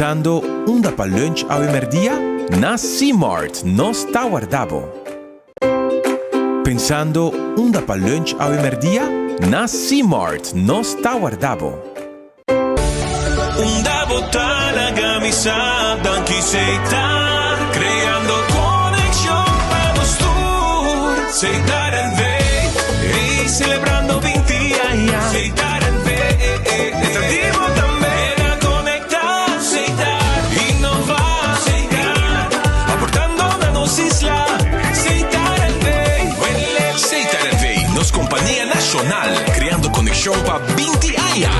Pensando unda pa lunch awe merdia? Na Seamart nos ta warda bo. Pensando unda pa lunch awe merdia? Na Seamart nos ta warda bo. Unda bo ta laga mi sa danki Setar creando conexion pa nos tur Setar NV ey celebrando 20 aña Setar NV ta di bo tambe na conecta Setar innova Setar aportando na nos isla Setar NV Setar NV nos compania nacional creando conexion pa 20 aña.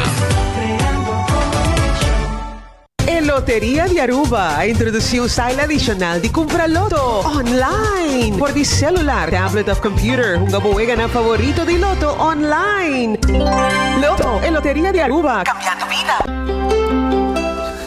E Loteria di Aruba a introduci un style adicional di cumpra loto online por di celular, tablet of computer. Hunga bo weganan favorito di loto online. Loto, e Loteria di Aruba, cambiando bida.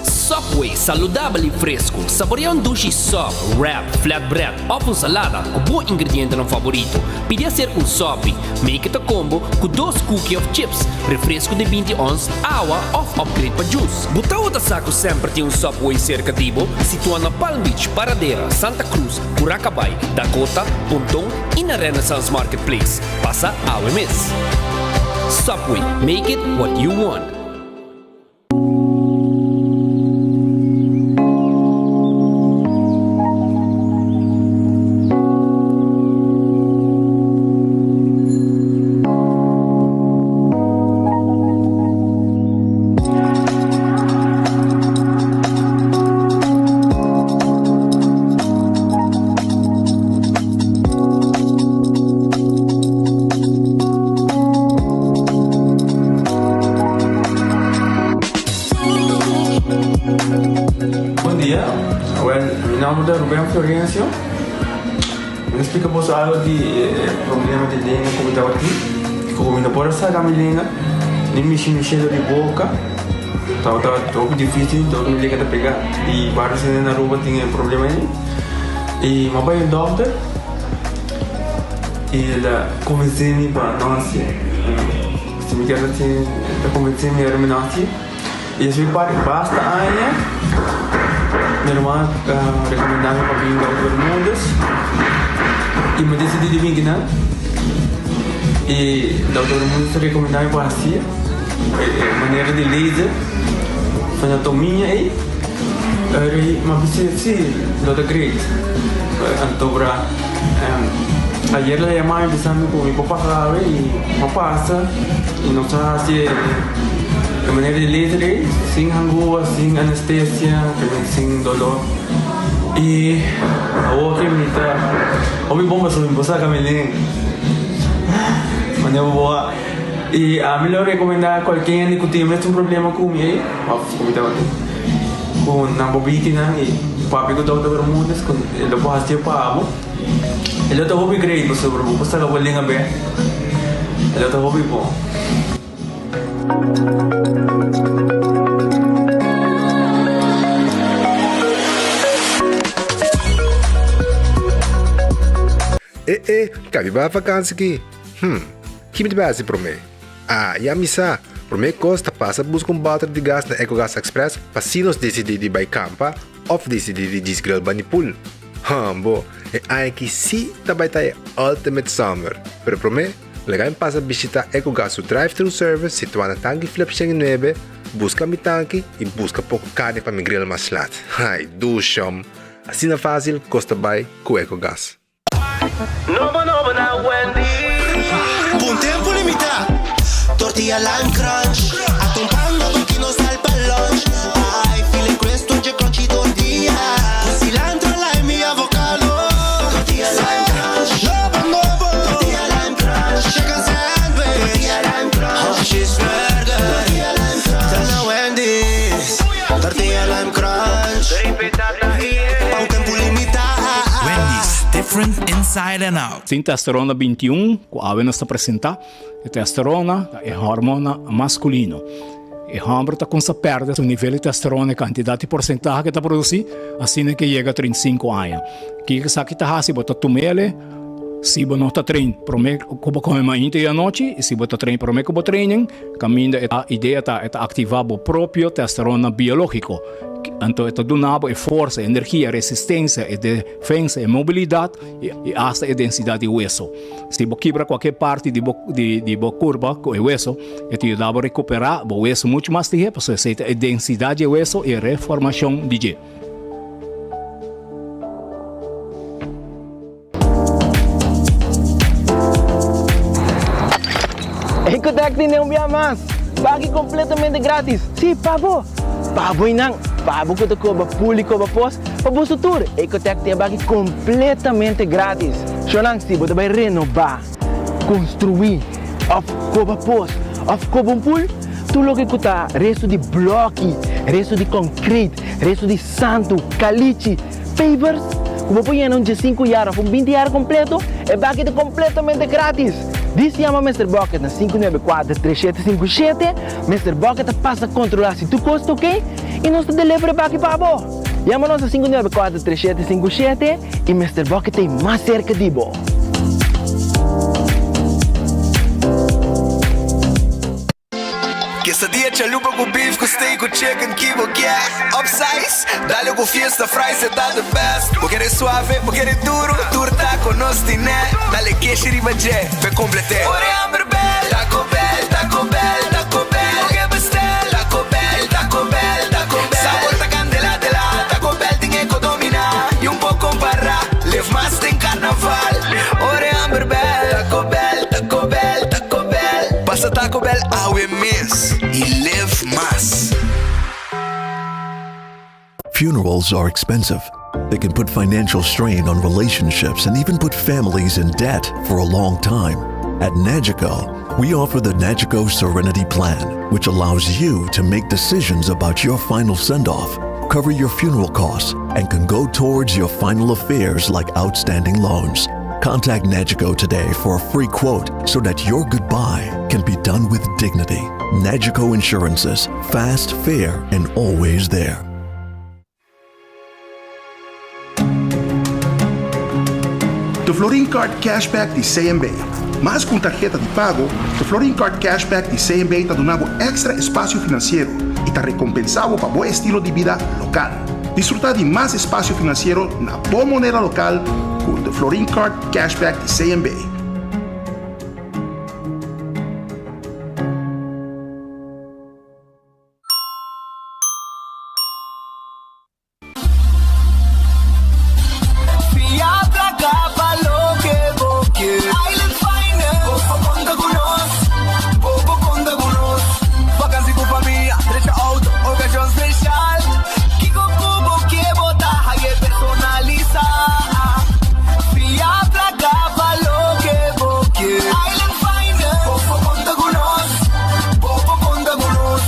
Subway, saludabel y fresco. Saborea un dushi sub, wrap, flatbread of un salada cu bo ingredientenan favorito. Pidi acerca un sopi. Make it a combo cu dos cookie of chips, refresco di 20 ons, awa of upgrade pa juice. Bo tawata sa cu semper tin un Subway cerca di bo? Situa na Palm Beach, Paradera, Santa Cruz, Curacabai, Dakota, Ponton y na Renaissance Marketplace. Pasa awe mes. Subway, make it what you want. Bon dia, wel mi nomber ta Ruben Florencio. Mi ta splika boso algo di e problema di lenga ku mi tabatin. Ku mi no por a saka mi lenga ni mishi mi shelo di boka. Tabata hopi dificil, dor mi lenga ta pega. I varios hende na Aruba tin e problema ei. I mi a bai un dokter i el a konvensé mi pa no hasié. Si mi kier hasié, el a konvensé mi ora mi no hasié. I esei parti basta aña mi ruman a rekomendá mi pa bin Dokter Bermudez i mi a disidí di bin kinan. I Dokter Bermudez a rekomendá mi pa hasié e manera di laser frenatomiña ei. Eri mi a bisa si lo ta great. Anto bra ayer el a yama mi bisa mi ku mi por pasa awe i mi a pasa i nos a hasi e manera di laser ei sin hangua, sin anestesia, sin dolor i awor ke mi ta hopi bon pasobra mi por saka mi lenga manera bo a i ami lo rekomenda kualke hende ku tin mes un problema ku mi ei òf ku mi tabatin ku nan bo bitinan i papia ku Dòkter Bermudez ku e lo por hasié pa bo e lo ta hopi great pasobra bo por saka bo lenga bek e lo ta hopi bon. E e, kabi bai vakansi ki? Hm, ki mi ta bai hasi promé? Ah, ya mi sa! Promé kos ta pasa buska un bòter di gas na Ecogas Express pa si nos disidí di bai kampa òf disidí di djis grill bani pool. Hambo, e aña aki sí ta bai ta e ultimate summer! Pero promé, laga mi pasa bishitá Ecogas su drive-thru service situá na Tanki Flip 109, buska mi tanki i buska poko karni pa mi grill mas lat. Ai, dushom! Asina fásil kos ta bai ku Ecogas. Nobo nobo na Wendy's. Pa un tempu limitá, tortilla lime crunch. Ata un pan nobo ki nos sal pa lunch. Ai, file crisp tur dje crunchy tortilla. Ku cilantro, lime i avocado. Tortilla lime crunch. Nobo nobo. Tortilla lime crunch. Chicken sandwich. Tortilla lime crunch. Cheeseburger. Tortilla lime crunch. Ta na Wendy's. Tortilla lime crunch. Pa un tempu limitá. Wendy's, different inside and out. Tin testosterona 21 ku awe nos ta presentá. E testosterona ta e hormona maskulino. E hòmber ta kumsa pèrdè su nivel di testosterona, e kantidat i porsentahe ku e ta produsí, asina ke yega 35 aña. Kiko esaki ta hasi? Bo ta tum'el. Si bo no ta train promé ku bo kome mainta i anochi, i si bo ta train promé ku bo training, kaminda e idea ta e ta aktivá bo propio testosterona biológiko. Anto e ta duna bo e forsa, e energia, e resistensia, e defensa, e mobilidat i asta e densidat di weso. Si bo kibra kualke parti di bo di bo kurpa ku e weso, e ta yuda bo rekuperá bo weso muchu mas lihé pasobra esei ta e densidat di e weso i e reformashon di dje. Ecotec tene un bia mas! Baki completamente gratis! Si, pa bo! Pa bo y nan! Pa bo cu ta coba pul y coba pos, pa boso tur! Ecotec tin e baki completamente gratis! Shownan, si bo ta bay renoba, construi, of coba pos, of coba un pul, tur loke cu ta resto di bloki, resto di concrete, resto di santu, calichi, Pavers ku bo por yena un diesinku yar òf un binti yar kompleto, e baki ta kompletamente gratis! Dis yama Mister Bucket na 594 3757, Mister Bucket ta pasa kontrolá si tur kos ta oke i nos ta deliver e baki pa bo! Yama nos na 594 3757 i Mister Bucket ta ei mas serka di bo! Quesadilla chalupa cu beef cu steak cu chicken ki bo kier Upsize, dale cu fiesta fries e ta the best Bo kere suave, bo kere duro, tur taco nos tine Dale keshi riba dje, p'e complete Ora e hamber bel, Taco Bell, Taco Bell, Taco Bell Bo ke bestel, Taco Bell, Taco Bell, Taco Bell Sabor ta candela de la, Taco Bell tin e co domina Y un por compara, live mas den carnaval Ora e hamber bel, Taco Bell, Taco Bell, Taco Bell. Pasa Taco Bell awe mes y live mas. Funerals are expensive. They can put financial strain on relationships and even put families in debt for a long time. At Nagico, we offer the Nagico Serenity Plan, which allows you to make decisions about your final send off, cover your funeral costs, and can go towards your final affairs like outstanding loans. Contact Nagico today for a free quote so that your goodbye can be done with dignity. Nagico Insurances, fast, fair, and always there. The Florin Card Cashback di CMB. Mas ku un tarheta di pago, The Florin Card Cashback di CMB ta duna bo èkstra espasio finansiero i ta rekompensá bo pa bo estilo di bida lokal. Disfrutá di mas espasio finansiero na bo moneda lokal ku The Florin Card Cashback di CMB. Fia placa pa loke bo ke. Island Finance. Bo por conta cu nos. Bo por conta cu nos. Vakantie cu famia, drecha auto, ocasion special. Kico cu bo ke bo ta haye personalisa. Fia placa pa loke bo ke. Island Finance. Bo por conta cu nos. Bo por conta cu nos.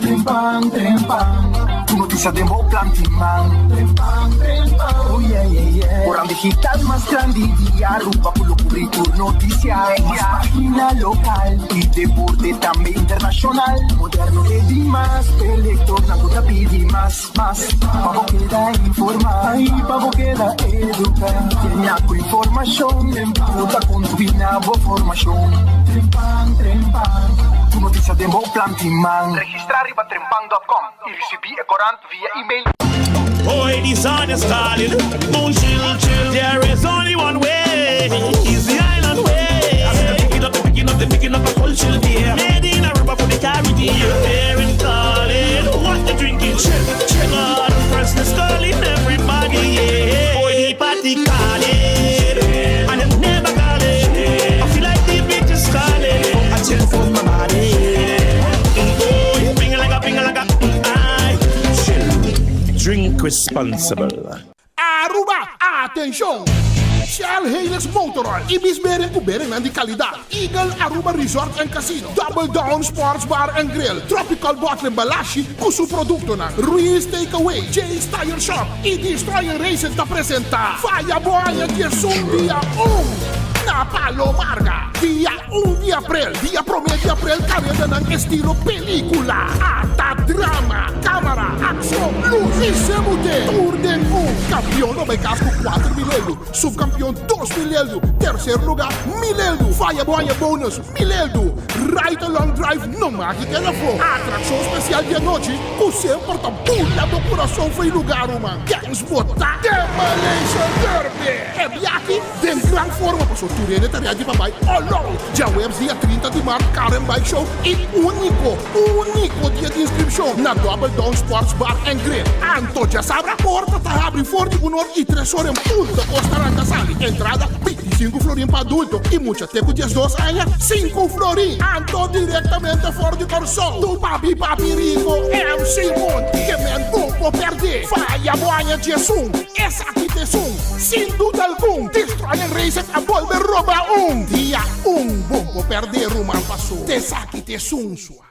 Trempan, trempan, tu noticia den bo plan tin man. Trempan, trempan, oh yeah, yeah, yeah. Oran digital mas grandi di Aruba cu lo cubri tur noticia. Mas pagina local y deporte tambe internacional. Moderno te di mas, e lectornan cu ta pidi mas, mas. Pa bo keda informa y pa bo keda educa. Llena cu informacion cu ta contribui na bo formacion. Trempan, trempan, tu noticia den bo plan tin man. Registra riba trempan dot com y ricibi e corant via email. Boy, the sun is calling, moon chill, chill. There is only one way, is the island way. I said, picking up, picking up, picking up a culture beer. Made in Aruba for the Caribbean. There calling, what the drinking, chill, chill. God, freshness calling everybody, yeah. Boy, the party calling, and it never calling. I feel like the beach is calling, I chill for my body. Oh, ping like a, ping like a, I chill. Drink responsible. Aruba, atencion! Shell Helix Motor Oil, Ibis Beren cu berennan di calidad, Eagle Aruba Resort and Casino, Double Down Sports Bar and Grill, Tropical Bottling Balashi cu su productonan, Ruiz Takeaway, Jay's Tire Shop y Destroyer Racing ta presenta Faya Bo Aña Diesun Dia Un na Palo Marga, dia Un di aprel, dia promé di aprel karedanan estilo pelikula, ata drama, kamara, akshon, lus i semute tur den un. Kampion lo bai kas ku 4000 euro, supkampion 2000 euro, terser lugá 1000 euro. Faya bo haña bonus 1000 euro. Ride Along Drive no maki keda afó. Atrakshon spesial di anochi ku semper ta bula bo kurason fo'i lugá ruman. Kens bo ta Demolition Derby! E biahi den gran forma paso tur hende ta ready pa bai all out. Djaweps dia 30 di mart Car and Bike Show i úniko, úniko dia di inskripshon na Double Down Sports Bar and Grill. Anto djasabra porta ta habri for di un or i tres or en punto kos ta ranka sali. Entrada 25 florin pa adulto i mucha te ku 12 aña sinku florin. Anto direktamente for di Kòrsou tu papi papi rico MC Monty ke men bo por pèrdè. Faya bo aña 11 esaki ta esun sin duda algun Destroying Racing a bolbe roba un dia un bo por pèrdè ruman paso t'esaki ta esun sua.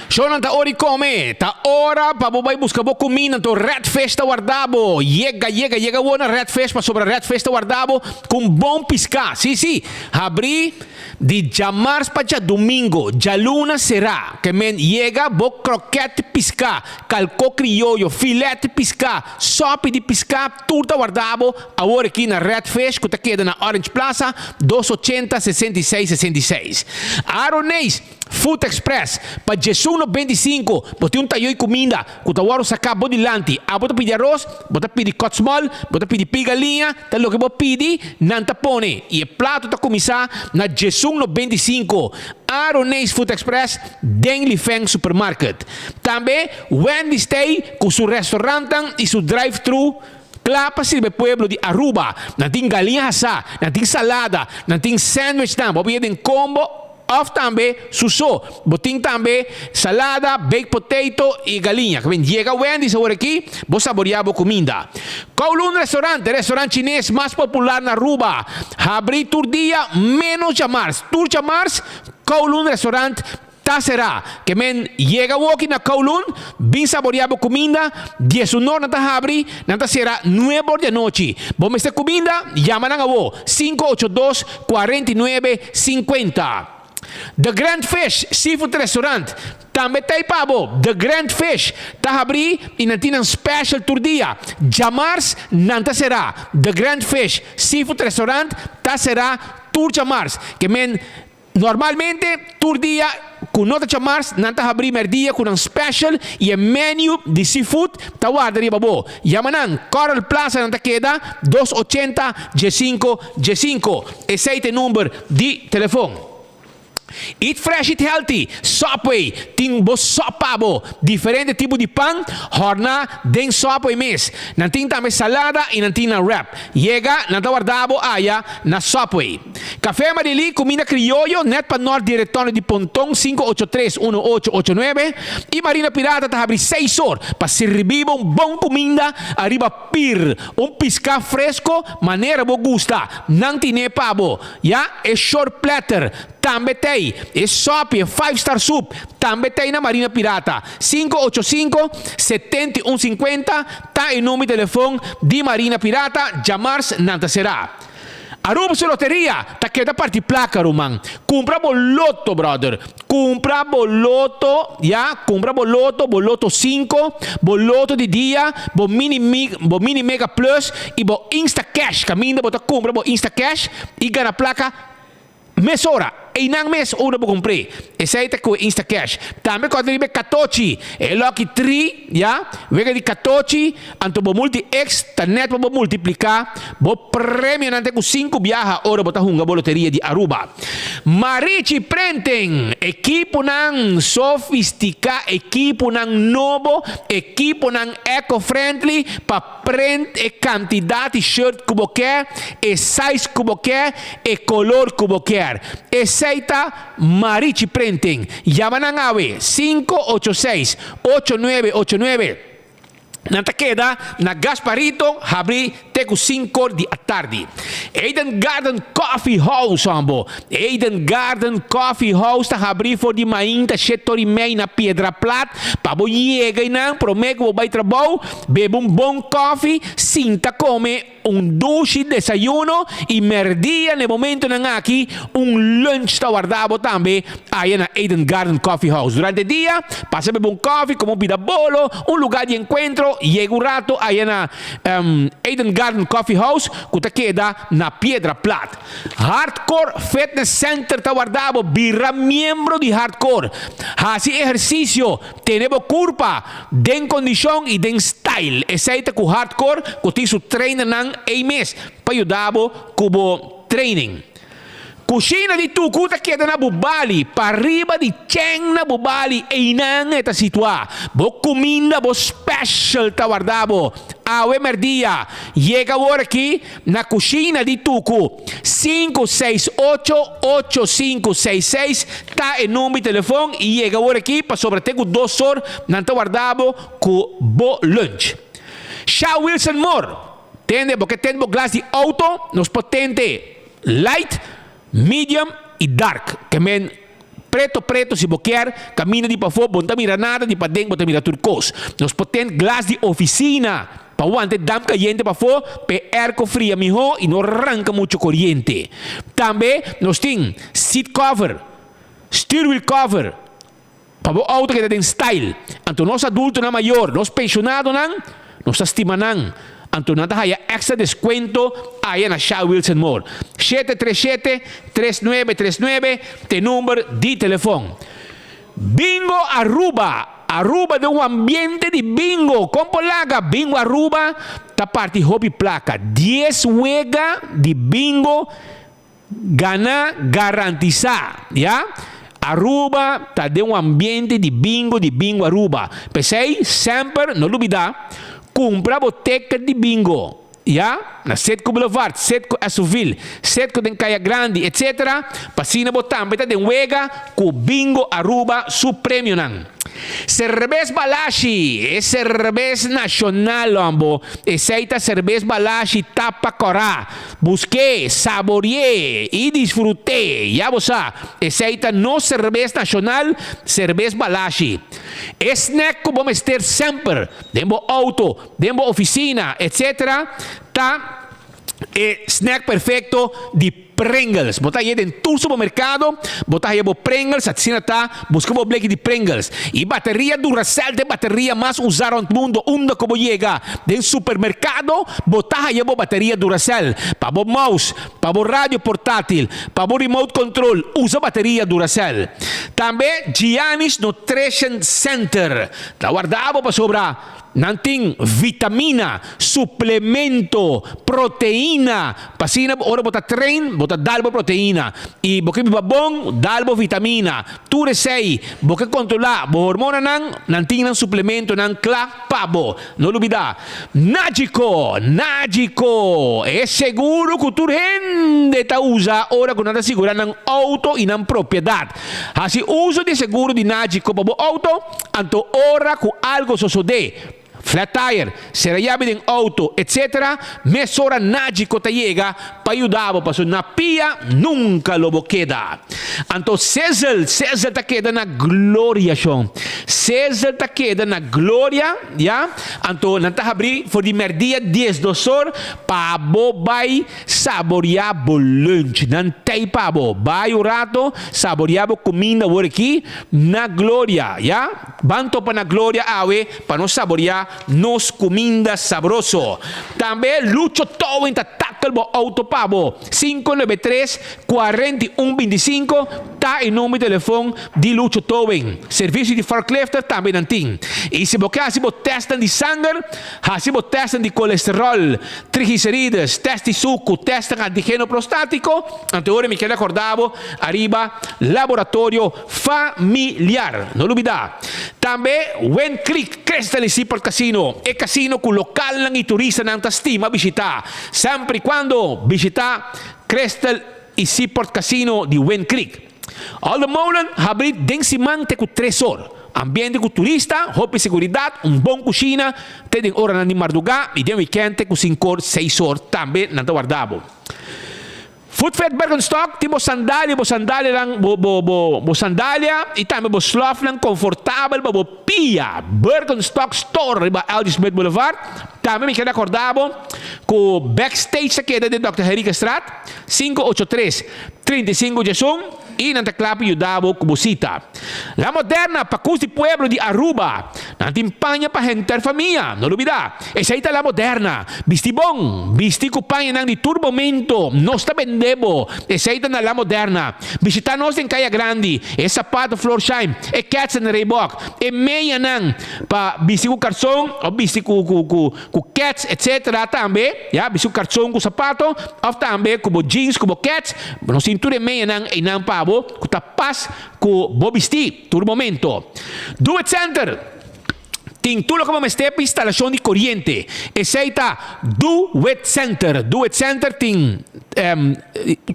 Shownan ta ora di come, ta ora pa bo bai busca bo cuminda, anto Red Fish ta warda bo. Yega, yega, yega awor na Red Fish pasobra Red Fish ta warda bo cu un bon pisca. Si, si, habri di djamars pa djadumingo, djaluna sera. Ke men yega bo kroket pisca, calco crioyo, filet pisca, sopi di pisca, tur ta warda bo awor aki na Red Fish cu ta keda na Orange Plaza, 280 66 66. Aroneis. Food Express, pa djesun no 25, bo tin un tayo i kuminda ku ta wòrdu saká bo dilanti. Abo ta pidi aros, bo ta pidi kòtsmòl, bo ta pidi pi galiña, ta loke bo pidi, nan ta pone. I e plato ta kuminsá na djesun no 25. Aroneis Food Express den Lifeng Supermarket. Tambe Wendy's t'ei ku su restaurantnan i su drive-thru kla pa sirbi e pueblo di Aruba. Nan tin galiña hasá, nan tin salada, nan tin sandwichnan, bo a bira den kombo. Of tambe su so. Bo tin tambe salada, baked potato y galiña. Ke ben yega Wendy's awor aki, bo saborea bo cuminda. Kowloon Restaurant, e restaurant chines mas popular na Aruba, habri tur dia menos djamars. Tur djamars, Kowloon Restaurant ta sera. Ke men yega awoki na Kowloon, bin saborea bo cuminda. Diesunor nan ta habri, nan ta sera nuebe or di anochi. Bo mester cuminda? Yama nan awo, 582 49 50. The Grand Fish Seafood Restaurant tambe ta ei pa bo. The Grand Fish ta habrí i nan tin nan special tur dia. Djamars nan ta será. The Grand Fish Seafood Restaurant ta será tur djamars. Ke men Normalmente tur dia ku no ta djamars nan ta habrí mèrdia ku nan special i e menu di seafood ta warda riba bo. Yama nan, Coral Plaza nan ta keda dos ochenta diesinko diesinko. Esei ta e number di telefon. Eat fresh eat healthy, Subway tin bo sòp pa bo. Diferente tipo di pan hòrná den Subway mes. Nan tin tambe salada i nan tin nan wrap. Yega, nan ta warda bo aya na Subway. Café Marilí, cuminda crioyo, net pa nort di Retondo di Ponton, 583 1889, y Marina Pirata ta habri seis or pa sirbi bo un bon cuminda ariba pir, un pisca fresco manera bo gusta, nan tine pa bo, ya, e short platter tambe t'ey, e sopi, e five star soup tambe t'ey na Marina Pirata, 585 71 50 ta e number di telefon di Marina Pirata, djamars nan ta sera. Aruba su loteria ta keda parti placa ruman. Cumpra bo loto brother. Cumpra bo loto ya, cumpra bo loto, bo loto cinco, bo loto di dia, bo mini bo mini mega plus y bo insta cash. Caminda bo ta cumpra bo insta cash y gana placa mesora. Eynan mes ora bo cumpr'e. Esey ta cu e insta cash. Tambe cos riba e catochi, e lucky tree ya, wega di catochi. Anto bo multi ex ta net pa bo multiplica bo premionan te cu sinku biaha ora bo ta hunga bo loteria di Aruba. Marichi Printing, ekiponan sofistica, ekiponan nobo, ekiponan eco-friendly pa print e cantidad di shirt cu bo kier, e size cu bo kier, e color cu bo kier. Esey ta Marichi Printing. Yama nan awe, 586 8989. Nan ta keda na Gasparito habri te ku sinkor di atardi. Eden Garden Coffee House hombo. Eden Garden Coffee House ta habri for di mainta shete ora y mei na Piedra Plat pa bo yega einan prome cu bo bay trabou, bebe un bon koffie, sinta come un dushi desayuno y merdia na e momentonan aki un lunch ta warda bo tambe aya na Eden Garden Coffee House. Durante dia pasa bebe un koffie, come un pida bolo, un lugar di encuentro, yega un rato aya na Eden Garden Coffee House cu ta keda na Piedra Plat. Hardcore Fitness Center ta warda bo bira miembro di Hardcore. Haci ehercicio, tene bo curpa den condicion y den style. Esey ta cu Hardcore cu tin su trainernan ey mes pa yuda bo cu bo training. Cushina di Tucu ta keda na Bubali, pariba di Chen na Bubali, eynan e ta situa. Bo cuminda, bo special ta warda bo. Awe merdia, yega awor aki na Cushina di Tucu. 5688566 ta e number di telefon y yega awor aki pasobra te cu dos or nan ta warda bo cu bo lunch. Sha Wilson Moore, tende bo ke tende bo glas di auto, nos por tende. Light, medium y dark. Ke men preto preto si bo kier, caminda di pafó bo no ta mira nada, di paden bo ta mira tur cos. Nos por ten glas di oficina pa wanta e damp cayente pafó p'e airco fria mihó y no ranca mucho coriente. Tambe nos tin seat cover, stuurwiel cover pa bo auto keda den style. Anto nos adultonan mayor, nos pensionadonan, nos ta stima nan. Anto nan ta haya extra descuento aya na Sha Wilson Moore. 737 3939 t'e number di telefon. Bingo Aruba! Aruba den un ambiente di bingo! Con por laga? Bingo Aruba ta parti hopi placa. Dies wega di bingo Gana garantisa, ya. Aruba ta den un ambiente di bingo di Bingo Aruba. P'esei semper no lubida cumpra bo ticket di bingo, ya, na Citgo Boulevard, Citgo Esoville, Citgo den Caya Grandi, etc. P'asina bo tambe ta den wega cu Bingo Aruba su premionan. Serbes Balashi, e serbes nacional hombo. Esei ta serbes Balashi tapa cora. Busk'é, sabori'é i disfrut'é. Ya bo sa, esei ta nos serbes nashonal, serbes Balashi. E snack ku bo mester semper den bo outo, den bo ofisina, etc. Ta e snack perfekto di Pringles. Bo ta hañ'é den tur supermerkado, bo ta haña bo Pringles, asina ta, buska bo bleki di Pringles. E bateria Duracell ta e bateria mas usá rònt mundu. Unda ku bo yega den supermerkado, bo ta haya bo bateria Duracell. Pa bo mouse, pa bo radio portátil, pa bo remote control, usa bateria Duracell. Tambe Gianni's Nutrition Center ta warda bo pasobra Nan tin vitamina, suplemento, proteina, pa asina ora bo ta train bo ta dal bo proteina y bo ke biba bon dal bo vitamina. Tur esey bo ke controla bo hormonanan, nan tin nan suplementonan cla pa bo. No lubida, Nagico! Nagico! E seguro cu tur hende ta usa ora cu nan ta sigura nan auto y nan propiedad. Haci uso di e seguro di Nagico pa bo auto. Anto ora ku algo sosodé, flat tire, sera yabi den outo, etc. Mesora Nagico ta yega pa yuda bo paso na pia nunka lo bo keda. Anto Sizzle, Sizzle ta keda na gloria shon. Sizzle ta keda na gloria, ya. Anto nan ta habrí for di mèrdia diesdos or pa bo bai Saboreá bo lunch. Nan tei pa bo. Bai un rato, saboreá bo kuminda awor aki na Gloria, ya. Ban topa na Gloria awe pa nos saboreá nos kuminda sabroso. Tambe Lucho Towing ta tackle bo auto pa bo. 593 41 25 ta e number di telefon di Lucho Towing. Servicio di forklifter tambe nan tin. Y si bo ke haci bo testnan di sanger, haci bo testnan di colesterol, Triglicerides, test di suku, testnan antigeno prostátiko, anto ora mi keda kòrda bo ariba Laboratorio Familiar. No lubidá. Tambe Wind Creek Crystal y Seaport Casino, e casino ku lokalnan y turistanan ta stima bishitá. Semper y kuando bishitá Crystal y Seaport Casino di Wind Creek. All the Molen habrí den siman te ku tres or. Ambiente ku turista, hopi seguridat, un bon kushina, te den oranan di mardugá i den wikènt te ku sinkor, seis or tambe nan ta warda bo. Footfit Birkenstock tin bo sandalia, bo sandalianan, bo bo bo bo sandalia y tambe bo slofnan confortabel pa bo pia. Birkenstock Store riba LG Smith Boulevard. Tambe mi keda acorda bo cu Backstage ta keda den Dòkter Henriquezstraat, 583 35 diesun y nan ta cla pa yuda bo cu bo cita. La Moderna, Pacus di Pueblo di Aruba. Nan tin paña pa henter famia. No lubida, esei ta La Moderna. Bisti bon, bisti cu pañanan di tur momento. Nos ta bende bo. Esei ta na La Moderna. Bishita nos den Caya Grandi. E sapato Florsheim, e kètsen Reebok, e meyanan pa bisti cu karson of bisti cu cu cu cu kèts etc. Tambe, ya, bisti cu karson cu sapato of tambe cu bo jeans cu bo kèts. Nos tin tur e meyanan einan pa bo cu ta pas ku bo bistí tur momento. Do It Center tin tur loke bo mester pa instalashon di koriente. Esei ta Do It Center. Do It Center tin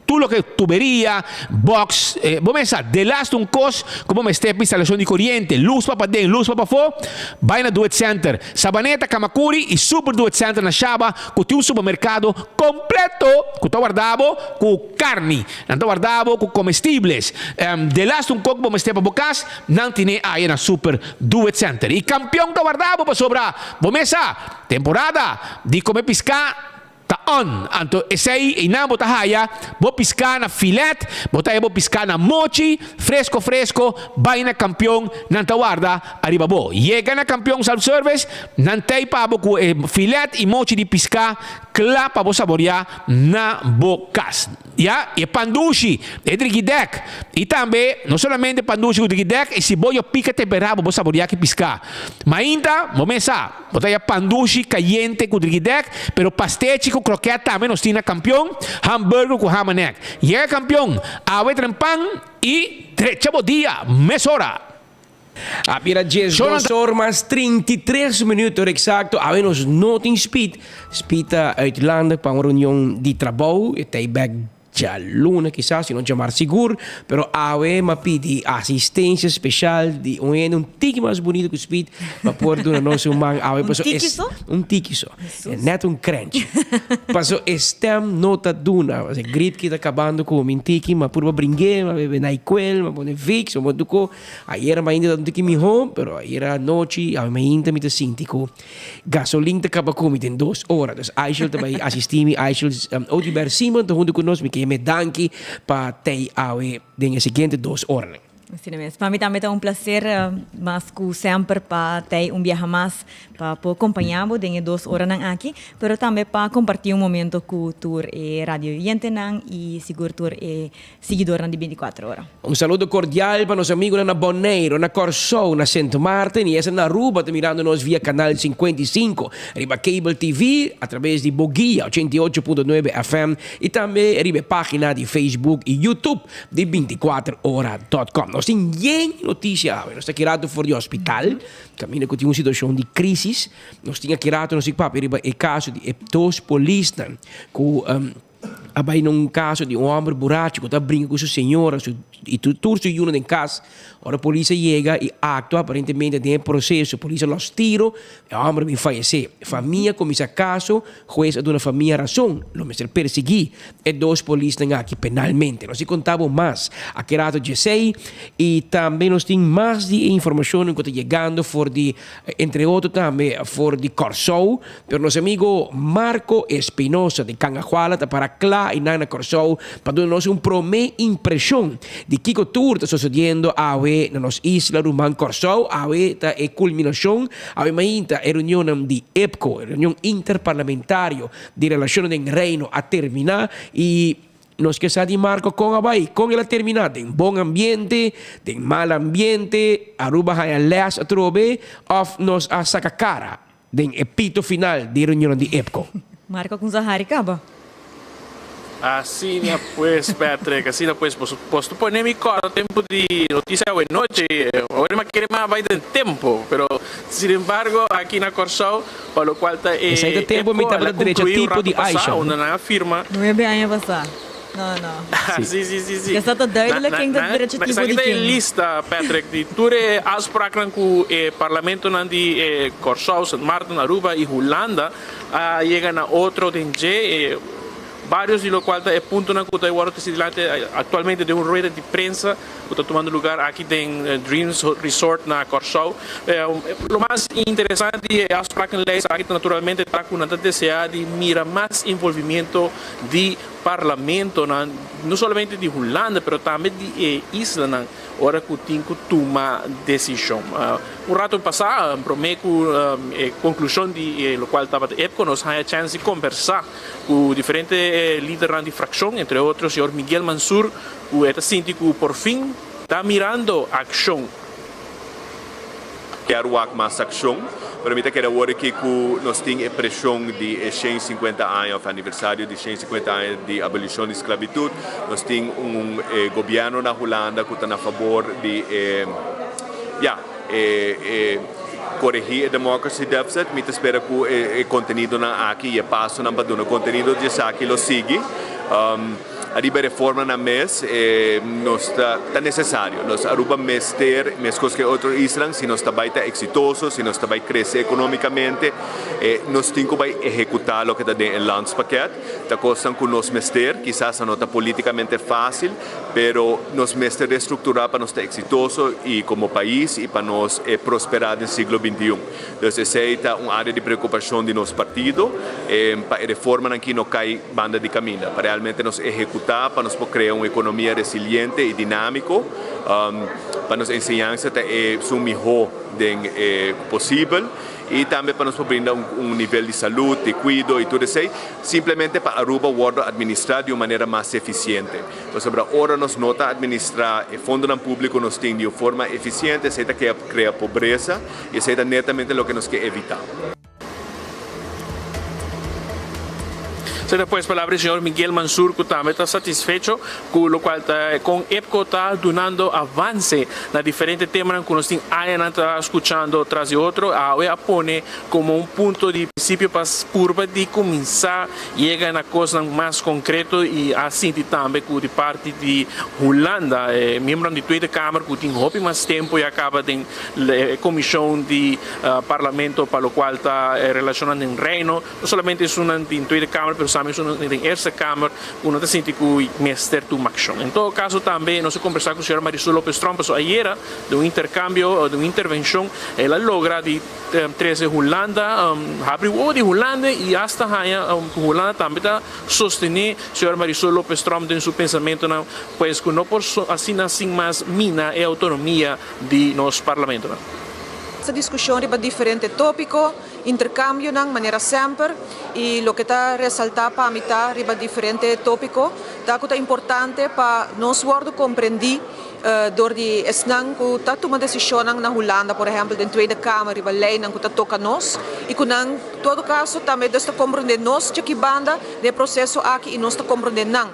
tur loke tuberia, box, bo mester sa delaste un kos ku bo mester pa instalashon di koriente, lus pa paden, lus pa pafó, bai na Do It Center. Sabaneta, Kamakuri i Super Do It Center na Shaba ku tin un supermerkado kompleto ku ta warda bo ku karni. Nan ta warda bo ku komestibles. Delaste un kok bo mester pa bo kas, nan tine aya na Super Do It Center. I kampion ta warda bo pasobra bo mes sa, temporada di kome piská ta on. Anto esei einan bo ta haya bo piská na filet, bo ta haya bo piská na mochi, fresko fresko, bai na kampion, nan ta warda ariba bo. Yega na Kampion Self Service, nan tei pa bo ku e filet i mochi di piská kla pa bo saboriá na bo kas. Ya, e pan dushi, e drigidek. I tambe, no solamente pan dushi ku drigidek, e siboyo pika temperá bo bo saboriá ki piská. Mainta, bo mes sa, bo ta haya pan dushi kayente ku drigidek, pero pastechi ku krokèt tambe nos tin na Kampion, hamburger ku hamanek. Yega Kampion, awe trempan i drecha bo dia mesora! A bira 12 or mas 33 minuut ora exacto. Awe nos no tin Speed. Speed ta uitlandig pa un reunion di trabou. E ta bek djaluna kisas, si no djamar sigur. Pero awe m'a pidi asistencia special di un hende un tiki mas bunito ku Speed pa por duna nos un man awe. Un tiki so? Un tiki so. Net un krenchi. Paso e stem no ta duna. E grip ki ta kabando ku mi un tiki, m'a purba bring'é, m'a bebe Nyquil, m'a pone Vicks, m'a pone tur ko. Ayera mainta ta un tiki mihó, pero ayera anochi, awe mainta mi ta sinti ku gasolin ta kaba ku mi den dos ora. Dus Aishel ta bai asistí mi, Aishel Oduber Simon ta huntu ku nos, mi ke yam'é danki pa tei awe den e siguiente dos oranan. Asina mes. Pa mi tambe ta un placer mas ku semper pa tei un biaha mas pa por kompañá bo den e dos oranan aki, pero tambe pa kompartí un momento ku tur e radioyentenan i sigur tur e Siguidornan di binticuatro ora. Un saludo cordial pa nos amigonan na Boneiro, na Corsou, na Sint Maarten y esa na Aruba ta mirando nos via Canal 55 riba Cable TV a traves di Boguia 88.9 FM y tambe riba e pagina di Facebook y YouTube di binticuatro ora dot com. Nos tin yen noticia awe. Nos ta aki rato for di hospital caminda cu tin un situacion di crisis. Nos tin aki rato nos tin papia riba e caso di e dos polisnan cu A bai na un kaso di un hòmber burachi ku ta brinka ku su señora su i tur su yunan den kas. Ora polis a yega i aktua aparentemente den e proseso polis a lòs tiro, e hòmber a bin fayesé. Famia kuminsá kaso, hues a duna famia rason, lo mester persiguí e dos polisnan aki penalmente. Nos tin konta bo mas aki rato djesei i tambe nos tin mas di e informashonnan ku ta yegando for di entre otro tambe for di Kòrsou. Pero nos amigo Marco Espinosa di Cangahuala ta para kla einan na Kòrsou pa duna nos un promé impreshon di kiko tur ta sosodiendo awe na nos isla ruman Kòrsou. Awe ta e kulminashon, awe mainta e reunionnan di IPCO, e reunion interparlamentario di relashonnan den Reino a terminá i nos ke sa di Marco kon a bai, kon el a terminá, den bon ambiente, den mal ambiente, Aruba haña lès atrobe òf nos a saka kara. Den e pito final di reunionnan di EPCO. Marco con Zahari caba. Asina pues Patrick, asina pues boso boso ta pone mi kòrda tempu di notisia awe nochi, ora mi a kere mas bai den tempu, pero sin embargo aki na Kòrsou pa lokual ta e Esei ta tempu mi EPCO a tabata la drecha konkluí un tipo di ratu pasá Aisha. unda nan a firma. Nuebe aña pasá. No, no. Sí, sí, sí, sí. Esaki ta duidelijk ken ta derecho tipo Esaki di ta e ken. lista, Patrick, di tur e afspraaknan ku e parlamentonan di e Kòrsou, Sint Maarten, Aruba i Hulanda a yega na otro den dje. E Varios di locual ta e puntonan cu ta wordo treci dilanti actualmente den un rueda di prensa cu ta tumando lugar aki den Dreams Resort na Corsou. Lo mas interesante di e afsprakenlijst aki ta naturalmente ta cu nan ta desea di mira mas envolvimiento di parlamentonan, no solamente di Hulanda pero tambe di e islanan ora cu tin cu tuma decision. Un rato pasa, prome cu e conclusion di locual tabata EPCO, nos haya chance di conversa cu diferente lidernan di fraccion, entre otro señor Miguel Mansur, cu e ta sinti cu por fin ta mirando accion. Kier wak mas accion, pero mi ta kere awor aki cu nos tin e presion di e 150 aña of aniversario di 150 aña di abolicion di sclavitud. Nos tin un gobierno na Hulanda cu ta na fabor di e, ya, e, e. Coregi e democracy deficit, mi ta spera cu e contenidonan aki y e pasonan pa duna contenido di esaki lo sigui. Ariba e reformanan mes, nos ta ta necesario. Nos Aruba mester, mescos cu e otro islanan, si nos ta bay ta exitoso, si nos ta bay crece economicamente, nos tin cu bay ehecuta loke ta den e landspakket. Ta cosnan cu nos mester, kisas a no ta politicamente facil, Pero nos mester restructura pa nos ta exitoso y como pais y pa nos e prospera den siglo bintiun. Dus esey ta un area di preocupacion di nos partido pa e reformanan ki no cay banda di caminda, pa realmente nos ehecuta pa nos por crea un economia resiliente y dinamico, pa nos enseñansa ta esun miho den e posibel. Y tambe pa nos por brinda un nivel di salud, di cuido y tur esey, simplemente pa Aruba wordo administra di un manera mas eficiente. Pasobra ora nos no ta administra e fondonan publico nos tin di un forma eficiente, esey ta crea pobreza y esey ta netamente loke nos ke evita. Esei ta pues palabra di señor Miguel Mansur cu tambe ta satisfecho cu locual ta con EPCO ta dunando avance na diferente temanan cu nos tin añanan ta scuchando tras di otro. Awe a pone como un punto di principio pa purba di cuminsa yega na cosnan mas concreto y a sinti tambe cu di parti di Hulanda e miembronan di Tweede Kamer cu tin hopi mas tempo ya caba den e comision di Parlamento pa locual ta relacionnan den Reino. No solamente esunnan den Tweede Kamer, pero tambe esunnan den Eerste Kamer ku no ta sinti ku mester tuma akshon. En todo kaso tambe nos a kombersá ku señora Marisol Lopez Tromp pasobra ayera den un interkambio, den un intervenshon, el a logra di trese Hulanda, habri wowo di Hulanda i asta haña ku Hulanda tambe ta sostené señora Marisol Lopez Tromp den su pensamentonan, pues ku no por asina sin mas mina e outonomia di nos parlamentonan. Esta diskushon riba diferente tópiko. Interkambionan manera semper i loke ta resaltá pa mi ta riba diferente tópiko ta ku ta importante pa nos wòrdu komprendí dor di esnan ku ta tuma desishonnan na Hulanda, por ehèmpel den Tweede Kamer riba leinan ku ta toka nos i ku nan todo kaso tambe dus ta komprendé nos djaki banda den e proseso aki i nos ta komprendé nan.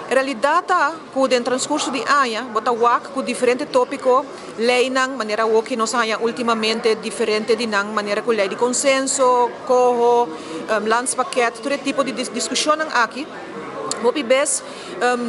E realidat ta ku den transkurso di aña bo ta wak ku diferente tópiko. Leinan, manera awor ki nos a haña ultimamente diferente di nan, manera ku lei di konsenso, koho, landspakket, tur e tipo di diskushonnan aki, hopi bes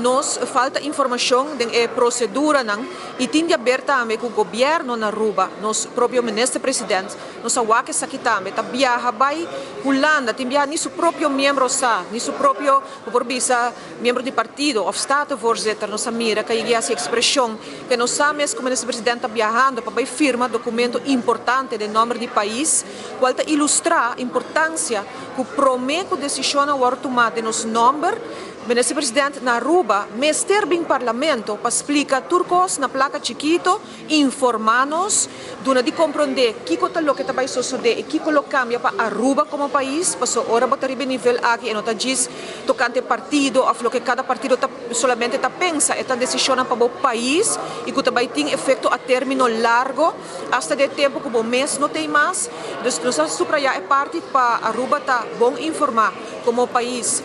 nos falta informashon den e proseduranan i tin di aber tambe ku gobièrnu na Aruba, nos propio minister president, nos a wak esaki tambe, ta biaha bai Hulanda, tin biaha ni su propio miembro sa, ni su propio, bo por bisa, Miembro di partido of statenvoorzitter nos a mira ka yegi hasi expresion ke nos sa mes ku minister president ta biahando pa bai firma documento importante den nomber di pais cual ta ilustra importancia ku prome ku decisionnan wòrdu tuma den nos nomber minister president na Aruba mester bin parlamento pa splika tur kos na plaka chikito Informá nos, duna di komprondé kiko ta loke ta bai sosodé i kiko lo kambia pa Aruba komo pais, paso ora bo ta riba e nivel aki e no ta djis tokante partido òf loke kada partido ta solamente ta pensa, e ta desishonnan pa bo pais i ku ta bai tin efekto a término largo asta den e tempu ku bo mes no t'ei mas. Dus nos a suprayá e parti pa Aruba ta bon informá komo pais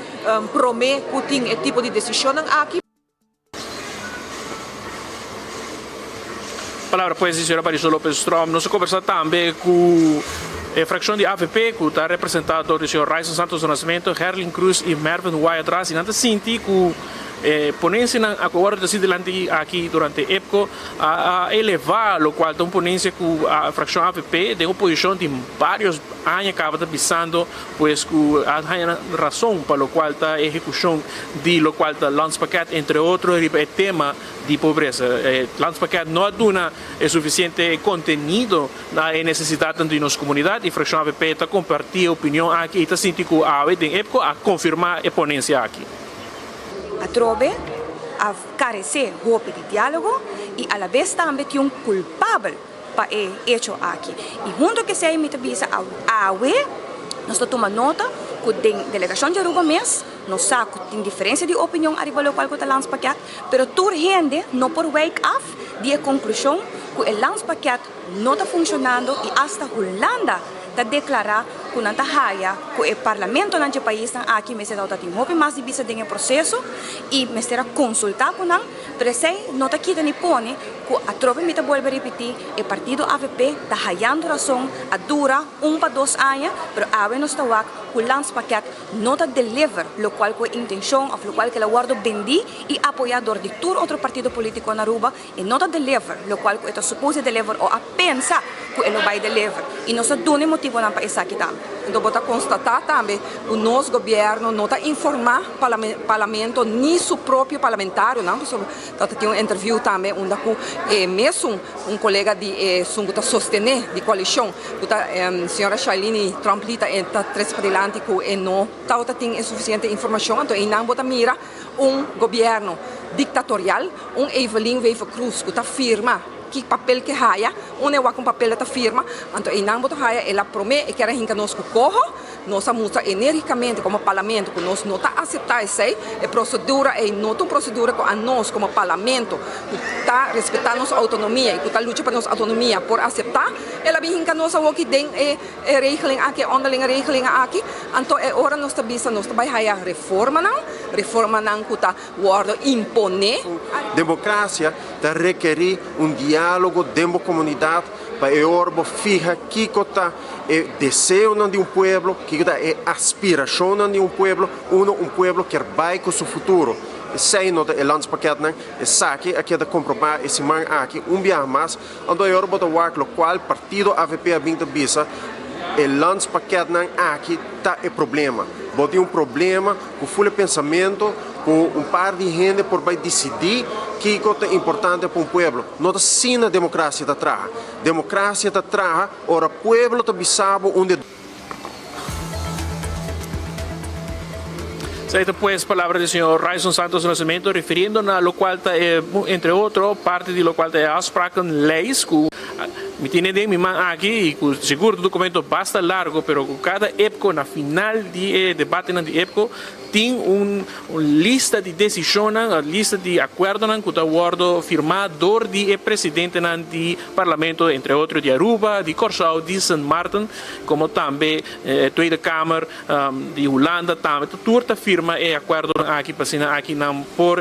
promé ku tin e tipo di desishonnan aki. Palabra pues di señora Marisol Lopez Strom. Nos a conversa tambe cu e fraccion di avp cu ta representa door di señor Ryson Santos do Nascimento, Gerlin Cruz y Mervin Wyatt-Ras y nan ta sinti cu E ponencianan a cu a wordo treci dilanti aki durante EPCO a eleva locual ta un ponencia cu fraccion avp den oposicion tin varios aña caba ta bisando pues cu a haya razon pa locual ta ehecucion di locual ta landspakket entre otro riba e tema di pobresa. E landspakket no a duna e suficiente contenido na e necesidadnan di nos comunidad y fraccion avp ta comparti e opinion aki y ta sinti cu awe den EPCO a confirma e ponencia aki. Atrobe a carecé hopi di dialogo y alabes tambe tin un culpabel pa e hecho aki. Y hunto cu esey mi ta bisa awe nos ta tuma nota cu den delegacion di Aruba mes nos sa cu tin diferencia di opinion ariba locual cu ta landspakket, pero tur hende no por wijk af di e conclusion cu e landspakket no ta funcionando y hasta Hulanda ta declara cu nan ta haya cu e parlamentonan dje paisnan aki mester tabata tin hopi mas di bisa den e proceso y mester a consulta cu nan, pero esey no ta kita ni pone cu atrobe mi ta bolbe ripiti e partido avp ta hayando razon a dura un pa dos aña pero awe nos ta wak cu landspakket no ta deliver locual cu e intencion of locual cu el a wordo bendi y apoya door di tur otro partido politico na Aruba. E no ta deliver locual cu e ta supose deliver o a pensa cu e lo bay deliver y nos ta duna e motibonan pa esaki tambe. Enton bo ta constata tambe cu nos gobierno no ta informa parlamento ni su propio parlamentarionan pasobra ta tin un interview tambe unda cu e mesun un colega di esun cu ta sostene di coalicion cu ta señora Shailene Tromp Lee ta ta trece padilanti cu e no tabata tin e suficiente informacion anto eynan bo ta mira un gobierno dictatorial, un Evelyn Wever-Croes cu ta firma ki papel ke haya, un e wak un papel e ta firma, anto eynan bo ta haya el a prome e kier a hinca nos cu coho, nos a mustra energicamente como parlamento cu nos no ta acepta esey, e procedura ey no ta un procedura cu anos como parlamento cu ta respeta nos autonomia y cu ta lucha pa nos autonomia por acepta, el a bin hinca nos awoki den e E regeling aki, e onderlinge regeling aki, anto e ora nos ta bisa nos ta bai haya reformanan, reformanan ku ta wòrdu imponé. Demokrasia ta rekerí un diálogo den bo komunidat pa e ora bo fiha kiko ta e deseonan di un pueblo, kiko ta e aspirashonnan di un pueblo, unda un pueblo kier bai ku su futuro. Esei no ta e landspakketnan, esaki a keda komprobá e siman aki un biaha mas. Anto e ora bo ta wak lokual partido avp a bin ta bisa e landspakketnan aki ta e problema. Bo tin un problema ku ful e pensamento ku un par di hende por bai disidí kiko ta importante pa un pueblo. No ta asina demokrasia ta traha. Demokrasia ta traha ora pueblo ta bisa bo unda e. Esai ta pues palabra di señor Ryson Santos Nascimento refiriendo na locual ta e, entre otro, parti di locual ta e afsprakenlijst cu mi tene den mi man aki y cu sigur ta un documento basta largo pero cu cada EPCO na final di e debatenan di EPCO Tin un lista di desishonnan, un lista di akuerdonan ku ta wòrdu firmá dor di e presidentenan di parlamento, entre otro di Aruba, di Kòrsou, di Sint Maarten, komo tambe e Tweede Kamer di Hulanda tambe. Tur ta firma e akuerdonan aki pa asina aki nan por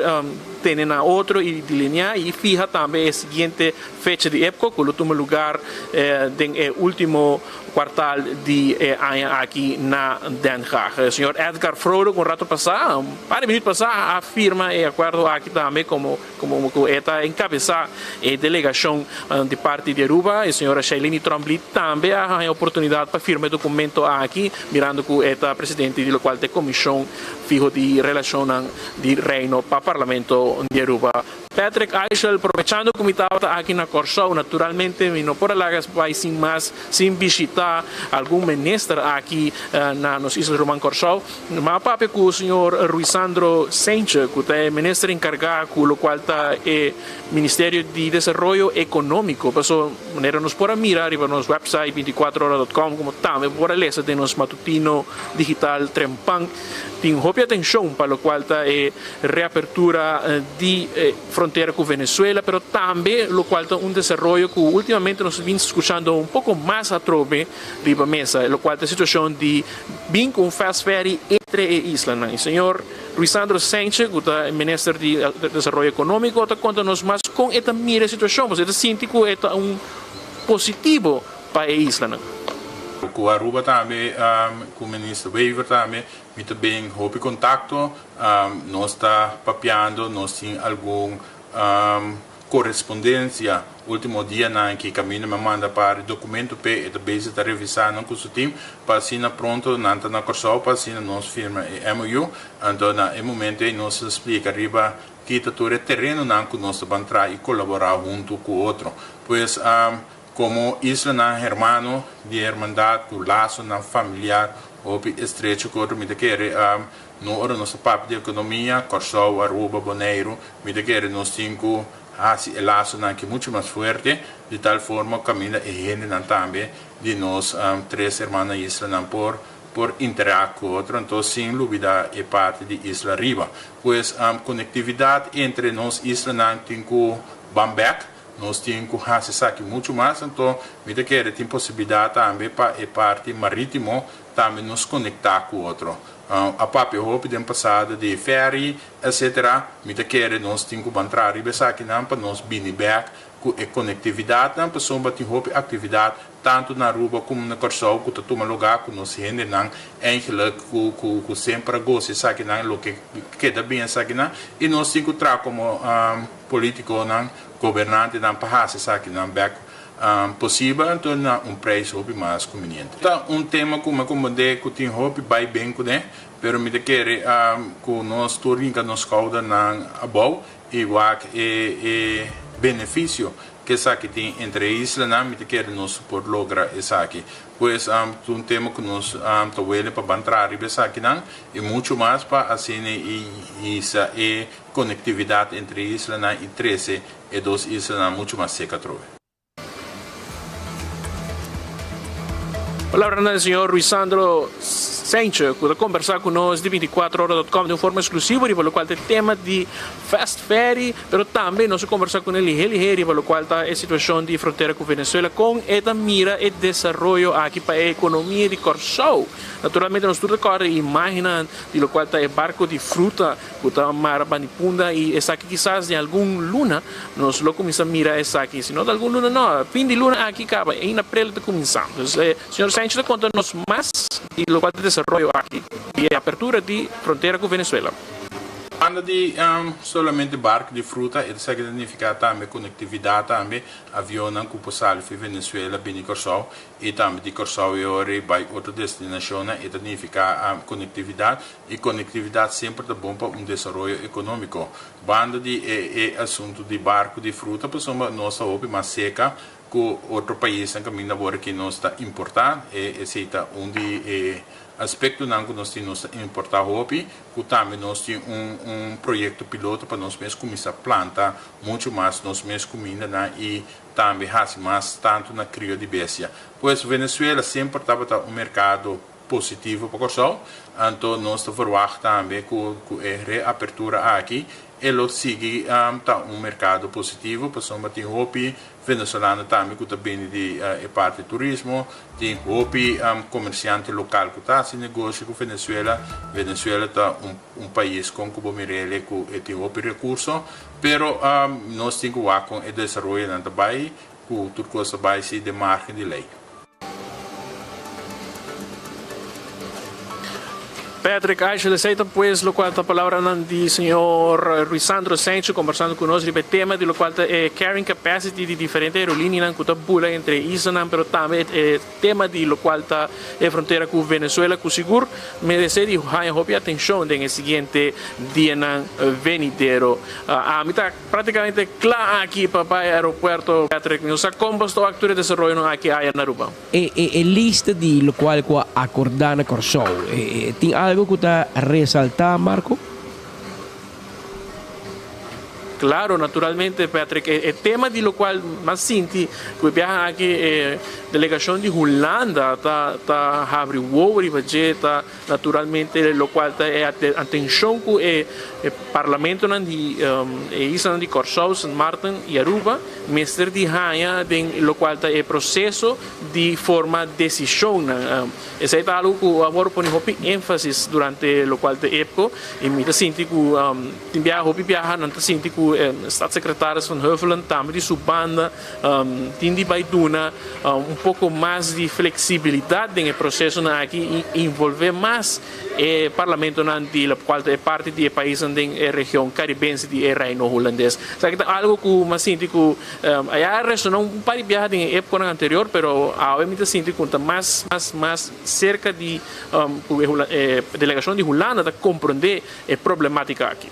tene na otro i delineá i fiha tambe e siguiente fecha di EPCO ku lo tuma lugar den e último Kwartal di e aña aki na Den Haag. Señor Edgar Frodo ku un rato pasá, un par di minuut pasá, a firma e akuerdo aki tambe komo komo ku e ta enkabesá e delegashon di parti di Aruba. E señora Shailene Trombley tambe a haña oportunidat pa firma e dokumento aki, mirando ku e ta presidente di lokual ta e komishon fiho di relashonnan di Reino pa Parlamento di Aruba. Patrick Eichel, Probechando ku mi tabata aki na Kòrsou, naturalmente mi no por a laga bai sin mas sin bishitá algun minister aki na nos isla ruman Kòrsou. Mi a papia ku señor Ruisandro Seintje, ku ta e minister enkargá ku lokual ta e Ministerio di Desaroyo Ekonómiko. Paso manera nos por a mira riba nos website binticuatrohora dot com komo tambe bo por a lesa den nos matutino digital Trempan, tin hopi atenshon pa lokual ta e reapertura di e frontera ku Venezuela, pero tambe lokual ta un desaroyo ku ultimamente nos ta bin skuchando un poko mas atrobe riba mesa, lokual ta e situashon di bin ku un fast ferry entre e islanan. E señor Ruisandro Sanchez, ku ta e minister di Desaroyo Ekonómiko, ta konta nos mas kon e ta mira e situashon, pasobra e ta sinti ku e ta un positivo pa e islanan. Ku Aruba tambe, ku Minister Wever tambe, mi ta bin hopi kontakto. Nos ta papiando, nos tin algun korespondensia ultimo dianan ki kaminda mi a manda par di dokumento p'e, e ta bezig ta revisá nan ku su tim pa asina pronto nan ta na Kòrsou pa asina nos firma e MOU. Anto na e momento ei nos ta splika riba kita tur e terenonan ku nos ta ban traha i kolaborá huntu ku otro. Pues komo islanan hermano di hermandat ku lasonan familiar hopi estrecho ku otro mi ta kere no ora nos ta papia di ekonomia, Kòrsou, Aruba, Boneiru, mi ta kere nos tin ku hasi e lasonan aki muchu mas fuerte di tal forma kaminda e hendenan tambe di nos tres hermano islanan por por interact cu otro, anto sin lubida e parti di isla riba. Pues conectividad entre nos islanan tin cu ban bek, nos tin cu haci esaki mucho mas, anto mi ta kere tin posibilidad tambe pa e parti maritimo tambe nos conecta cu otro. A papia hopi den pasado di ferry etc. Mi ta kere nos tin cu ban traha riba esakinan pa nos bini bek cu e conectividadnan pasobra tin hopi actividad tantu na Aruba komo na Kòrsou ku ta tuma lugá ku nos hendenan eigenlijk ku ku ku semper a gosa esakinan loke keda bin esakinan i nos tin ku traha komo politikonan gobernantenan pa hasi esakinan bèk posibel anto na un preis hopi mas kumbiniente. Ta un tema ku mi a komprendé ku tin hopi bai ben kuné pero mi ta kere ku nos tur hinka nos skoudernan abou i wak e e benefisio Ku esaki tin entre e islanan, mi ta kere nos por logra esaki. Pues ta un tema ku nos ta wele pa ban traha riba esakinan i muchu mas pa asina hisa e konektividat entre e islanan i trese e dos islanan muchu mas seka atrobe. Palabranan di señor Ruisandro Saintje ku ta kombersá ku nos di binticuatrohora dot com den un forma eksklusivo riba lokual ta e tema di Fast Ferry, pero tambe nos a kombersá ku nan lihé lihé riba lokual ta e situashon di frontera ku Venezuela, kon e ta mira e desaroyo aki pa e ekonomia di Kòrsou. Naturalmente nos tur ta kòrda e imágennan di lokual ta e barko di fruta ku ta mara banda di punda i esaki kisas den algun luna nos lo kuminsá mira esaki, si no ta algun luna no, fin di luna aki kaba, ein aprel ta kuminsá. Entonces señor Sánchez ta konta nos mas di lokual ta e desaroyo aki di e apertura di frontera ku Venezuela. Banda di solamente barco di fruta, esaki ta nifica tambe conectividad tambe, avionnan cu por sali fi Venezuela bini Corsou y tambe di Corsou e ora bay otro destinacionnan, e ta nifica conectividad y conectividad semper ta bon pa un desaroyo economico. Banda di e asunto di barco di fruta pasobra nos ta hopi mas seca cu otro paisnan caminda awor aki nos ta importa, esey ta un di e aspectonan cu nos tin nos ta importa hopi. Ku tambe nos tin un un proyekto piloto pa nos mes kuminsá planta muchu mas nos mes kumindanan i tambe hasi mas tantu na krio di bestia. Pues Venezuela semper tabata un merkado positivo pa Kòrsou, anto nos ta verwagt tambe ku ku e reapertura aki e lo sigui ta un merkado positivo pasobra tin hopi Venezolano tambe ku ta bini di e parti turismo. Tin hopi komersiante lokal ku ta hasi negoshi ku Venezuela. Venezuela ta un pais kon ku bo mir'el ku e tin hopi rekurso, pero nos tin ku wak kon e desaroyonan ta bai, ku tur kos ta bai si den margen di lei. Patrick Eichel, Esey ta pues locual ta palabranan di señor Ruisandro Sancho conversando cu nos riba e tema di locual ta e carrying capacity di diferente aerolinianan cu ta bula entre e islanan pero tambe e tema di locual ta e frontera cu Venezuela cu sigur merece di haya hopi atencion den e siguiente dianan venidero. Ami ta Prácticamente cla aki pa bay aeropuerto Patrick mi no sa con bo sta wak tur e desaroyonan aki aya na Aruba. E e lista di locual cu a acorda na Corsou tin algo cu ta resalta Marco? Claro, naturalmente Patrick, e tema di locual mas sinti cu e biaha aki e delegacion di Hulanda ta ta habri wowo riba dje ta Naturalmente lokual ta e atenshon ku e parlamentonan di e islanan di Kòrsou, Sint Maarten i Aruba mester di haña den lokual ta e proseso di forma desishonnan. Esei ta algu ku a wòrdu pone hopi énfasis durante lokual ta EPCO i mi ta sinti ku tin biaha hopi biaha nan ta sinti ku. ku Staatssecretaris Van Huffelen tambe di su banda tin di bai duna un poko mas di fleksibilidat den e prosesonan aki i involvé mas e parlamentonan di lokual ta e parti di e paisnan den e region karibense di e Reino Hulandes. Esaki ta algu ku mi a sinti ku a resoná un par di biaha den e epokanan anterior, pero awe mi ta sinti ku ta mas mas mas serka di ku e delegashon di Hulanda ta komprondé e problematika aki.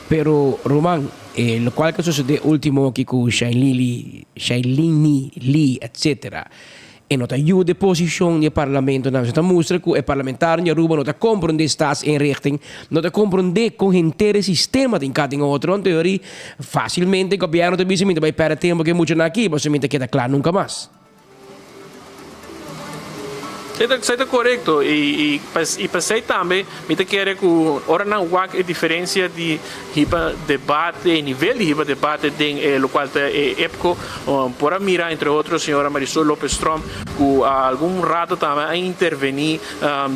Pero ruman, e lokual ku a sosodé último aki ku Shailili, Shailini Lee etc. E no ta yuda e posishon di e parlamentonan. Esei ta mustra ku e parlamentario di Aruba no ta komprondé staatsinrichting, no ta komprondé kon henter e sistema tin kat den otro. Anto yori fásilmente gobièrnu ta bisa mi ta bai pèrdè tempu ku e muchanan aki pasobra mi ta keda kla nunka mas. Esei ta korekto i p'esei tambe mi ta kere ku ora nan wak e diferensia di hiba debate, e nivel di hiba debate den e lokual ta e EPCO, por a mira entre otro señora Marisol Lopez Tromp ku algun rato tambe a intervení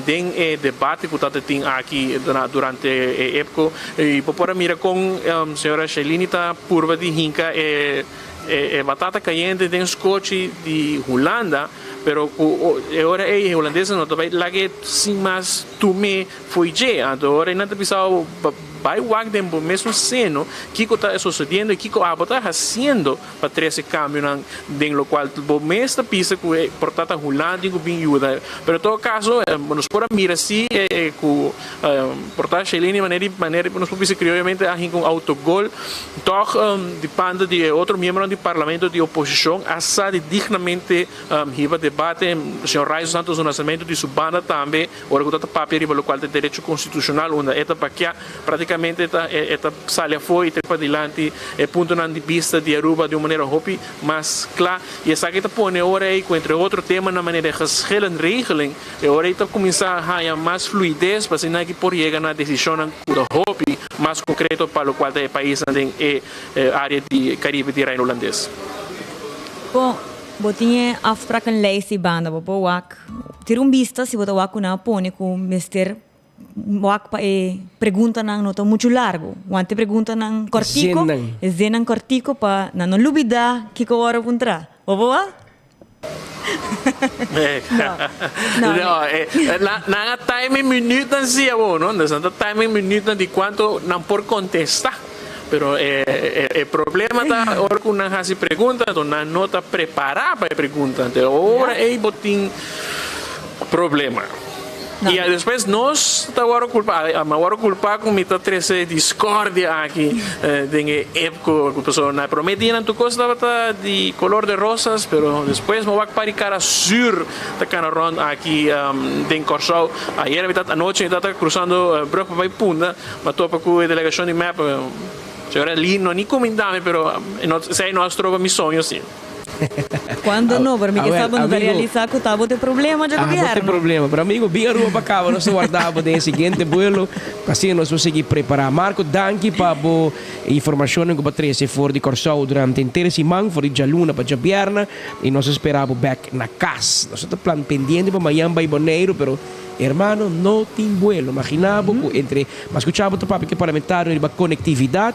den e debate ku ta tin aki durante e EPCO i bo por a mira kon señora Sheilini ta purba di hinka e E batata kayente den skochi di Hulanda, pero ku e ora ei e hulandesnan no ta bai lag'é sin mas tum'é fo'i dje. Anto e ora ei nan ta bisa bo bai wak den bo mesun seno kiko ta sosodiendo i kiko abo ta hasiendo pa trese kambionan den lokual bo mes ta bisa ku e por ta ta Hulanda tin ku bin yuda. Pero en todo kaso nos por a mira si ku por ta Sheilini manera di manera nos por bisa krioyamente a hinka un autogol. Tòg di banda di e otro miembronan di parlamento di oposishon a sa di dignamente hiba debate. Señor Raizo Santos do Nascimento di su banda tambe ora ku ta ta papia riba lokual ta e derecho konstitushonal unda e ta bakia praktikamente e ta sali afó i trepa dilanti e puntonan di bista di Aruba di un manera hopi mas kla i esaki ta pone ora ei ku entre otro temanan manera e geschillenregeling E ora ei ta kuminsá haña mas fluides pa asina ki por yega na desishonnan ku ta hopi mas konkreto pa lokual ta e paisnan den e área di Karibe di Reino Hulandes. Bon, bo tin e afsprakenlijst di banda, bo por wak, tira un bista si bo ta wak ku nan a pone ku mester wak pa e preguntanan no ta muchu largu. Want e preguntanan kòrtiko, e zinnan kòrtiko pa nan no lubidá kiko wòrdu puntrá. Bo por wak? No, no, nan a time minuutnan si awor, no? Dus nan ta time minuutnan di cuanto nan por contesta. Pero e, e, e problema ta ora cu nan haci pregunta, enton nan no ta prepara pa e pregunta. Enton ora ey bo tin problema. Y despues nos ta wòrdu kulpá, mi a wòrdu kulpá ku mi ta trese discordia aki den e epko, pasobra na e promé dianan tur kos tabata di kolor de rosas, pero despues mi wak par di kara sur ta kana rònt aki den Kòrsou. Ayera mi tabata, anochi mi tabata krusando brùg pa bai Punda, mi a topa ku e delegashon di mep, señora Lee no ni kuminda mi, pero esei no a stroba mi soño si. Cuando no, pero mi ke sa bo no ta realisa cu ta bo te problema dje gobierno. Abo te problema, pero amigo bin Aruba pa caba nos ta warda bo den e siguiente vuelo pa asina nos por sigui prepara. Marco danki pa bo informacionnan cu bo a trece for di Corsou durante henter siman for di djaluna pa djabierna y nos a spera bo bek na cas. Nos ta plan pendiente pa mañan bay Boneiru pero hermano no tin vuelo. Imagina bo cu entre mas scucha bo ta papia cu e parlamentario riba conectividad.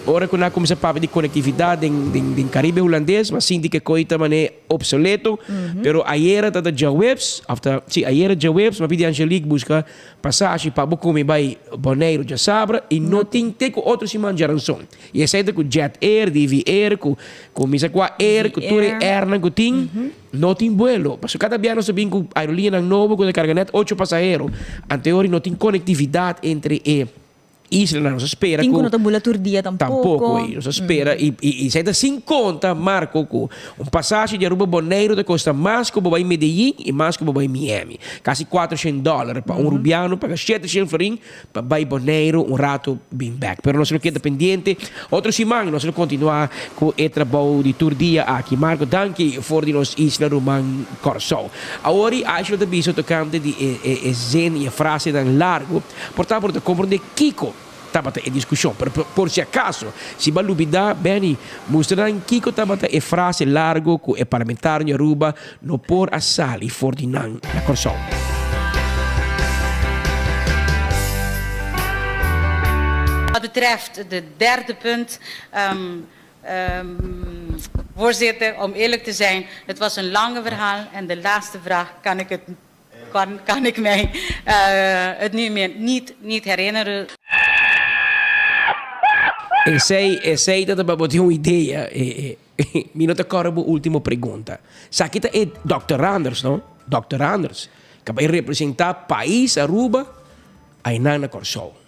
Ora ku nan a kuminsá papia di konektividat den den Karibe Hulandes, mi a sinti ku e koi ta manera opsoleto. Pero ayera ta ta djaweps, òf ta, sí, ayera djaweps mi a pidi Angelique buska pasashi pa bo kumi bai Boneiru djasabra i no tin te ku otro siman djaranson. I esei ta ku Jet Air, DV Air, ku ku mi sa kua air, ku tur e airnan ku tin, no tin buelo. Pasobra kada bia nos ta bin ku aerolineanan nobo ku ta karga nèt ocho pasahero. Anteori no tin konektividat entre e Islanan nos a spera Tin ku no ta bula tur dia tampoco. Tampoco ey. Nos a spera y y y esey ta sin conta Marco cu un pasashi di Aruba Boneiru ta costa mas cu bo bay Medellin y mas cu bo bay Miami. Casi cuatrocientos dollar pa un Rubiano paga shetecientos florin pa bay Boneiru un rato bin bek. Pero nos lo keda pendiente. Otro siman nos lo continua cu e trabou di tur dia aki. Marco danki for di nos isla ruman Corsou. Awor y Aisha lo ta bisa tocante di e e e zin y e frasenan largo. Por ta por ta komprondé kiko tabata e diskushon. Pero por si akaso, si bo a lubidá, Benny, mustra nan kiko tabata e frase largo ku e parlamentario di Aruba no por a sali for di nan na Kòrsou. betreft de derde punt, um, um, voorzitter, om eerlijk te zijn, het was een lange verhaal en de laatste vraag kan ik het kan, kan ik mij uh, het nu meer niet, niet herinneren. Esey, esey ta pa bo tin un idea. E, e, mi no ta kòrda bo último pregunta. Sa ki ta e Dòkter Anders, no? Dòkter Anders, ka bai representá pais Aruba ainan na Kòrsou.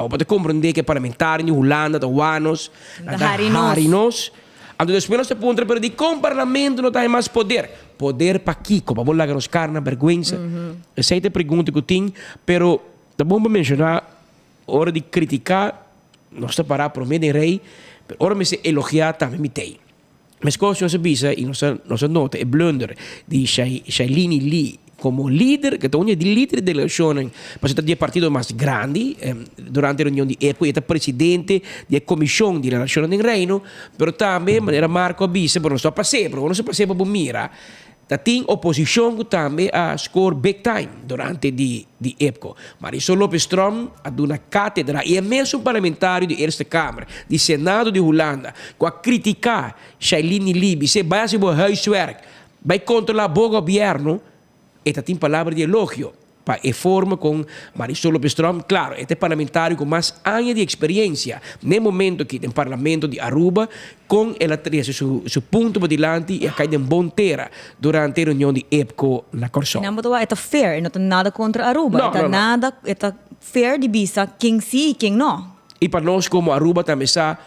Abo bo ta komprendé ku e parlamentario di Hulanda ta wak nos, nan ta hari nos. Anto despues nos ta puntra, pero dikon parlamento no ta haña mas poder? Poder pa kiko? Pa bo laga nos kara na bèrgwensa? Esei ta e pregunta ku tin, pero ta bon pa menshoná ora di kritiká nos ta pará promé den rei, pero ora mester elogiá tambe mi t'ei. Meskos nos a bisa i nos a nos a nota e blunder di Shailini Lee komo lider, ke ta un di e lider di delegashonnan pasobra ta di e partido mas grandi durante e reunion di EPCO i e ta presidente di e komishon di relashonnan den Reino, pero tambe manera Marco a bisa, pero nos no a pas'é, pero nos a pas'é pa bo mira. Ta tin oposishon ku tambe a score big time durante di di EPCO. Marisol Lopez Tromp a duna kátedra i e mesun parlamentario di Eerste Kamer di Senado di Hulanda ku a kritiká Shailene Lee bis'é bai hasi bo huiswerk, bai kontrolá bo gobièrnu, e ta tin palabra di elogio. Pa e forma con Marisol Lopez Tromp, claro, e ta e parlamentario cu mas aña di experiencia n'e momento aki den Parlamento di Aruba, con el a trece su su punto padilanti y a cay den bon tera durante e reunion di EPCO na Corsou. Nan bo ta wak e ta fair, e no ta nada contra Aruba, No, e ta no, no. nada, e ta fair di bisa ken si y ken no. Y pa nos como Aruba tambe sa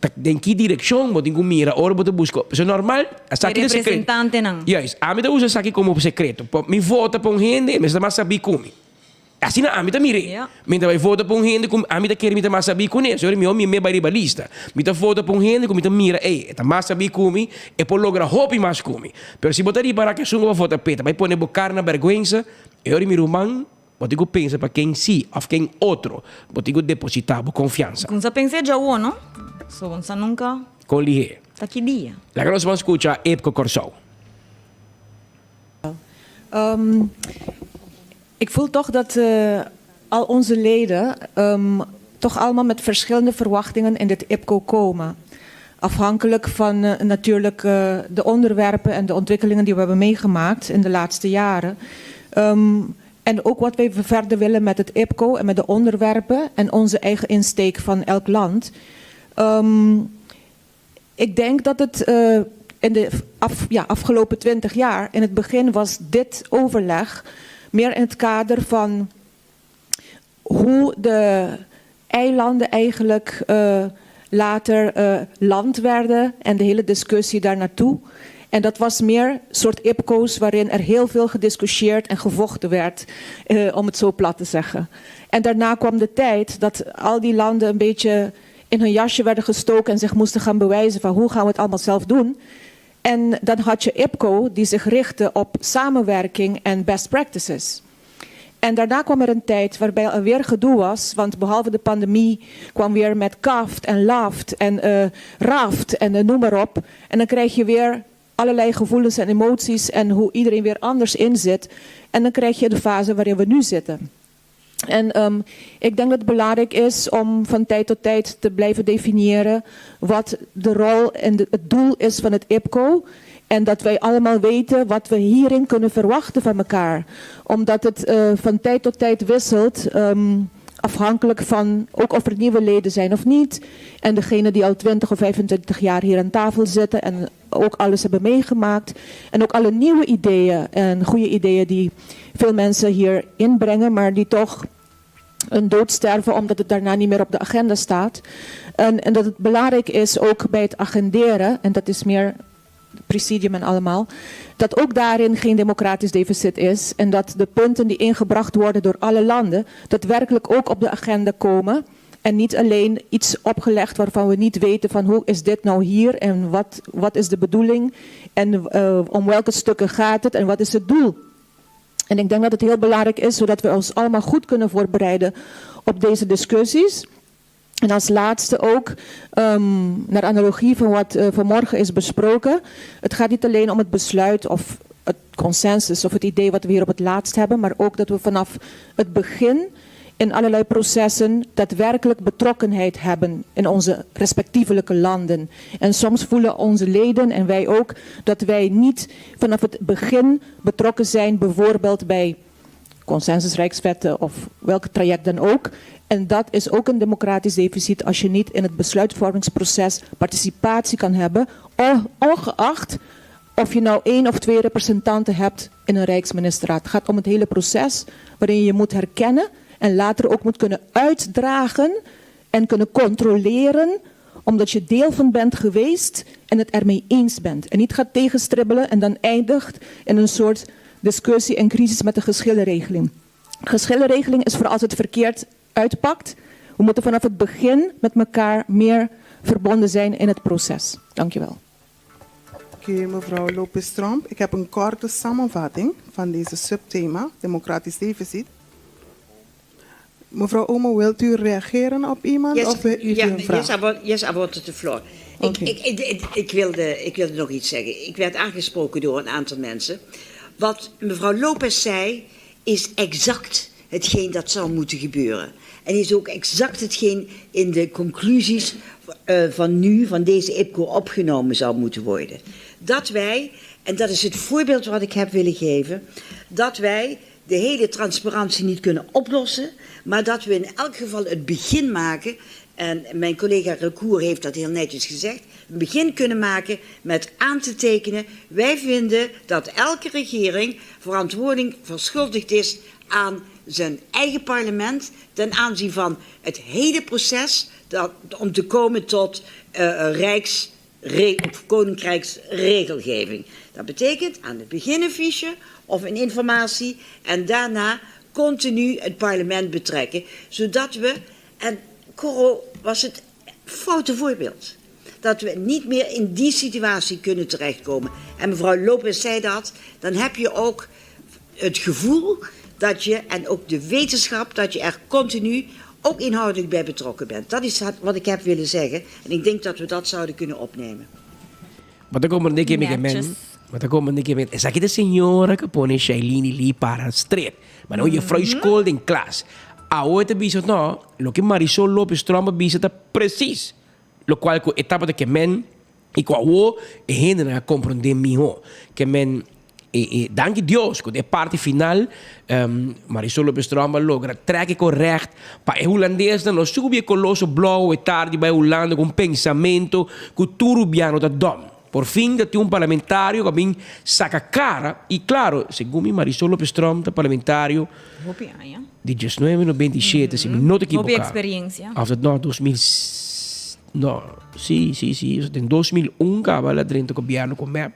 Ta den ki direkshon bo tin ku mira ora bo ta buska? Pasobra normal, esaki E ta sekreto. representantenan. Juist, ami ta usa esaki komo sekreto. Pa mi vota pa un hende, e mester ta mas sabí ku mi. Asina ami ta mir'é. Ja. Mi ta bai vota pa un hende ku ami ta kere mi ta mas sabí kuné. Pasobra mihó mi me bai riba lista. Mi ta vota pa un hende ku mi ta mira, ey, e ta mas sabí ku mi, e por logra hopi mas ku mi. Pero si bo ta ripará ku esun ku bo vota p'e ta bai pone bo kara na bèrgwensa, e ora mi ruman, Bo tin ku pensa pa ken sí òf ken otro bo tin ku depositá bo konfiansa. Kun sa pens'é djawo no? So bon sa nunka. Kon lihé. Ta ki dia. Laga nos ban skucha Epco Kòrsou. Ik voel toch dat al onze leden toch allemaal met verschillende verwachtingen in dit IPCO komen. Afhankelijk van natuurlijk de onderwerpen en de ontwikkelingen die we hebben meegemaakt in de laatste jaren. En ook wat wij verder willen met het IPCO en met de onderwerpen en onze eigen insteek van elk land. Ik denk dat het in de af, ja, afgelopen 20 jaar, in het begin was dit overleg meer in het kader van hoe de eilanden eigenlijk uh, later uh, land werden en de hele discussie daar naartoe. En dat was meer soort IPCO's waarin er heel veel gediscussieerd en gevochten werd, uh, om het zo plat te zeggen. En daarna kwam de tijd dat al die landen een beetje in hun jasje werden gestoken en zich moesten gaan bewijzen van hoe gaan we het allemaal zelf doen. En dan had je IPCO die zich richtte op samenwerking en best practices. En daarna kwam er een tijd waarbij er weer gedoe was, want behalve de pandemie kwam weer met kaft en laft en uh, raft en uh, noem maar op. En dan krijg je weer allerlei gevoelens en emoties en hoe iedereen weer anders in zit. En dan krijg je de fase waarin we nu zitten. En um, ik denk dat het belangrijk is om van tijd tot tijd te blijven definiëren wat de rol en de, het doel is van het IPCO. En dat wij allemaal weten wat we hierin kunnen verwachten van elkaar. Omdat het uh, van tijd tot tijd wisselt. Um, afhankelijk van ook of er nieuwe leden zijn of niet. En degene die al 20 of 25 jaar hier aan tafel zitten en ook alles hebben meegemaakt. En ook alle nieuwe ideeën en goede ideeën die veel mensen hier inbrengen, maar die toch een dood sterven omdat het daarna niet meer op de agenda staat. En, en dat het belangrijk is ook bij het agenderen, en dat is meer presidium en allemaal, dat ook daarin geen democratisch deficit is en dat de punten die ingebracht worden door alle landen daadwerkelijk ook op de agenda komen. En niet alleen iets opgelegd waarvan we niet weten van hoe is dit nou hier en wat, wat is de bedoeling en uh, om welke stukken gaat het en wat is het doel. En ik denk dat het heel belangrijk is zodat we ons allemaal goed kunnen voorbereiden op deze discussies. En als laatste ook, um, naar analogie van wat uh, vanmorgen is besproken. Het gaat niet alleen om het besluit of het consensus of het idee wat we hier op het laatst hebben, maar ook dat we vanaf het begin in allerlei processen daadwerkelijk betrokkenheid hebben in onze respectievelijke landen. En soms voelen onze leden en wij ook dat wij niet vanaf het begin betrokken zijn, bijvoorbeeld bij consensusrijkswetten of welk traject dan ook. En dat is ook een democratisch deficit als je niet in het besluitvormingsproces participatie kan hebben, ongeacht of je nou één of twee representanten hebt in een rijksministerraad. Het gaat om het hele proces waarin je moet herkennen en later ook moet kunnen uitdragen en kunnen controleren, omdat je deel van bent geweest en het ermee eens bent. En niet gaat tegenstribbelen en dan eindigt in een soort discussie en crisis met de geschillenregeling. Geschillenregeling is voor als het verkeerd uitpakt. We moeten vanaf het begin met elkaar meer verbonden zijn in het proces. Dank je wel. Oké, mevrouw Lopez-Tromp. Ik heb een korte samenvatting van deze subthema, democratisch deficit. Mevrouw Oomen, wilt u reageren op iemand Yes, of u ja, een vraag? Yes, yes, I wanted the floor. Ik wilde nog iets zeggen. Ik werd aangesproken door een aantal mensen. Wat mevrouw Lopez zei, is exact hetgeen dat zou moeten gebeuren. En is ook exact hetgeen in de conclusies van nu, van deze IPCO, opgenomen zou moeten worden. Dat wij, en dat is het voorbeeld wat ik heb willen geven, dat wij de hele transparantie niet kunnen oplossen, maar dat we in elk geval het begin maken, en mijn collega Recour heeft dat heel netjes gezegd, een begin kunnen maken met aan te tekenen, wij vinden dat elke regering verantwoording verschuldigd is aan zijn eigen parlement ten aanzien van het hele proces om te komen tot rijks- of koninkrijksregelgeving. Dat betekent aan het begin een fiche of een informatie en daarna continu het parlement betrekken, zodat we, en Coro was het foute voorbeeld, dat we niet meer in die situatie kunnen terechtkomen. En mevrouw Lopez zei dat, dan heb je ook het gevoel dat je, en ook de wetenschap, dat je er continu ook inhoudelijk bij betrokken bent. Dat is wat ik heb willen zeggen. En ik denk dat we dat zouden kunnen opnemen. Wat ik kom ke men. Wat ik kom ke men. Esaki ta señora ku a pone Shailene Lee para straight. Maar nou juffrouw school den klas. Awe ta bisa no, loke Marisol Lopez Tromp a bisa ta precies. Lokual ku e tabata ke men i ku awo e hendenan a komprondé mihó. Ke men e e danki Dios ku den e parti final Marisol Lopez Tromp a logra trek e korègt pa e hulandesnan no subi e koloso blou e tardi bai Hulanda ku un pensamentu ku tur rubiano ta dòm. Por fin ta tin un parlamentario ku a bin saka kara i klaro, segun mi Marisol Lopez Tromp ta parlamentario Hopi aña. di diesnuebe noventa i shete si mi no ta Hopi ekiboká. eksperiencia. Of dat no 2000 no si si si den 2001 kaba el a drenta gobièrnu ku mep.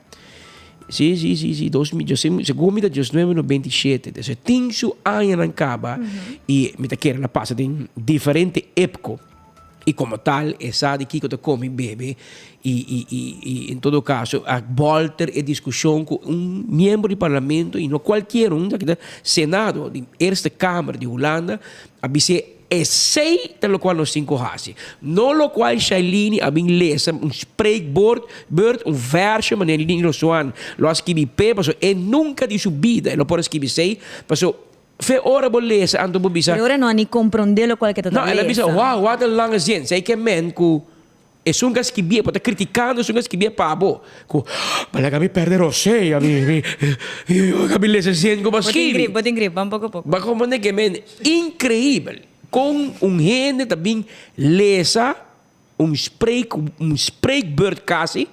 Si si si si dos mil segun mi ta diesnuebe 97 dus e tin su añanan kaba i mi ta kere el a pasa den diferente epko. I komo tal e sa di kiko ta komi bebe i i i i en todo kaso a bolter e diskushon ku un miembro di parlamento i no kualkier un ta kita senado di Eerste Kamer di Hulanda a bis'é esei ta lokual nos tin ku hasi. No lokual Shailene a bin lesa un spreekbord beurt un versje manera Nino Swan lo a skibi p'e pasobra e nunka di su bida e lo por a skibi esei pasobra Fe ora bo lesa anto bo bisa. Pero ora no a ni comprende locual ke ta ta No, el a bisa, lesa. wow, wat een lange zin. Sei ke men ku esun ku a skibié, bo ta kritikando esun ku a skibié pa bo. Ku, ma laga mi perde rosea, mi, mi, mi, laga mi lesa e zin ku bo a Bo tin skibi. grip, bo tin grip, ban poko poko. Bo a comprende ke men, increibel kon un hende ta bin lesa un spreek, un spreekbeurt kasi,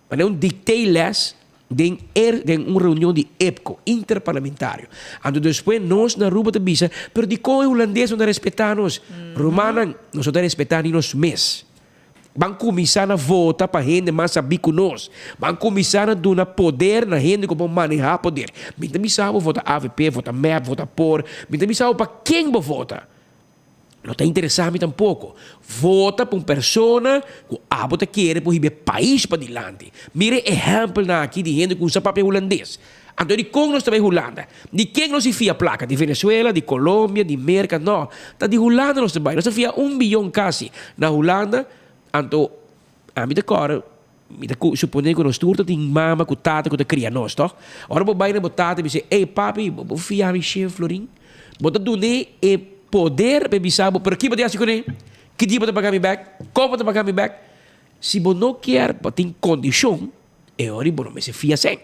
Manera un dicteeles den er den un reunion di EPCO, interparlamentario. Anto despues nos na Aruba ta bisa, pero dikon e hulandes no ta respeta nos? Rumannan, nos no ta respeta ni nos mes. Ban kuminsá na vota pa hende mas sabí ku nos. Ban kuminsá na duna poder na hende ku por manehá poder. Mi ta bisa bo vota avp, vota mep, vota por. Mi ta bisa bo pa ken bo vota. No ta interesá mi tampoko. Vota pa un persona ku abo ta kere por hiba e pais padilanti. Mira e ehèmpelnan aki di hende ku usa papia hulandes. Anto dikon nos ta bai Hulanda? Di ken nos di fia plaka? Di Venezuela, di Colombia, di Merka? No, ta di Hulanda nos ta bai. Nos ta fia un biyon kasi na Hulanda. Anto ami ta kòrda, mi ta suponé ku nos tur ta tin mama ku tata ku ta kria nos, tòg? Ora bo bai na bo tata i bisa, ey papi, bo por fia mi shen florin? Bo ta dun'é e. poder pa e bisa bo, pero ki bo ta hasi kuné? Ki dia bo ta paga mi bèk? Kon bo ta paga mi bèk? Si bo no kier pa tin kondishon, e ora bo no mester fia sèn.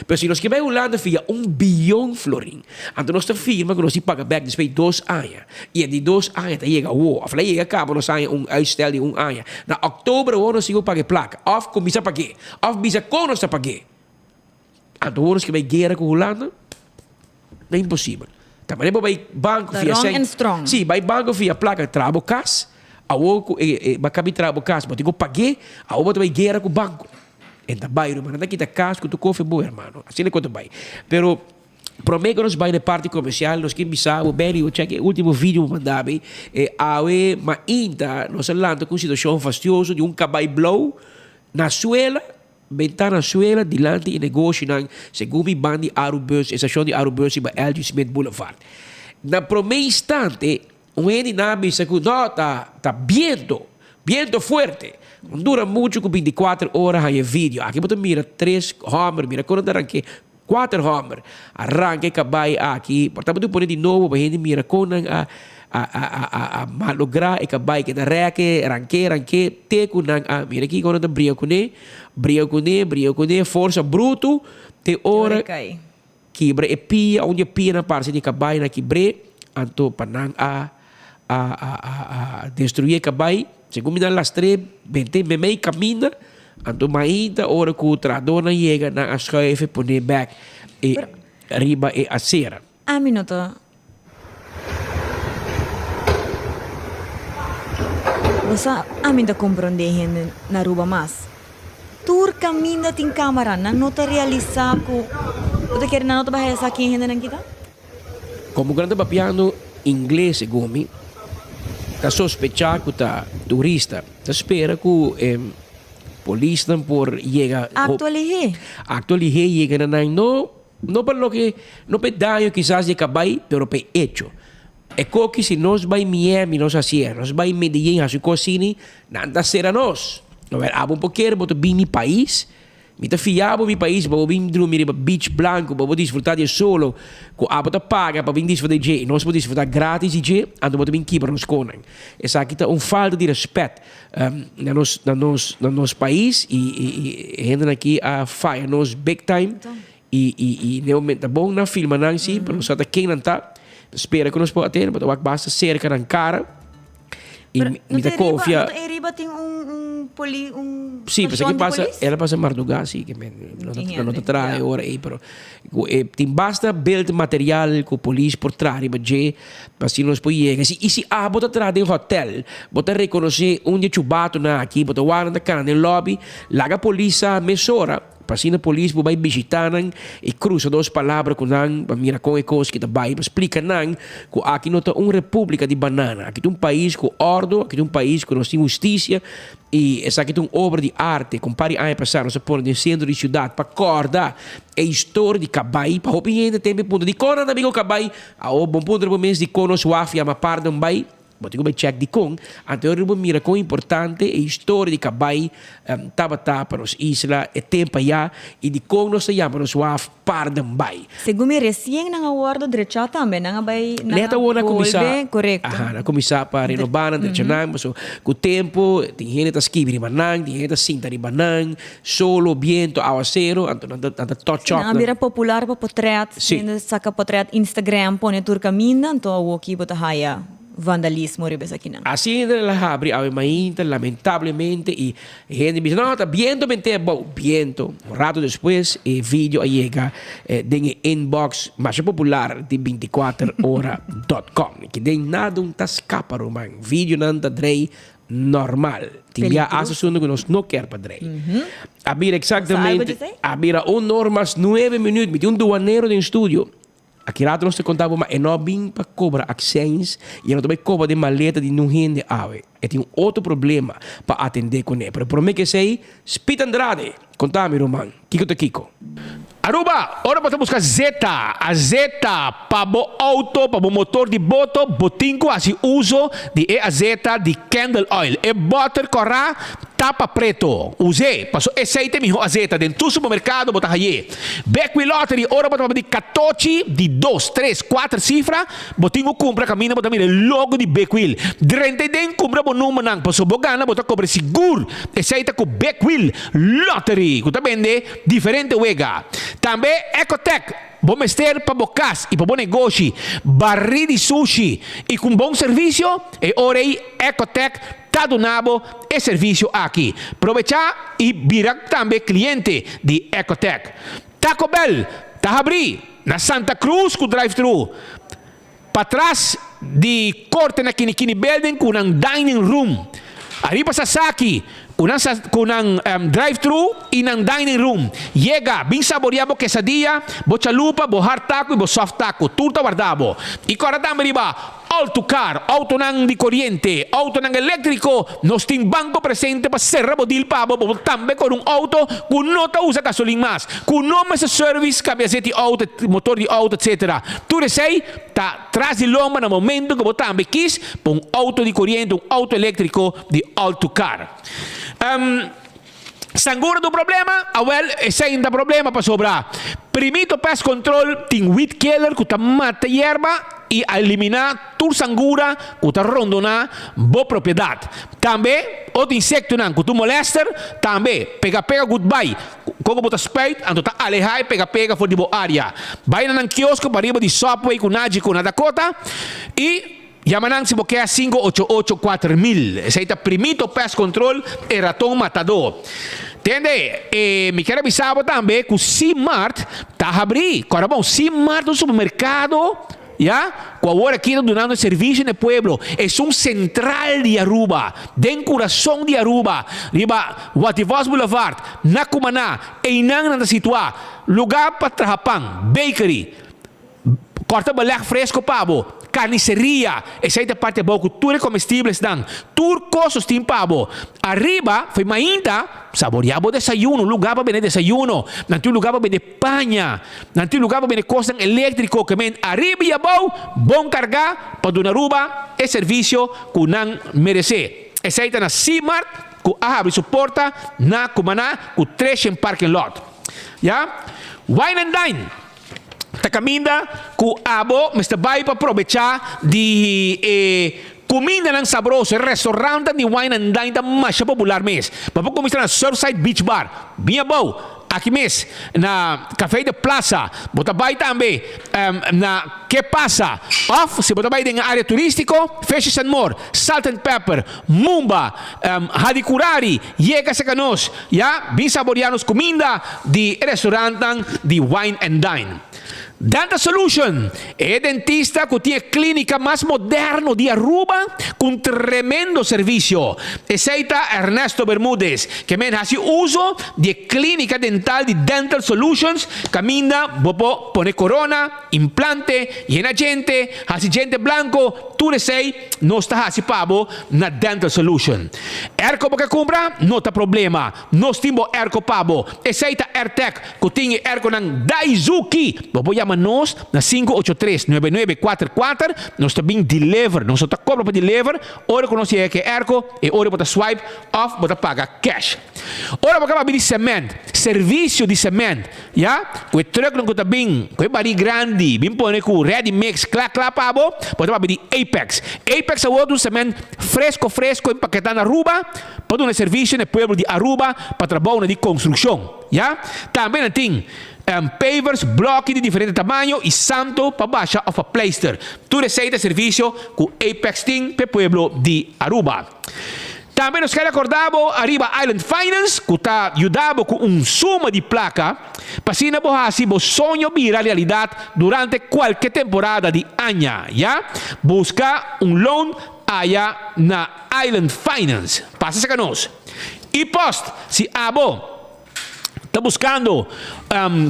Pero si nos ke bai Hulanda fia un biyon florin, anto nos ta firma ku nos tin paga bèk despues di dos aña. I e di dos aña ta yega awor, òf la yega kaba nos haña un uitstel di un aña. Na òktober awor nos tin ku paga e plaka, òf kuminsá pag'é, òf bisa kon nos ta pag'é. Anto awor nos ke bai guera ku Hulanda? Ta imposibel. Ta manera bo bai banko Ta fia wrong sèn. and strong. Sí, bai banko fia plaka traha bo kas, awor ku e e bo a kabi traha bo kas bo tin ku pag'é, awor bo ta bai guera ku banko. E ta bai ruman, nan ta kita kas ku tur kofe bo hermano. Asina ku ta bai. Pero prome ku nos bai na e parti komersial nos ke bisa bo Benny bo chek e ultimo video bo manda mi e awe mainta nos a lanta ku un situashon fastioso di un kabai blou na suela benta na suela dilanti e negoshinan segun mi ban di Arubus e stashon di Arubus riba LG Smith Boulevard. Na prome instante Un hende nan a bisa ku no ta ta biento, biento fuerte. No dura muchu ku bintikuater ora haña e video. Aki bo ta mira tres hòmber, mira kon nan ta rank'é, kuater hòmber a ranka e kabai aki. Por ta bo tin pone di nobo pa hende mira kon nan a a a a a malográ e kabai keda rèk'e, rank'é, rank'é te ku nan a mira aki kon nan ta bria kuné, bria kuné, bria kuné, forsa brutu te ora. Kibra e pia, un di e pianan parse di kabai nan kibr'é, anto pa nan a a a a a destruí e kabai, segun mi nan lastr'é bent'é meimei kaminda, anto mainta ora ku trahadónan yega nan a schuif e pon'é bèk e riba e asera. Ami no ta Bo sa, ami ta komprondé hende na Aruba mas. Tur kaminda tin kamera, nan no ta realisá ku bo ta kere nan no ta bai haya sa ken hendenan kita? Komo ku nan ta papiando ingles segun mi, ta sospechá ku ta turista. Ta spera ku e polisnan por yega. Aktua lihé. Aktua lihé yega na nan no. No pa loke, no pa e daño kisas di e kabai, pero pa e echo. E koki si nos bai Miami nos hasié, nos bai Medellin hasi kos asini, nan ta sera nos. Awor abo por kere bo ta bin mi pais, mi ta fia bo mi pais pa bo bin drumi riba beach blanco, pa bo disfruta di e solo ku abo ta paga pa bin disfruta di dje i nos por disfruta gratis di dje, anto bo ta bin kibra nos konan. Esaki ta un falta di respet na nos na nos na nos pais i i hendenan aki a faya nos big time. I i i ne momento ta bon nan filma nan si, pero no sa ta ken nan ta. Spera ku nos por atende, bo ta wak basta serka nan kara. I Pero mi no ta ta riba, konfia. no ta riba tin un un poli un Sí, pero stashon esaki di pasa, polis? el a pasa mardugá si, ke men no ta Tin no ta hende, traha e ya. ora ei, pero ku e tin basta beeldmateriaal ku polis por traha riba dje pa asina nos por yega. Si i si abo ta traha den hotel, bo ta rekonosé un di e chubatonan aki, bo ta wak nan ta kana den lobby, laga polis sa mesora. Pa asina polis por bai bishitá nan i krusa dos palabra ku nan pa mira kon e kos ki ta bai, pa splika nan ku aki no ta un repúblika di banana, aki ta un pais ku òrdu, aki ta un pais ku nos tin hustisia i esaki ta un obra di arte ku un par di aña pasá nos a pone den sentro di siudat pa kòrda e historia di kabai pa hopi hende tempu e puntra dikon nan ta bin ku kabai? Awor bon puntra bo mes dikon nos waf yama Paardenbaai? Bo tin ku bai chèk dikon, anto bo mira kon importante e historia di kabai tabata pa nos isla e tempu ayá i dikon nos ta yama nos waf Paardenbaai. Segun mi resien nan a wòrdu drechá tambe, nan a bai, nan Nèt a awor nan a kuminsá, bolbe, korekto. aha, nan a kuminsá pa renobá nan, drecha nan, pasobra ku tempu tin hende ta skibi riba nan, tin hende ta sinta riba nan, solo, biento, awasero, anto nan ta nan ta touch Sí, up nan a nan. bira popular pa potrèt, Sí. hende saka potrèt Instagram, pone tur kaminda, anto awoki bo ta haya vandalismo riba esakinan. Asina el a habri awe mainta, lamentablemente, y hende bisa, no, ta biento bente abou. Biento. Un rato despues e video a yega den e inbox masha popular di binticuater ora dot com. Ki den nada un ta scapa, ruman. Videonan ta drei normal. Tin bia hasta asunto cu nos no kier pa drei. A bira exactamente, a bira un or mas nuebe minuut. Mi tin un duanero den studio. Aki rato nos ta konta bo ma e no a bin pa kobra aksèns i e no ta bai koba den maleta di niun hende awe. E tin un otro problema pa atendé kuné. Pero promé ku esei, Speed Andrade, konta mi ruman, kiko ta kiko? Aruba, ora bo ta buska zeta, azeta, pa bo auto, pa bo motor di boto, bo tin ku hasi uso di e azeta di Candle Oil. E bòter kòrá tapa preto. Us'é, paso esei ta e mihó azeta. Den tur supermerkado bo ta hañ'é. Bekwee Lottery, ora bo ta papia di katochi di dos, tres, kuater sifra, Bo tin ku kumpra kaminda bo ta mira e logo di Big Wheel. Drenta ei den kumpra bo numbernan pasobra bo gana bo ta kobra sigur. Esei ta ku Big Wheel Lottery ku ta bende diferente wega. Tambe Ecotec bo mester pa bo kas i pa bo negoshi barí di sushi i ku un bon servisio, e ora ei Ecotec ta duna bo e servisio aki. Probechá i bira tambe kliente di Ecotec. Taco Bell ta habrí na Santa Cruz ku drive-thru patras di korte na Kinikini Building ku nan dining room. Ariba Sasaki ku nan ku nan drive-thru i nan dining room. Yega, bin saboria bo quesadilla, bo chalupa, bo hard taco i bo soft taco. Tur ta warda bo. I kòrda tambe riba Autocar, autonan di coriente, autonan electrico, nos tin banco presente pa cera bo deal pa bo, bo por tambe core un auto cu no ta usa gasolin mas, cu no mester service, cambia zet di auto, motor di auto etc. Tur esey ta tras di lomba na momento cu bo tambe kies pa un auto di coriente, un auto electrico di Autocar. Sangura ta un problema? Awel, esei no ta problema pasobra Primito Pest Control tin weed killer ku ta mata yerba i a eliminá tur sangura ku ta rondoná bo propiedat. Tambe otro insektonan ku ta molester tambe pega pega goodbye. Kon ku bo ta spuit anto ta alehá e pega pega for di bo área. Bai na nan kiosko pariba di Subway ku Nagico na Dakota i. Yama nan si bo ke sinku ocho ocho 4000. Esei ta Primito Pest Control, e raton matadó. Tende, e mi kier a bisa bo tambe ku C-Mart ta habrí. Kòrda bon, C-Mart ta un supermerkado, ya, ku awor aki ta dunando servisio na e pueblo. Esun sentral di Aruba, den kurason di Aruba, riba Wativos Boulevard, na Cumaná. Einan nan ta situá. Lugá pa traha pan, bakery. Kòrta beleg fresko pa bo. Karniseria, esei ta parti abou ku tur e komestiblesnan. Tur kos nos tin pa bo. Ariba, fo'i mainta, saboriá bo desayuno, un lugá pa bende desayuno. Nan tin un lugá pa bende paña. Nan tin un lugá pa bende kosnan eléktriko. Ke men ariba i abou, bon kargá pa duna Aruba e servisio ku nan meresé. Esei ta na C-Mart ku a habri su porta na Cumaná ku Treshen Parking Lot. Ya. Wine and Dine. Ta kaminda ku abo mester bai pa probechá di e kumindanan sabroso. E restaurantan di Wine and Dine ta masha popular mes. Bo por kuminsá na Surfside Beach Bar, bien abou, aki mes na Café de Plaza. Bo ta bai tambe na Ke Pasa? Òf si bo ta bai den e área turístiko, Fishes and More, Salt and Pepper, Mumba, Hadicurari, yega serka nos. Ya, bin saboreá nos kuminda di e restaurantnan di Wine and Dine. Dental Solution, e dentista ku tin e klínika mas moderno di Aruba ku un tremendo servisio. Esei ta Ernesto Bermudez, ke men hasi uso di e klínika dental di Dental Solutions kaminda bo por pone korona, implante, yena djente, hasi djente blanko, tur esei nos ta hasi pa bo na Dental Solution. Airco bo ke kumpra? No ta problema, nos tin bo airco pa bo. Esei ta Airtec ku tin e airconan Daizuki. Bo por yama nos na 583 9944, nos ta bin deliver, nos no ta kobra pa deliver, ora ku nos yega ku e airco, e ora bo ta swipe òf bo ta paga cash. Ora bo kaba bini cement, servicio di cement, ya, cu e trucknan cu ta bin, cu e bari grandi, bin pone cu ready mix cla cla pa bo, bo ta papia di Apex. Apex awor ta un cement fresco fresco empaketa na Aruba pa duna servicio na e pueblo di Aruba pa trabounan di construccion, ya. Tambe nan tin pavers, bloki di diferente tamaño y santo pa basha of pa pleister. Tur esey ta servicio cu Apex tin pa e pueblo di Aruba. Tambe nos kere acorda bo ariba Island Finance cu ta yuda bo cu un suma di placa pa asina bo haci bo soño bira realidad durante cualke temporada di aña. Ya busca un loan aya na Island Finance. Pasa cerca nos. Y post si abo ta buscando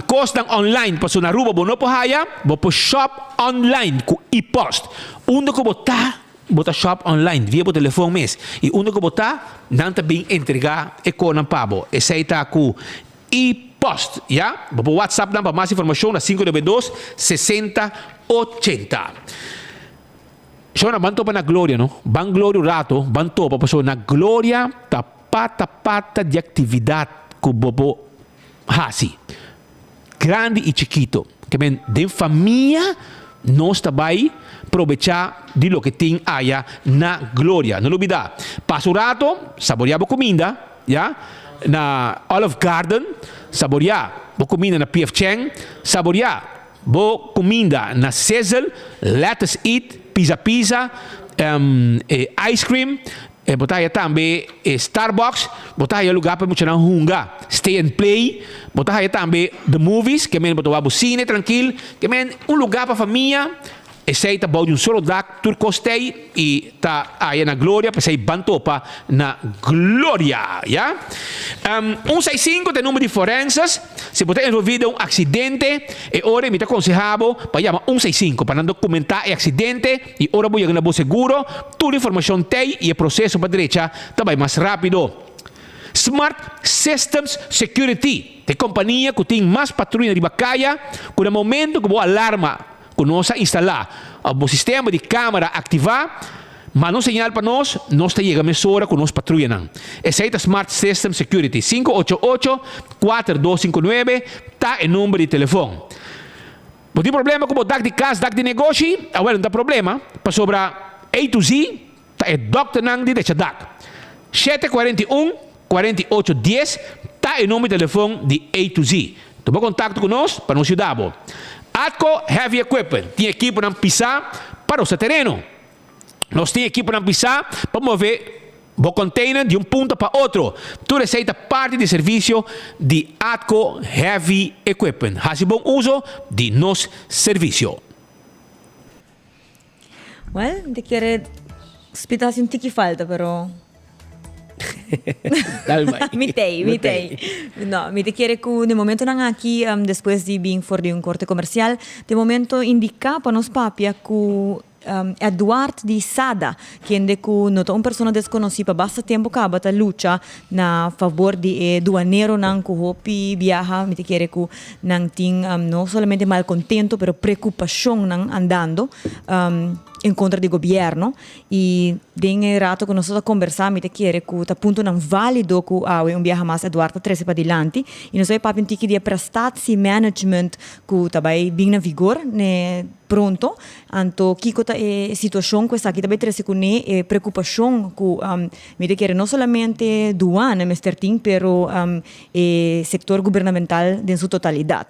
cosnan online pasobra na Aruba bo no por haya, bo por shop online cu e-post. Unda cu bo ta Bo ta shop online via bo telefon mes y unda cu bo ta, nan ta bin entrega e conan pa bo. Esey ta cu e-post. Post, ya. Bo por WhatsApp nan pa mas informacion na 592 60 80. Shona, ban topa na Gloria no. Ban Gloria un rato, ban topa pasobra na Gloria ta pata pata di actividad cu bo por haci. Grandi y chikito. Ke men den famia nos ta bay probecha di loke tin aya na Gloria. No lubida, pasa un rato, saborea bo cuminda, ya, na Olive Garden, saborea bo cuminda na PF Chang, saborea bo cuminda na Sizzle, Lettuce Eat, Pizza Pizza, e ice cream, bo ta haya tambe e Starbucks, bo ta haya lugar pa e muchanan hunga, stay and play, bo ta haya tambe the movies, ke men bo ta wak bo cine trankil, ke men un lugar pa famia. Esei ta bou di un solo dak, tur kos t'ei i ta aya na gloria, p'esei ban topa na gloria. Ya. Un sei sinku ta e number di forenses. Si bo ta envolví den un aksidente, e ora ei mi ta konsehá bo pa yama un sei sinku pa nan dokumentá e aksidente i ora bo yega na bo seguro, tur informashon t'ei i e proseso pa drecha ta bai mas rápido. Smart Systems Security ta e kompania ku tin mas patruya riba kaya ku na momento ku bo alarma ku nos a instalá òf bo sistema di kámara aktivá, manda un señal pa nos, nos ta yega mesora ku nos patruyanan. Esei ta Smart System Security. 588 4259 ta e number di telefon. Bo tin problema ku bo dak di kas, dak di negoshi? Awel, no ta problema, pasobra A to Z ta e dòkternan di decha dak. 741 48 dies ta e number di telefon di A to Z. Tuma kontakto ku nos pa nos yuda bo. Atco Heavy Equipment tin ekiponan pisá pa rosa tereno. Nos tin ekiponan pisá pa move bo container di un punto pa otro. Tur esei ta parti di servisio di Atco Heavy Equipment. Hasi bon uso di nos servisio. Well, mi ta kere spit hasi un tiki falta, pero Dal bai. Mi tei, mi tei. No, mi ta kere ku den momentonan aki, despues di bin for di un korte komersial, ta e momento indiká pa nos papia ku Eduard di Sada, kende ku no ta un persona deskonosí pa basta tempu kaba ta lucha na fabor di e duaneronan ku hopi biaha, mi ta kere ku Nan tin no solamente malcontento pero preocupacionnan andando en contra di gobierno y den e rato cu nos ta conversa mi ta kere cu ta puntonan valido cu awe un biaha mas Eduard ta trece padilanti y nos ta bay papia un tiki di e prestatiemanagement cu ta bay bin na vigor ne pronto. Anto kico ta e situacion cu esaki ta bay trece cune e preocupacion cu mi ta kere no solamente douane mester tin pero e sector gubernamental den su totalidad.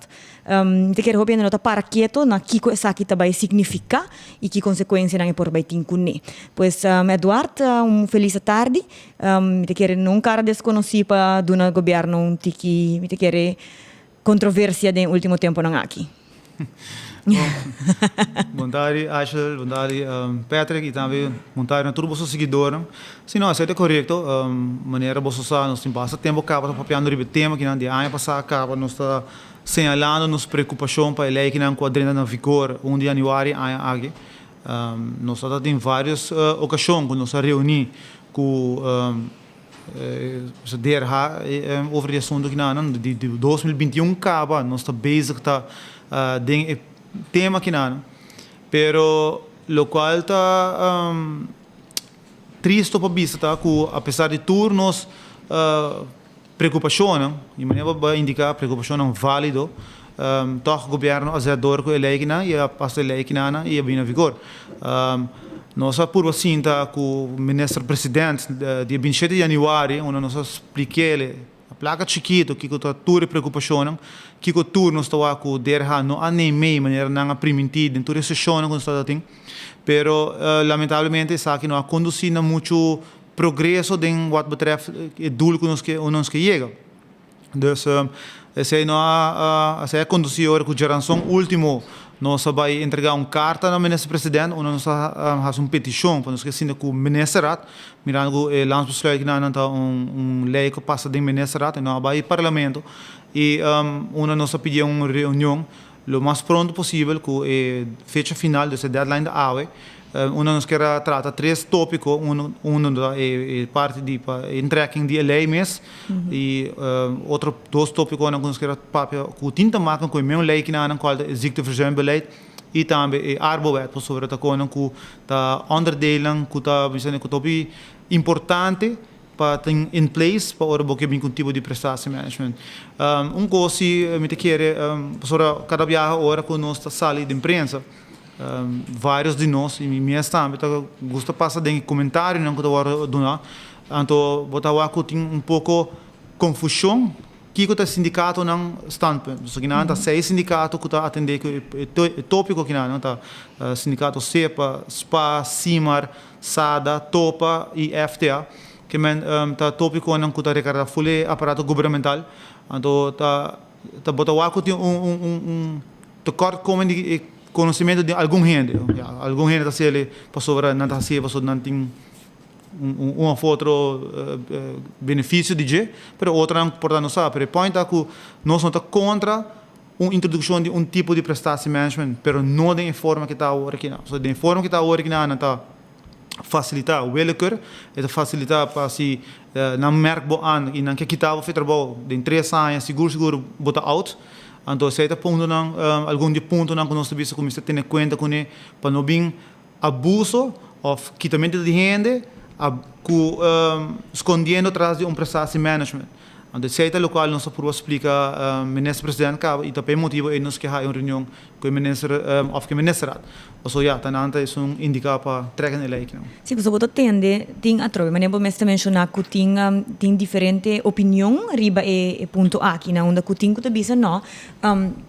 Mi ta kere hopi hende no ta para keto na kico esaki ta bay significa y ki consecuencianan e por bay tin cune. Pues Eduard, un feliz atardi. Mi ta kere no un cara desconoci pa duna gobierno un tiki, mi ta kere, controversia den ultimo temponan aki. Bon tardi Ashel, bon tardi Patrick y tambe bon tardi na tur boso siguidornan. Si no, esey ta corecto. Manera boso sa nos tin basta tempo caba ta papiando riba e tema kinan. Di aña pasa caba nos ta señalando nos preocupacion pa e leykinan cu a drenta na vigor un di januari aña aki. Nos ta tin varios ocasion cu nos a reuni cu DRH over di asuntu kinanan di 2021 kaba nos ta bezig ta den e tema kinanan pero lokual ta tristo pa bisa ta ku apesar di tur nos preokupashonnan di manera bo a indiká preokupashonnan válido tòg gobièrnu a zet dor ku e lei kinan i a pasa e lei kinanan i a bini na vigor. Nos a purba sinta ku minister president dia 27 di yanüari unda nos a splik'el na plaka chikitu kiko ta tur e preokupashonnan, kiko tur nos ta wak ku DRH no a neim'ei manera nan a primintí den tur e seshonnan ku nos tabata tin. Pero lamentablemente esaki no a kondusí na muchu progreso den wat betreft e doel ku nos ke nos ke yega. Dus esei no a esei a kondusí ora ku djaranson último nos a bai entregá un karta na minister president unda nos a hasi un petishon pa nos ke sinta ku ministerraad mirando ku e landsbesluit kinan ta un un lei ku pasa den ministerraad i no a bai parlamento i unda nos a pidi un reunion lo mas pronto posibel ku e fecha final dus e deadline ta awe. Unda nos kier a trata tres tópiko, un unda ta e parti di pa intrekking di e lei mes i otro dos tópikonan ku nos kier a papia ku tin ta maken ku e meun lei kinanan kual ta e ziekteverzuimbeleid i tambe e arbowet pasobra ta konan ku ta onderdeelnan ku ta bisa ku ta hopi importante pa tin in place pa ora bo ke bin ku un tipo di prestatiemanagement. Un kos si mi ta kere pasobra kada biaha ora ku nos ta sali den prensa Varios di nos, y mi mes tambe, ta gusta pasa den e comentarionan cu ta wordo duna. Anto bo ta wak cu tin un poco confusion kico ta e sindicatonan standpunt. Pasobra kinan ta seis sindicato cu ta atende cu e topico kinan ta sindicato SEPA, spa, Simar, SADA, topa y FTA. Ke men ta topiconan cu ta recarga ful e aparato gubernamental. Anto ta bo ta wak cu tin un. Tekort komen di e konosementu di algun hende. Ya, algun hende ta hasiel pasobra nan ta hasié pasobra nan tin un un òf otro benefisio di dje, pero otronan por ta no sa. Pero e point ta ku nos no ta kontra un introdukshon di un tipo di prestatiemanagement, pero no den e forma ke ta awor aki nan. So den e forma ke ta awor aki nan, nan ta fasilitá willekeur, e ta fasilitá pa si nan merk bo an i nan ke kita bo for e trabou den tres aña sigur sigur bo ta out. Anto esei ta puntonan, algun di e puntonan ku nos ta bisa ku mester tene kuenta kuné pa no bin abuso òf kitamentu di hende ku skondiendo tras di un prestatie management. Anto esei ta lokual nos a purba splika Minister President kaba i ta pa e motibu ei nos ke haña un reunion ku e minister òf ku e ministerraad. Pasobra ya, ta nan ta esun indiká pa trèk na e lei kinan. Si, pasobra bo ta tende tin atrobe, manera bo mester menshoná ku tin tin diferente opinion riba e punto aki, na unda ku tin ku ta bisa nò,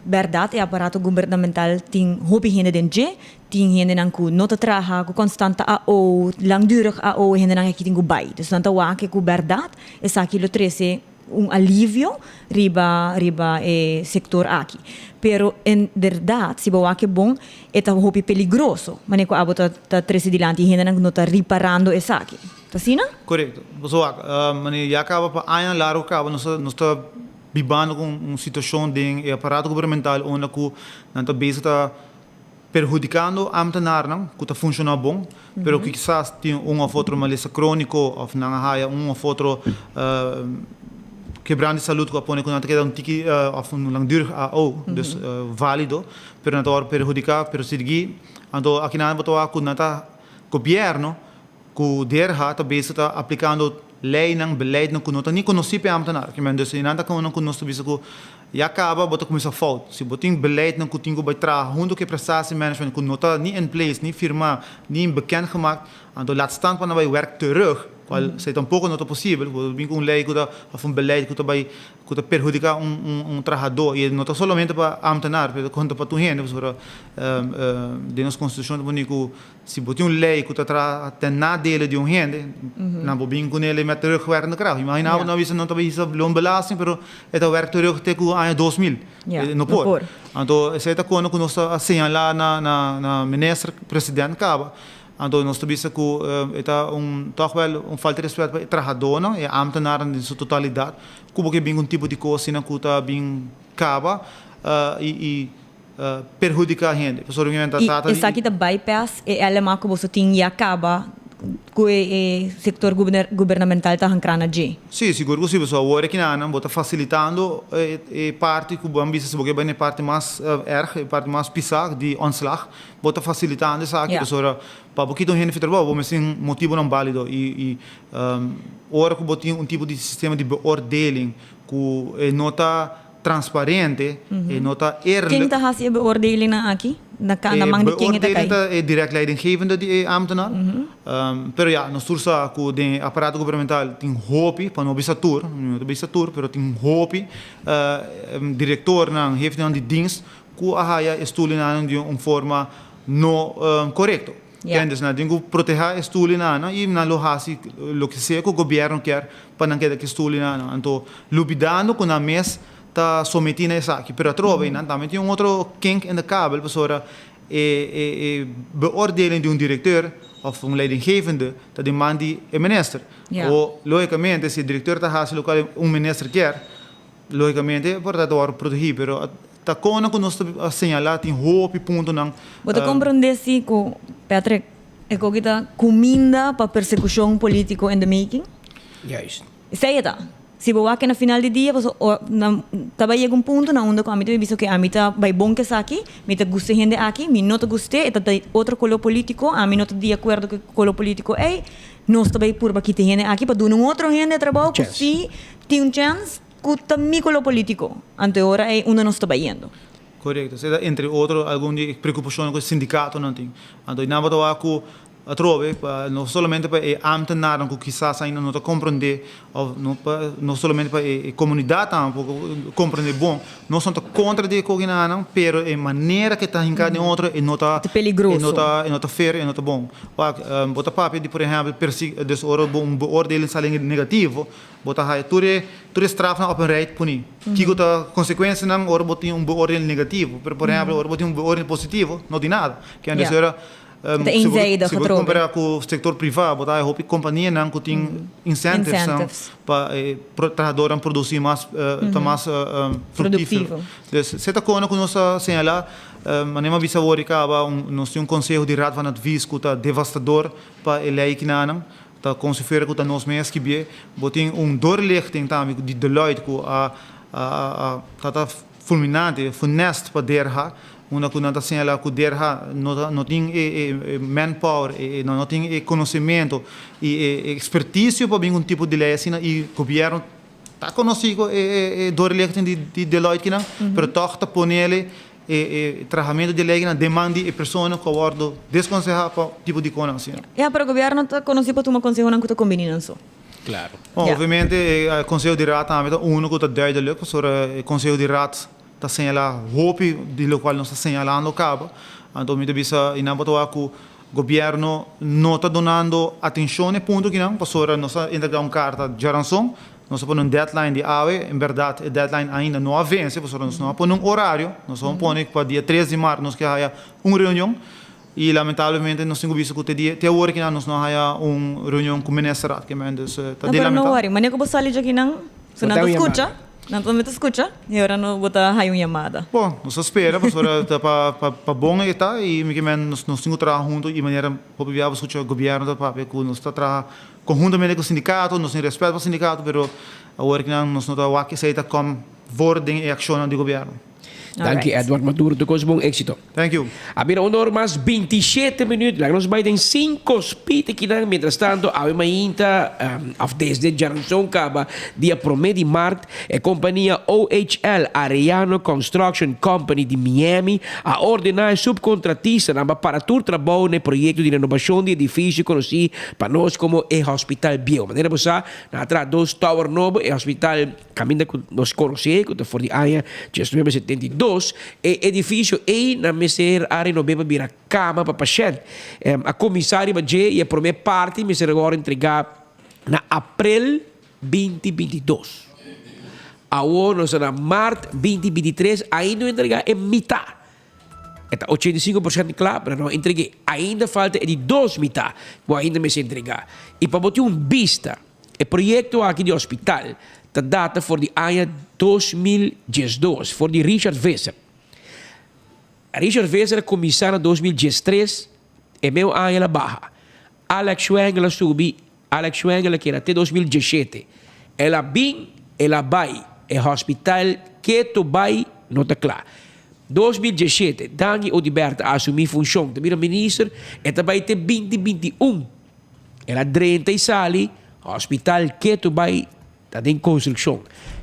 bèrdat e aparato gubernamental tin hopi hende den dje, tin hendenan ku no ta traha ku konstant ta AO, langdurig AO, e hendenan aki tin ku bai. Dus nan ta wak ku bèrdat esaki lo trese un alivio riba riba e sector aki. Pero en berdad si bo wak e bon e ta hopi peligroso manera cu abo ta ta trece dilanti y hendenan no ta riparando esaki. Ta asina? Corecto. Bo wak, manera ya caba pa añanan largo caba nos ta nos ta bibando cu un situacion den e aparato gubernamental unda cu nan ta bezig ta perhudicando ambtenarnan cu ta funciona bon, pero cu kisas tin un of otro malesa cronico of nan a haya un of otro quebrant di salud cu a pone cu nan ta keda un tiki of un langdurig AO, dus valido, pero nan ta worde perhudica, pero sirgi. Anto akinan bo ta wak cu nan ta gobierno Ku DRH ta bezig ta aplikando leinan, beleidnan ku no ta ni konosí pa e ámtenar. Kimen dus einan ta kono ku nos ta bisa ku ya kaba bo ta kuminsá fout. Si bo tin beleidnan ku tin ku bai traha huntu ku e prestatiemanagement ku no ta ni in place, ni firmá, ni bekend gemaakt, anto laat staan pa nan bai werk terug, kual esei tampoko no ta posibel. Bo bin ku un lei ku ta òf un beleid ku ta bai ku ta perhudiká un trahadó i no ta solamente pa ámtenar pero ta konta pa tur hende pasobra den nos konstitushon ta pone ku Si bo tin un lei ku ta traha ten nadele di un hende, nan por bin kunele met terugwerkende kracht. Imagina bo nan bisa nan ta bai hisa loonbelasting pero e ta werk terug te ku aña 2000. No por. Anto esei ta kono ku nos ta señala na na minister president kaba. Anto nos ta bisa ku e ta un tòg wèl un falta di respèt pa e trahadónan, e ámtenarnan den su totalidat ku bo ke bin ku un tipo di kos asina ku ta bin kaba i perhudica hende. Pasobra mi ta trata di. I esaki ta bypass e LMA ku boso tin ya kaba ku e sektor gubernamental ta hankra na dje? Sí, sigur ku sí. Pasobra awor aki nan bo ta fasilitando e parti ku bo a bisa si bo ke bai na e parti mas erg, e parti mas pisá di ontslag, bo ta fasilitando esaki. Pasobra pa bo kita un hende for trabou bo mester tin motibonan bálido i ora ku bo tin un tipo di sistema di beoordeling ku e no ta transparente, e no ta eerlijk. Ken ta hasi e beoordelingnan aki? Na ka, na man di ken e ta kai? E beoordeling ta e direct leidinggevende di e ambtenaar. Pero ya, nos tur sa ku den e aparato gubernamental tin hopi, pa no bisa tur, mi no ta bisa tur, pero tin hopi direktornan, hefenan di dienst ku a haya e stoelnan di un forma no korekto. Kende nan tin ku protehá e stoelnan i nan lo hasi loke sea ku gobièrnu kier pa nan keda ku e stoelnan. Anto lubidando ku nan mes ta sometí na esaki. Pero atrobe nan tambe tin un otro kink in de kabel pasobra e e beoordeling di un direkteur òf un leidinggevende ta den man di e minister. O lógikamente si e direkteur ta hasi lokual un minister kier lógikamente por ta wòrdu protegí pero Ta kona ku nos ta señalá tin hopi puntonan. Bo ta komprondé si ku, Patrick, E koki ta kuminda pa persekushon polítiko in the making? Juist. Esei e ta. Si bo wak na final di dia, paso na ta bai yega un punto na unda ku ami ta bisa oke ami ta bai bon ku esaki, mi ta gusta e hende aki, mi no ta gust'é, e ta di otro koló polítiko, ami no ta di akuerdo ku e koló polítiko ei, nos ta bai purba kita e hende aki pa duna un otro hende e trabou ku si tin un chèns ku ta mi koló polítiko. Anto e ora ei unda nos ta bai yendo. Korekto. Esei ta entre otro algun di e preokupashonnan ku e sindikatonan tin. Anto i nan bo ta wak ku Atrobe, pa no solamente pa e ámtenarnan ku kisas ainda no ta komprendé òf no pa no solamente pa e komunidat tampoko komprendé bon, nos no ta kontra di e kokinannan, pero e manera ku e ta hinká den otro e no ta E e no ta e no ta fair, e no ta bon. Wak, bo ta papia di por ehèmpel persi dus ora bo un beoordeling sali negativo, bo ta haya tur e tur e strafnan op een rij poni. Kiko ta konsekuensianan ora bo tin un beoordeling negativo? Pero por ehèmpel ora bo tin un beoordeling positivo no tin nada. Kende dus ora Ta eenzijdig Si bo atrobe. kompara ku sektor privá, bo ta haña hopi kompanianan ku tin incentives pa e trahadornan produsí mas, ta mas fruktífero. Dus se ta kona ku nos ta señalá, manera mi a bisa awor i kaba, nos tin un konseho di Raad van Advies ku ta devastador pa e lei kinanan, ta komo si fuera ku ta nos mes skibié. Bo tin un doorlichting tambe di Deloitte ku a ta ta fulminante, funest pa derha. Unda ku nan ta señalá ku Derha no ta no tin e e manpower, e e no tin e konosementu i e ekspertisio pa bin ku un tipo di lei asina i gobièrnu ta konosí ku e e e doorlichting di di Deloitte kinan, pero tòg ta ponele e e trahamentu di e lei kinan den man di e persona ku a wòrdu deskonsehá pa tipo di konan asina. Ya, pero gobièrnu ta konosí pa tuma konsehonan ku ta kombiní nan so. Klaro. Bon, obviamente e konseho di raad tambe ta unu ku ta duidelijk, pasobra e konseho di raad ta señalá hopi di lokual nos ta señalando kaba. Anto mi ta bisa i nan por ta wak ku gobièrnu no ta dunando atenshon na e punto kinan pasobra nos a entregá un karta djaranson, nos a pone un deadline di awe, en bèrdat e deadline ainda no a vense pasobra nos no a pone un orario, nos a pone pa dia tres di mart nos ke haya un reunion i lamentablemente nos tin ku bisa ku te dia te awor kinan nos no a haya un reunion ku ministerraad kimen dus ta No, di pero no lamentá. worry, manera ku bo sali djakinan, su nan ta skucha. Nan tambe ta skucha i ora no bo ta haña un yamada. Bon, nos ta spera pasobra ta pa pa bon e ta i mi ke men nos nos tin ku traha huntu i manera hopi bia bo skucha gobièrnu ta papia ku nos ta traha konhuntamente ku sindikato, nos tin rèspèt pa sindikato pero awor kinan nos no ta wak esei ta kòm voor den e akshonnan di gobièrnu. Danki Edward Maduro, tur kos bon éxito. Thank you. A bira un or mas 27 minuut, laga nos bai den cinco speed akinan, mientras tanto awe mainta of desde djaranson kaba dia prome di mart e kompania OHL Arellano Construction Company di Miami a ordena e subkontratistanan pa para tur trabou na e proyekto di renobashon di edifisio konosí pa nos komo e Hospital Bieu. Manera bo sa nan a traha dos tower nobo, e hospital. Kaminda ku nos konosé ku ta for di aña diesnuebe setenta i dos, e edifisio ei nan mester a renob'é pa bira kama pa pashènt. A kuminsá riba dje i e promé parti mester a wòrdu entregá na aprel binti 22. Awor nos ta na mart binti 23, ainda no entregá e mitá. E ta 85% kla, pero no a entreg'é. Ainda falta e di dos mitá ku ainda mester entregá. I pa bo tin un bista. E proyekto aki di hospital ta data for di aña 2012, for di Richard Visser. Richard Visser a kuminsá na 2013, e meu aña el a baha. Alex Schwengle a subi, Alex Schwengle a keda te 2017. El a bin, el a bai, e hospital ketu bai no ta kla. 2017, Dangui Oduber ta asumí funshon, ta bira minister, e ta bai te 2021. El a drenta y sali, hospital ketu bay ta den construccion.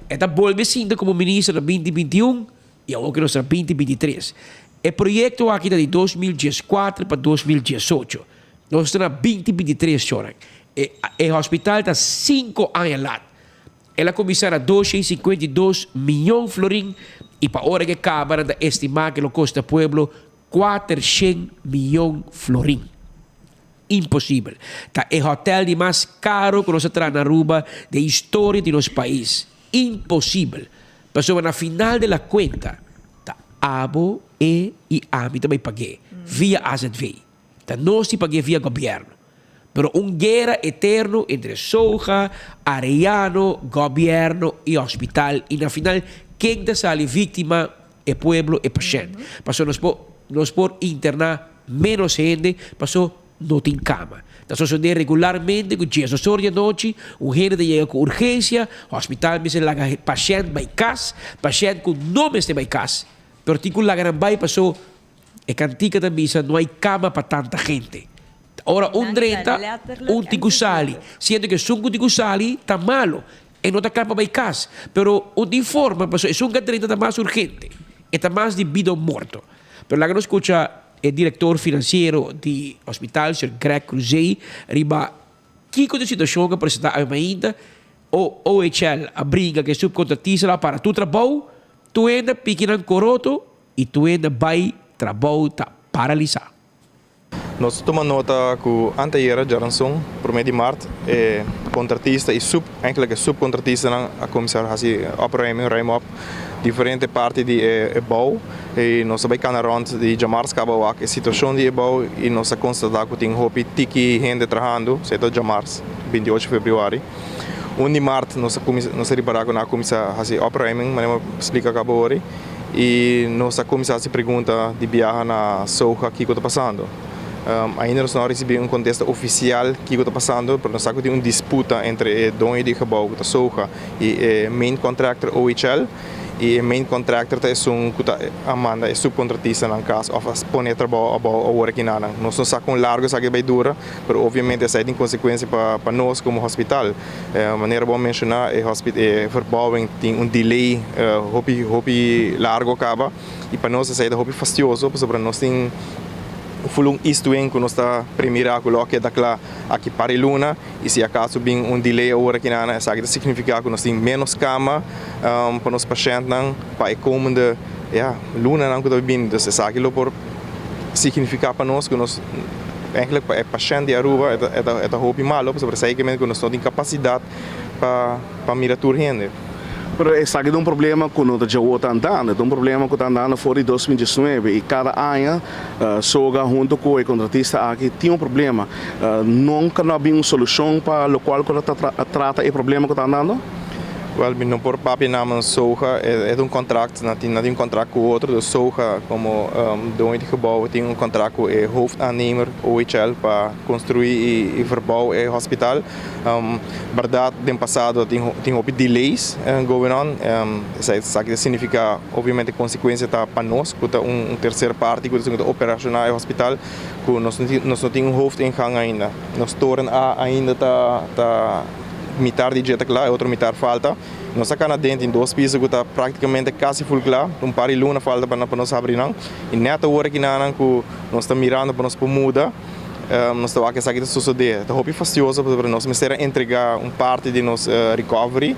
E ta bolbe sinta como minister na 2021 y awor cu nos ta na 2023. E proyecto aki ta di 2014 pa 2018. Nos ta na 2023 chornan. E e hospital ta cinco aña lat. El a cuminsa na 252 miyon florin y pa ora cu e caba nan ta estima cu lo costa pueblo 400 miyon florin. Imposibel. Ta e hotel di mas caro cu nos a traha na Aruba den historia di nos pais. Imposibel. Pasobra na final de la cuenta ta abo, e y ami ta bay pagu'e via AZV. Ta nos di pagu'e via gobierno. Pero un guera eterno entre Soja, Arellano, gobierno y hospital y na final ken ta sali victima? E pueblo, e pashent. Pasobra nos por nos por interna menos hende paso. no tin kama. Ta sosodé regularmente ku djes or di anochi un hende ta yega ku urgensia, hospital mester laga pashènt bai kas, pashènt ku no mester bai kas, pero tin ku laga nan bai paso e kantika ta bisa no hay kama pa tanta hente. Ora un drenta, un tin ku sali, siendo ku esun ku tin ku sali ta malo, e no ta kla pa bai kas, pero un tin forma paso esun ku a drenta ta mas urgente, e ta mas di bida o morto. Pero laga nos skucha E director financiero di hospital, señor Greg Cruzé, riba kico di situacion cu a presenta awe mainta, o OHL a bringa cu e subcontratista lo a para tur trabou, tur hende a piki nan coroto y tur hende a bay trabou ta paralisa. Nos ta tuma nota cu anteayera djaranson, prome di mart, e contratista y sub, eigenlijk e subcontratistanan a cuminsa haci opruiming, ruim op, diferente parti di e bou. I nos a bai kana rònt di djamars kaba wak e situashon di e bou i nos a konstatá ku tin hopi tiki hende trahando, esei ta djamars, binti ocho febrüari. Un di mart nos a kuminsá nos a ripará ku nan a kuminsá hasi opruiming, manera mi a splika kaba ori, i nos a kuminsá hasi pregunta di biaha na Soga kiko ta pasando. Ainda nos no a risibí un kontesta ofisial kiko ta pasando, pero nos sa ku tin un disputa entre e doño di e gebou ku ta Soga i e main contractor OHL. I e main contractor ta esun ku ta a manda e subcontratistanan kas òf a pone e trabou abou awor aki na nan. Nos no sa kon largu esaki ta bai dura, pero obviamente esei tin konsekuensia pa pa nos komo hospital. Manera bo a menshoná e e verbouwing tin un delay hopi hopi largu a kaba i pa nos esei ta hopi fastioso pasobra nos tin fulun istuin ku nos ta premirá ku lo a keda kla aki par e luna. I si akaso bin un delay awor aki nan, esaki ta signifiká ku nos tin ménos kama pa nos pashèntnan pa e komende, ya, lunanan ku ta bini. Dus esaki lo por signifiká pa nos ku nos, eigenlijk pa e pashènt di Aruba e ta e ta hopi malo pasobra esaki ke mende ku nos no tin kapasidat pa pa mira tur hende. Pero esaki ta un problema ku no ta djawo ta andando, e ta un problema ku ta andando for di 2019 i kada aña Soga hunto ku e kontratista aki tin un problema. Nunka no a bin un solushon pa lokual ku ta trata e problema ku ta andando? Wèl, mi no por papia namen Soga, e ta un kontrakt, nan tin un kontrakt ku otro, dus Soga komo doño di gebou tin un kontrakt ku e hoofdaannemer, OHL, pa konstruí i verbou e hospital. Bèrdat den pasado tin tin hopi delays going on, esaki ta significa obviamente consecuencia ta pa nos cu ta un tercer parti cu ta operaciona e hospital cu nos nos no tin un hoofdingang ainda. Nos toren A ainda ta ta mitar di dje ta cla e otro mitar falta. Nos a cana den tin dos piso cu ta practicamente casi full cla, un par di luna falta pa nos habri nan y net awor aki nan cu nos ta mirando pa nos por muda. Nos ta wak esaki ta sosodé. Ta hopi fastioso pasobra nos mester a entregá un parti di nos recovery.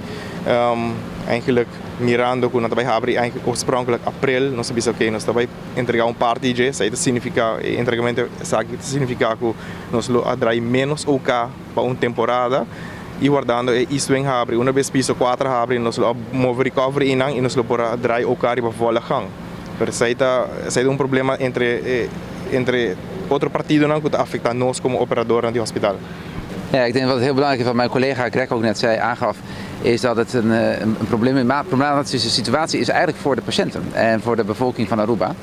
Eigenlijk mirando ku nan ta bai habri eigenlijk oorspronkelijk aprel, nos a bisa oké nos ta bai entregá un parti di dje. Esaki ta signifiká, e entregamentu esaki ta signifiká ku nos lo a drai ménos OK pa un temporada i wardando e East Wing habri. Una bes piso kuater habri nos lo a move recovery einan i nos lo por a drai OK riba volle gang. Pero esei ta esei ta un problema entre entre otro partidonan ku ta afektá nos komo operadornan di hospital. Ja, ik denk wat heel belangrijk is, wat mijn collega Greg ook net zei, aangaf, is dat het een, eh, een problematische situatie is eigenlijk voor de patiënten en voor de bevolking van Aruba.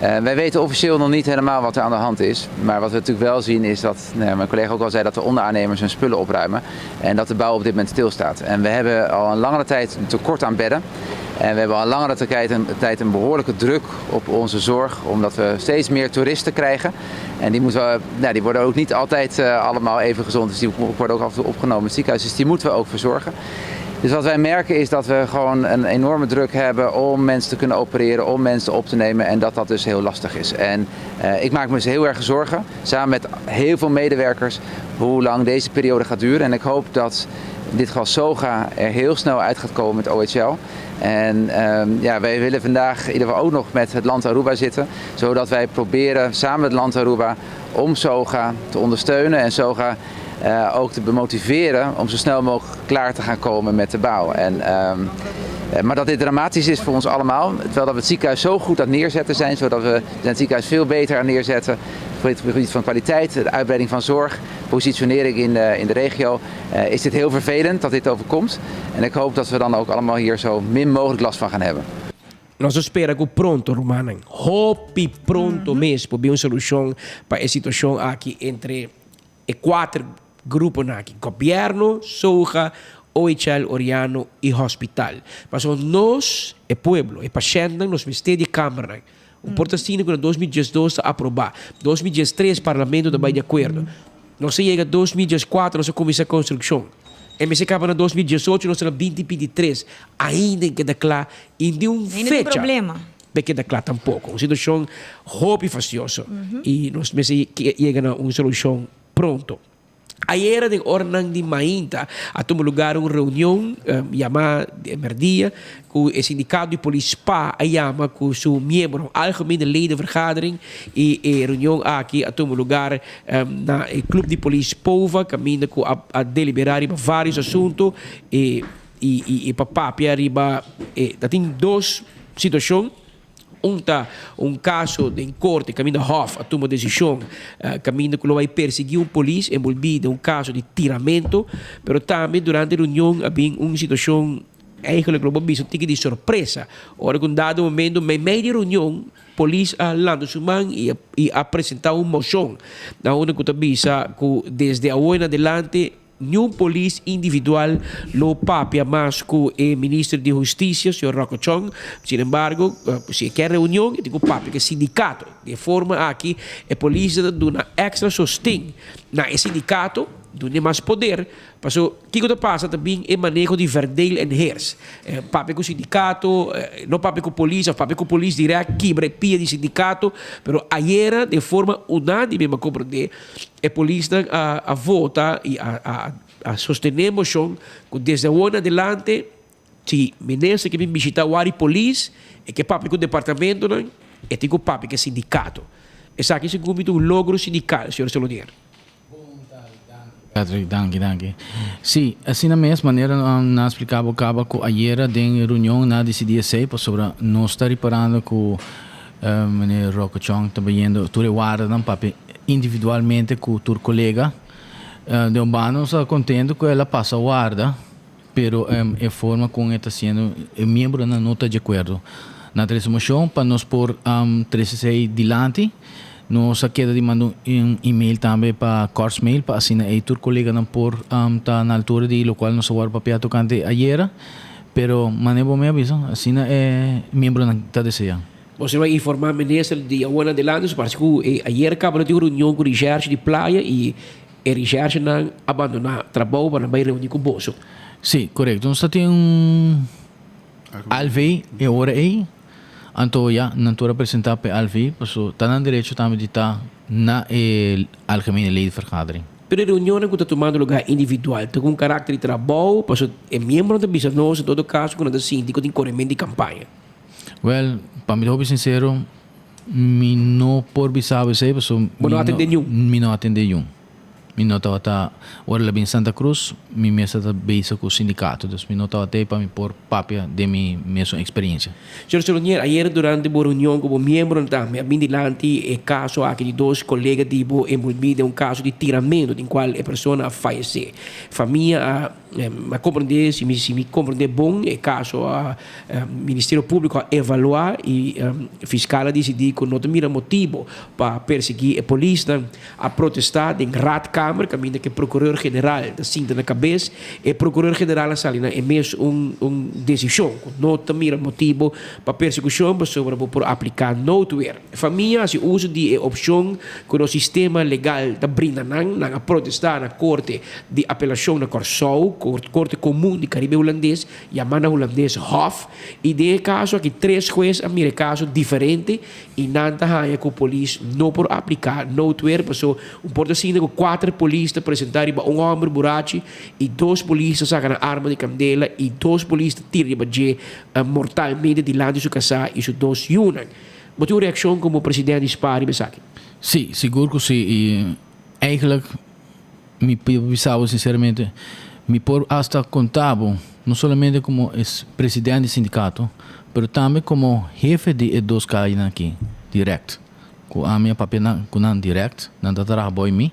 Uh, wij weten officieel nog niet helemaal wat er aan de hand is. Maar wat we natuurlijk wel zien is dat, nou ja, mijn collega ook al zei, dat de onderaannemers hun spullen opruimen. En dat de bouw op dit moment stilstaat. En we hebben al een langere tijd een tekort aan bedden. En we hebben al langere tijd een, tijd een behoorlijke druk op onze zorg, omdat we steeds meer toeristen krijgen. En die, moeten we, nou, die worden ook niet altijd uh, allemaal even gezond, dus die worden ook af en toe opgenomen in het ziekenhuis. Dus die moeten we ook verzorgen. Dus wat wij merken is dat we gewoon een enorme druk hebben om mensen te kunnen opereren, om mensen op te nemen en dat dat dus heel lastig is. En uh, ik maak me dus heel erg zorgen, samen met heel veel medewerkers, hoe lang deze periode gaat duren. En ik hoop dat in dit geval SOGA er heel snel uit gaat komen met OHL. En um, ja, wij willen vandaag in ieder geval ook nog met het land Aruba zitten. Zodat wij proberen samen met het land Aruba om SOGA te ondersteunen en SOGA uh, ook te motiveren om zo snel mogelijk klaar te gaan komen met de bouw. En, um, maar dat dit dramatisch is voor ons allemaal, terwijl dat we het ziekenhuis zo goed aan het neerzetten zijn, zodat we het ziekenhuis veel beter aan neerzetten op het gebied van kwaliteit, de uitbreiding van zorg, positionering in de, in de regio, uh, is dit heel vervelend dat dit overkomt. En ik hoop dat we dan ook allemaal hier zo min mogelijk last van gaan hebben. Nos ta spera ku pronto, rumannan, hopi pronto mes por bin un solushon pa e situashon aki entre e kuater gruponan aki, Gobièrnu, SOGA, OHL, Oriano i Hospital. Pasobra nos, e pueblo, e pashèntnan, nos mester di e kambernan. Un por ta asina ku na 2012 ta aprobá, 2013 Parlamento ta bai di akuerdo. Nos a yega 2014 nos a kuminsá konstrukshon. E mester kaba na 2018 nos ta na 2023 ainda en keda kla i ni un Ainda tin fecha problema. pa keda kla tampoko. Un situashon hopi fastioso i nos mester yega na un solushon pronto. Ayera den oranan di mainta a tuma lugar un reunion yama di merdia cu e sindicato di polis spa a yama cu su miembronan, Algemene Ledenvergadering, y e reunion aki a tuma lugar na e club di polis Pova caminda cu a delibera riba varios asunto y y pa papia riba e ta tin dos situacion. Un ta un kaso den korte kaminda Hof a tuma desishon kaminda ku lo bai persiguí un polis enbolbí den un kaso di tiramento, pero tambe durante e reunion a bin un situashon eigenlijk lo bo bisa un tiki di sorpresa ora ku un dado momento meimei di e reunion polis a lanta su man i a presentá un moshon na unda ku ta bisa ku desde awo en adelante Niun polis individual lo papia mas cu e minister di Husticia, señor Rocco Chong. Sin embargo, si e kier reunion, e tin cu papia cu e sindicato. Di e forma aki, e polisnan ta duna extra sosten na e sindicato, dun'e mas poder. Paso, kico ta pasa ta bin e maneho di verdeel en heers. Papia cu sindicato, no papia cu polis of papia cu polis direct kibra e pia di sindicato. Pero ayera, den forma unanime, mi a comprende, E polisnan a a vota y a a a sostene e mocion cu desde awor en adelante si minister ke bin bishita wari polis e ke papia cu departamentonan e tin cu papia cu e sindicato. Esaki segun mi ta un logro sindical, señor Solonier. Patrick, Danki, danki. Sí, asina mes, manera nan a splica bo caba cu ayera den e reunion nan a dicidi esey pasobra nos ta riparando cu Meneer Rocco Chong ta bayendo tur e wardanan papia individualmente cu tur colega. Den un banda nos ta contento cu el a pasa warda, pero e forma con e ta haciendo e miembronan no ta di acuerdo. Nan trece mocion pa nos por trece esey dilanti. Nos a keda di manda un email tambe pa Korpsmail pa asina ey tur coleganan por ta na altura di locual nos a worde papia tocante ayera. Pero mane bo mi a bisa, asina e miembronan ta desea. Bo a informa minister di awor en adelante, so parece cu e ayer caba no tin un reunion cu recherche di playa y e recherchenan a bandona trabou pa nan bay reuni cu boso. Sí, corecto. Nos ta tin un ALV e ora ey, anto ya nan tur a presenta pa e ALV, paso ta nan derecho tambe di ta na e Algemene Ledenvergadering. Pero e reunionnan ku ta tumando lugá individual ta ku un karakter di trabou, pasobra e miembronan ta bisa nos en todo kaso ku nan ta sinti ku tin koremen di kampaña. Wèl, pa mi ta hopi sinsero, mi no por bisa bo esei pasobra Bo no atendé niun? Mi no atendé niun. Mi no tabata, ora el a bin Santa Cruz, mi mes tabata bezig ku sindikato, dus mi no tabata ei pa mi por papia den mi mesun eksperensia. Señor Solonier, ayer durante bo reunion ku bo miembronan tambe a bin dilanti e kaso aki di dos kolega di bo enbolbí den un kaso di tiramentu den kual e persona a fayesé. Famia a a komprendé, si mi si mi komprendé bon, e kaso a Ministerio Públiko a evaluá i fiskal a disidí ku no ta mira motibu pa persiguí e polisnan. A protestá den Raadkamer kaminda ku e prokuror general ta sinta na kabes. E prokuror general a sali na e mes un un desishon ku no ta mira motibu pa persekushon pasobra bo por apliká noodweer. Famia hasi uso di e opshon ku nos sistema legal ta brinda nan. Nan a protestá na Korte di Apelashon na Kòrsou, Korte Komun di Karibe Hulandes, yamá na hulandes Hof, i den e kaso aki tres hues a mira e kaso diferente I nan ta haña ku polis no por apliká noodweer paso un por ta sinti ku kuater polis ta presentá riba un hòmber burachi i dos polis ta saka nan arma di kandela i dos polis ta tira riba dje mortalmente dilanti su kasá i su dos yunan. Bo tin un reakshon komo presidente di spa riba esaki? Sí, sigur ku sí i eigenlijk mi por bisa bo sinceramente mi por hasta konta bo no solamente komo e presidente di sindikato pero tambe komo hefe di e dos kayanan aki direct ku ami a papia nan ku nan direct nan ta traha bou mi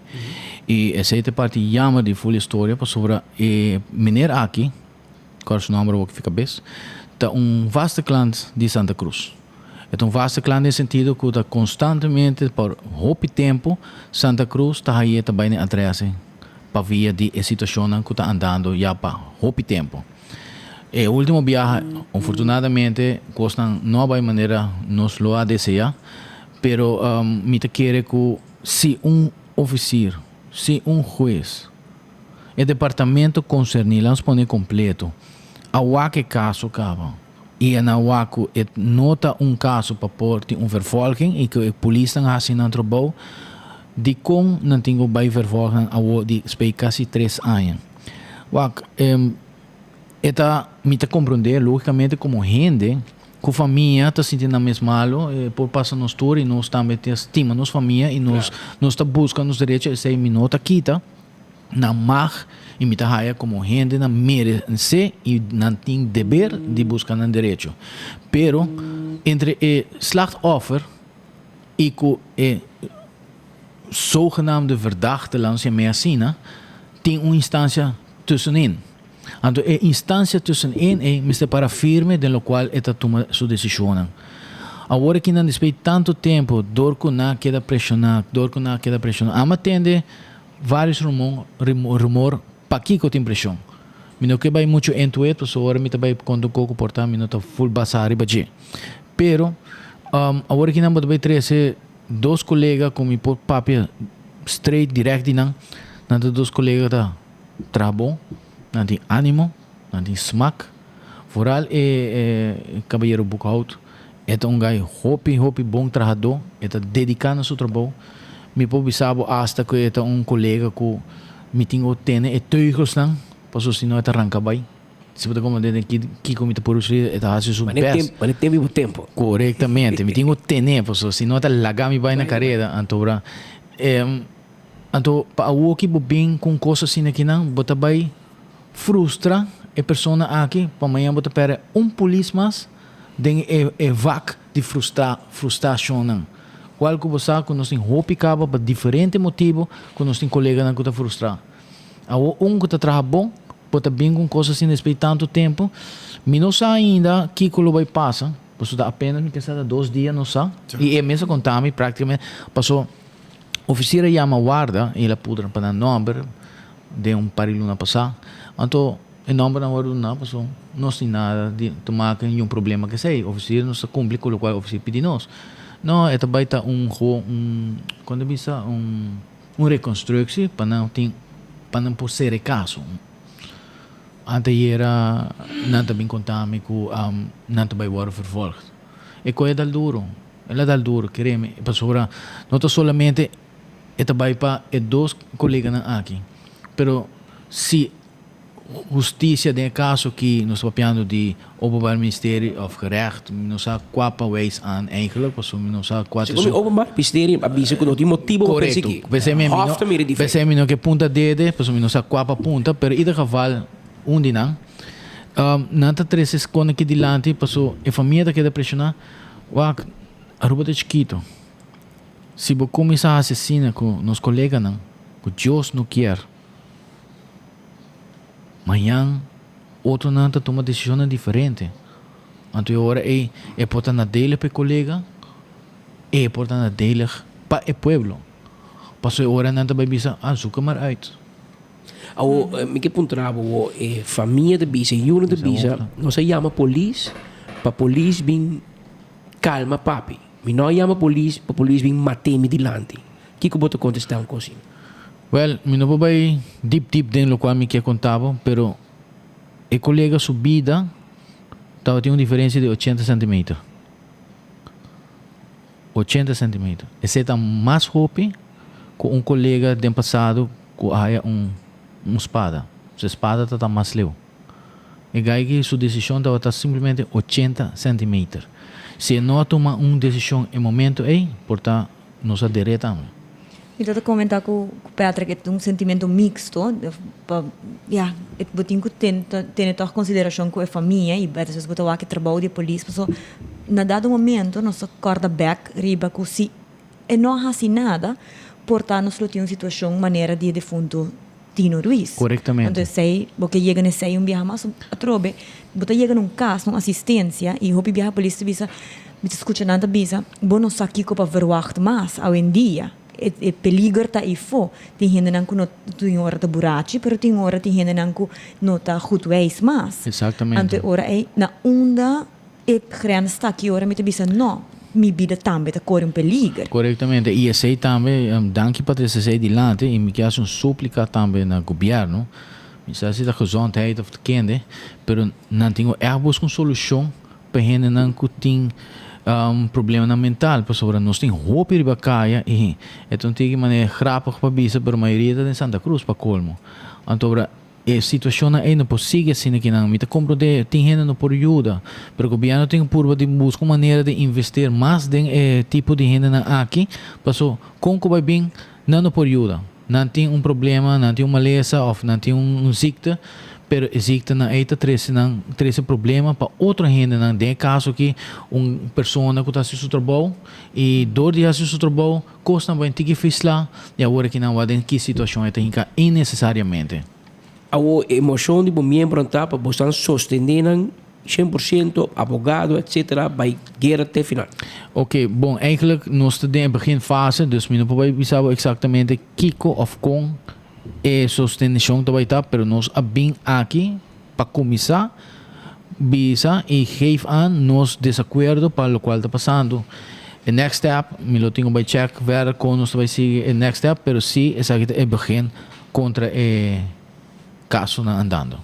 i esei ta e parti jammer di ful historia pasobra e meneer aki kòrda su nòmber awor ki fika bes. ta un vaste klant di Santa Cruz. E ta un vaste klant den sentido ku ta konstantemente pa hopi tempu Santa Cruz ta haye ta bai na e adrese pa via di e situashonnan ku ta andando ya pa hopi tempu. E ultimo biaha unfortunadamente kosnan no a bai manera nos lo a desea pero mi ta kere ku si un ofisir, si un hues, e departamento konserní, lanos pone kompleto, a wak e kaso kaba i a nan wak ku e no ta un kaso pa por tin un vervolging i ku e polisnan hasi nan trabou, dikon nan tin ku bai vervolg nan awor di spei kasi tres aña? Wak, e ta, mi ta komprondé lógikamente komo hende ku famia ta sinti nan mes malu, e por pasa nos tur i nos tambe ta stima nos famia i nos nos ta buska nos derecho, esei mi no ta kita nan mag i mi ta haya komo hende nan meresé i nan tin deber di buska nan derecho. Pero entre e slachtoffer i ku e zogenaamde verdachte, laat ons yam'é asina, tin un instancia tussenin. Anto e instancia tussenin ei mester para firme den locual e ta tuma su decisionnan. Awor aki nan despues di tanto tempo dor cu nan a keda presiona, dor cu nan a keda presiona, amo a tende varios rumor, rumor pakico tin presion. Mi no ke bay mucho into it pasobra ora mi ta bay conta un coco por ta mi no ta full basa riba dje. Pero awor aki nan bo ta bay trece Dos kolega ku mi por papia straight direct di nan, nan ta dos kolega ta traha bon, nan tin animo, nan tin smak. Vooral e e kabayero Boekhout, e ta un guy hopi hopi bon trahadó, e ta dediká na su trabou. Mi por bisa bo asta ku e ta un kolega ku mi tin ku tene e teugelsnan, pasobra si no e ta ranka bai. Si bo ta komprende den ki kiko mi ta por usri e ta hasi su best. Mane tempo i bo tempo. Korektamente. Mi tin ku tene pasobra si no e ta laga mi bai na kareda. Anto bra anto pa awoki bo bin ku un kos asina kinan bo ta bai frustra e persona aki pa mañana bo ta perde un polis mas den e e vak di frustra frustrashonnan. Kual ku bo sa ku nos tin hopi kaba pa diferente motibu ku nos tin koleganan ku ta frustra. Awor un ku ta traha bon Bo ta bin ku un kos asina despues di tantu tempu. Mi no sa ainda kiko lo bai pasa, pasobra ta apenas mi pensa ta dos dia no sa. I e mes a konta mi praktikamente, paso ofisier a yama warda i el a pudra pa nan nòmber den un par di luna pasá. Anto e nòmbernan wòrdu duná paso nos tin nada di te maka niun problema ku esei. Ofisier nos ta kumpli ku lokual ofisier pidi nos. No, e ta bai ta un gewoon un, kon ta bisa, un. Un reconstructie pa nan tin pa nan por sera e caso. Antayera nan ta bin conta mi cu nan ta bay worde vervolgd. E coy a dal duro, el a dal duro, kere mi, pasobra no ta solamente e ta bay pa e dos coleganan aki, pero si Husticia den e caso ki nos ta papiando di Openbaar Ministerie of Gerecht, mi no sa cua pa wijs aan eigenlijk, pasobra mi no sa cua ta Segun mi Openbaar Ministerie a bisa cu no tin motibo pa persegui. Correcto. P'esei mi no, Hof ta mira diferente. p'esei mi no ke punta dede, pasobra mi no sa cua pa punta, pero ieder geval un di nan. Nan ta trece esconan aki dilanti pasobra e famia ta keda presiona, wak, Aruba ta chikito. Si bo cuminsa haci asina cu nos coleganan, cu Dios no kier, Mañan otronan ta tuma desishonnan diferente. Anto e ora ei e por ta nadelig pa e kolega i e por ta nadelig pa e pueblo. Pasobra e ora nan ta bai bisa, ah, zoek hem maar uit. Awo, mi ke puntra bo awo, e famia ta bisa, e yunan ta bisa, nos a yama polis pa polis bin kalma papi. Mi no a yama polis pa polis bin mate mi dilanti. Kiko bo ta kontestá un kos asina? Wel, mi no por bai dip dip den locual mi kier conta bo, pero e colega su bida tabatin un diferencia di ochenta centimeter. Ochenta centimeter. Esey ta mas hopi cu un colega den pasado cu a haya un un spada. Su spada ta ta mas leu. E guy aki su decision tabata simplemente ochenta centimeter. Si e no a tuma un decision e momento ey, por ta nos a der'é tambe. Mi ta ta comenta cu Patrick e ta un sentimento mixto pa ya bo tin cu tene toch consideracion cu e famia y despues bo ta wak e trabou di e polis paso na dado momento nos ta corda bek riba cu si e no a haci nada por ta nos lo tin un situacion manera di e defunto. Tino Ruiz. Korektamente. Anto esei, bo ke yega na esei un biaha mas atrobe, bo ta yega na un kas, na un asistensia, i hopi biaha polis ta bisa, mi ta skucha nan ta bisa, bo no sa kiko pa verwagt mas awendia. E e peliger ta eifó. Tin hendenan ku no tin ora ta burachi, pero tin ora tin hendenan ku no ta goed wijs mas. Exactamente. Anto e ora ei, na unda e grens ta ki ora mi ta bisa no, mi bida tambe ta kore un peliger. Korektamente. I esei tambe, danki pa trese esei dilanti, i mi ke hasi un súplika tambe na gobièrnu, mi sa si ta gezondheid òf ta kende, pero nan tin ku ègt buska un solushon pa hendenan ku tin problemanan mental, pasobra nos tin hopi riba kaya i e ta un tiki manera grapig pa bisa, pero mayoria ta den Santa Cruz pa kolmo. Anto E situacionnan ey no por sigui asina kinan. Mi ta comprende tin hende no por yuda, pero gobierno tin purba di busca un manera di investeer mas den e tipo di hendenan aki, paso con cu bay bin nan no por yuda. Nan tin un problema, nan tin un malesa of nan tin un ziekte, pero e ziektenan ey ta trece nan trece problema pa otro hendenan, den e caso aki un persona cu ta haci su trabou y door di haci su trabou, Kosnan bo en tiki fisla i awor aki nan wak den ki situashon e ta hinka innesesariamente. Awor e moshon di bo miembronan ta pa bosan sostené nan 100%, abogado etc. Bai guera te final. Oké, bon eigenlijk nos ta den e beginfase dus mi no por bai bisa bo eksaktamente kiko òf kon e sostenishon ta bai ta pero nos a bin aki pa kuminsá bisa i geef aan nos desakuerdo pa lokual ta pasando. E next step, mi lo tin ku bai check verder kon nos ta bai sigui e next step, pero si esaki ta e begin kontra e kasonan andando.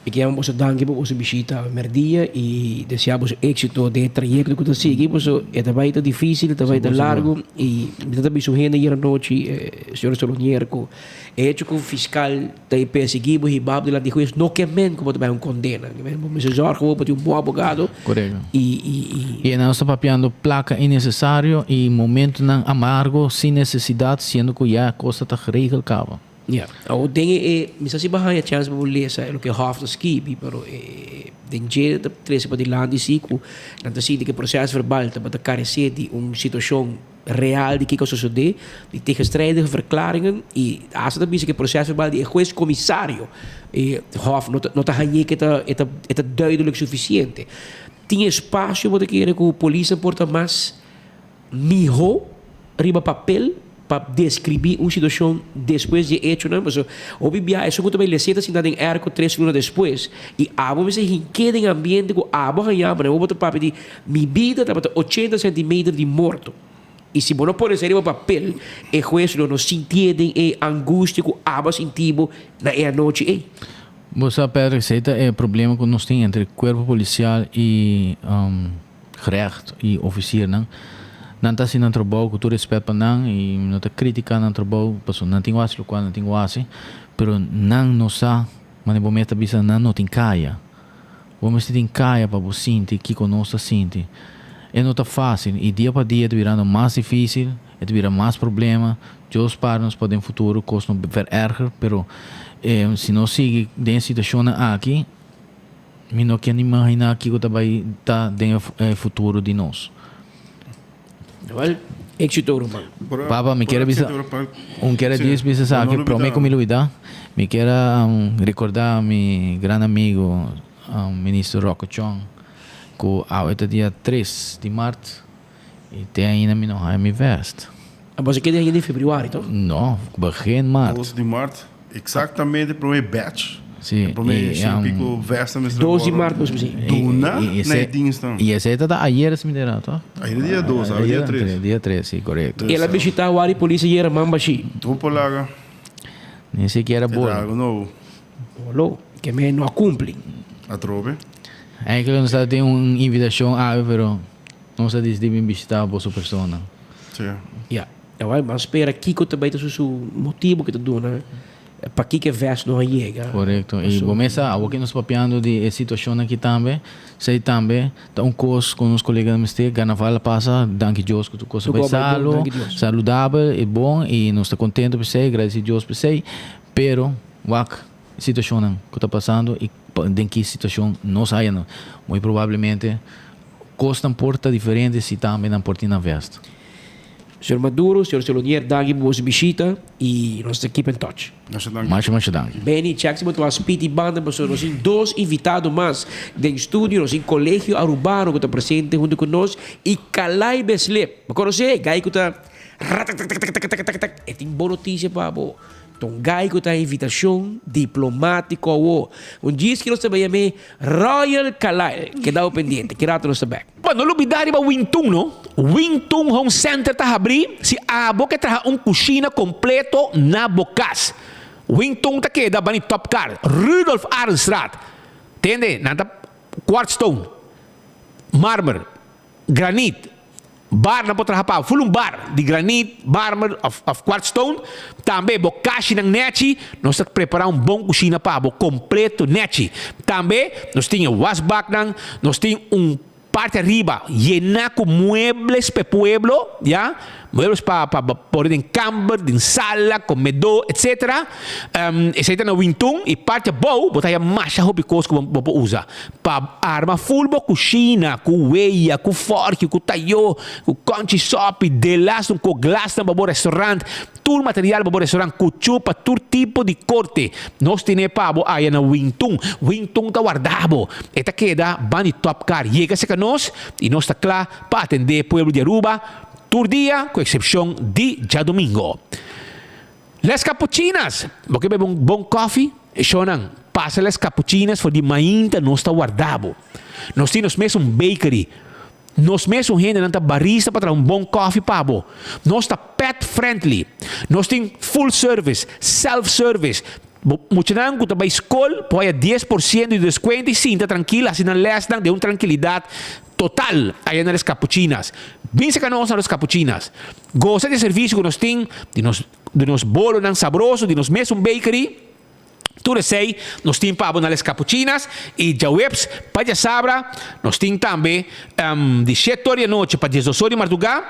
Mi ke yama boso danki pa boso bishita merdia i desea boso éksito den e trayekto ku ta sigui paso e ta bai ta difísil, e ta bai ta largu i mi ta ta bisa un hende ayer anochi, señor Solonier, ku e hecho ku fiskal Ta e persiguí bo hibá bo dilanti hues no ke men ku bo ta bai un kondena. Ke men bo mester zòrg bo pa tin un bon abogado. Korekto. I i i. I nan ta papiando plaka innesesario i momentunan amargo sin nesesidat siendo ku ya kos ta ta geregel kaba. Ya. Awor den e e mi sa si bo a haña chèns pa bo lesa e loke Hof ta skibi pero e den dje ta trese padilanti si ku nan ta sinti ku e proses verbal tabata karesé di un situashon real di kiko a sosodé, di tegenstrijdige verklaringen i hasta ta bisa ku e proces verbal di e hues komisario e hof no ta no ta hañ'é ku e ta e ta e ta duidelijk sufisiente. Tin espasio bo ta kere ku polisnan por ta mas mihó riba papel pa deskribí un situashon despues di e echonan? Pasobra hopi bia esun ku ta bai lese ta sinta den èrko tres luna despues i abo mester hink'é den ambiente ku abo haña bo bo ta papia di Mi bida tabata ochenta centimeter di morto. I si bo no pone esei riba papel, e hues lo no sintié den e angustia ku abo a sinti bo na e anochi ei. Bo sa, Patrick, esei ta e problema ku nos tin entre kuerpo polisial i gerecht i ofisiernan. Nan ta hasi nan trabou ku tur respèt pa nan i mi no ta kritiká nan trabou pasobra nan tin ku hasi lokual nan tin ku hasi, pero nan no sa, manera bo mes ta bisa, nan no tin kaya. Bo mester tin kaya pa bo sinti kiko nos ta sinti. E no ta fásil i dia pa dia e ta birando mas difísil, e ta bira mas problema. Dios spar nos pa den futuro kos no vererger, pero si nos sigui den e situashonnan aki, mi no kier ni imaginá kiko ta bai ta den e futuro di nos. Wel, éxito ruman. Papa, mi kier a bisa, un kier a dies bisa esaki, prome ku mi lubida, mi kier a recorda mi gran amigo Minister Rocco Chong ku awe ta dia tres di mart i te ainda mi no haña mi vest. Bo sa keda haña den februari toch? No, begin mart. Dos di mart. Exactamente prome batch. Sí, E prome y, shen um, pico vesta mester Dos di wordo maart nos mester. duna Y, y, na e ese, dienstnan. y ese ta ayer si mi ta era, toch? Ayer dia dos, awe dia Ayer tres. Dia tres, sí, correcto. El a bishita wari polis ayer man bashi. Tur por laga. Ni sikiera E ta bol. algo nobo. Bolo, ke me no a cumpli. Atrobe. Eigenlijk nos ta tin un invitacion awe, pero nos a dicidi bin bishita boso persona. Sí. Ja. Awor ban spera kiko ta bai ta su su motibo ku ta duna pakiko e vès no a yega. Korekto. I bo mes sa, awor ku nos papiando di e situashon aki tambe, esei tambe ta un kos ku nos koleganan mester. Karnaval a pasa, danki Dios ku tur kos a bai salo, saludabel i bon i nos ta kontento p'esei, gradisí Dios p'esei. Pero wak e situashonnan ku ta pasando i den ki situashon nos haya nos. Muy probablemente kosnan por ta diferente si tambe nan por tin nan vèst. Señor Maduro, señor Solonier, danki pa boso bishita y nos ta keep in touch. Masha danki. Masha masha danki. Benny, check si bo ta wak piti banda pasobra nos tin dos invitado mas den studio. Nos tin Colegio Arubano cu ta presente hunto cu nos y Calai Beslip. Bo conoce e guy cu ta rataktaktaktaktaktaktak? E tin bon noticia pa bo. Ta un guy cu ta invitacion diplomatico awo. Un djis ki nos ta bay yam'e Royal Calai. Keda bo pendiente. Ki rato nos ta bek. Bo no lubida riba Wintun no. Wintun Home Center ta habri si abo ke traha un kushina kompleto na bo kas. Wintun ta keda bani Top Car, Rudolf Arendstraat. Tende, nan ta quartz stone, marmer, granit, Bar nan por traha pa ful un bar di granit, marmer of of quartz stone. Tambe bo kashinan nechi, nos ta prepara un bon kushina pa bo kompleto nechi. Tambe nos tin e wasbaknan, nos tin un parti ariba yena ku muebles pa e pueblo, ya, muebles pa pa bo pone den kamber, den sala, komedó, etcetera. Esei ta na Wintun i parti abou bo ta haya masha hopi kos ku bo por usa. Pa arma ful bo kushina ku weya, ku fòrki, ku tayó, ku kònchi sòpi, delas un ko glasnan pa bo restaurant, tur material pa bo restaurant, kuchú pa tur tipo di korte. Nos tene pa bo aya na Wintun. Wintun ta warda bo. E ta keda ban di Top Car. Yega serka nos i nos ta kla pa atendé pueblo di Aruba tur dia ku eksepshon di djadumingo. Les Capuchinas! Bo ke bebe un bon kofi? Shownan, pasa Les Capuchinas for di mainta nos ta warda bo. Nos tin nos mes un bakery. Nos mes un hendenan ta barista pa traha un bon kofi pa bo. Nos ta pet friendly. Nos tin full service, self service. Bo muchanan ku ta bai skol por haya 10% di deskuento i sinta trankil hasi nan lèsnan den un trankilidat total aya na Les Capuchinas. Bin saka nos na Los Capuchinas. Gosa di e servisio ku nos tin, di nos di nos bolonan sabroso, di nos mesun bakery. Tur esei nos tin pa bo na Les Capuchinas i djaweps pa djasabra nos tin tambe di shete or di anochi pa diesdos or di mardugá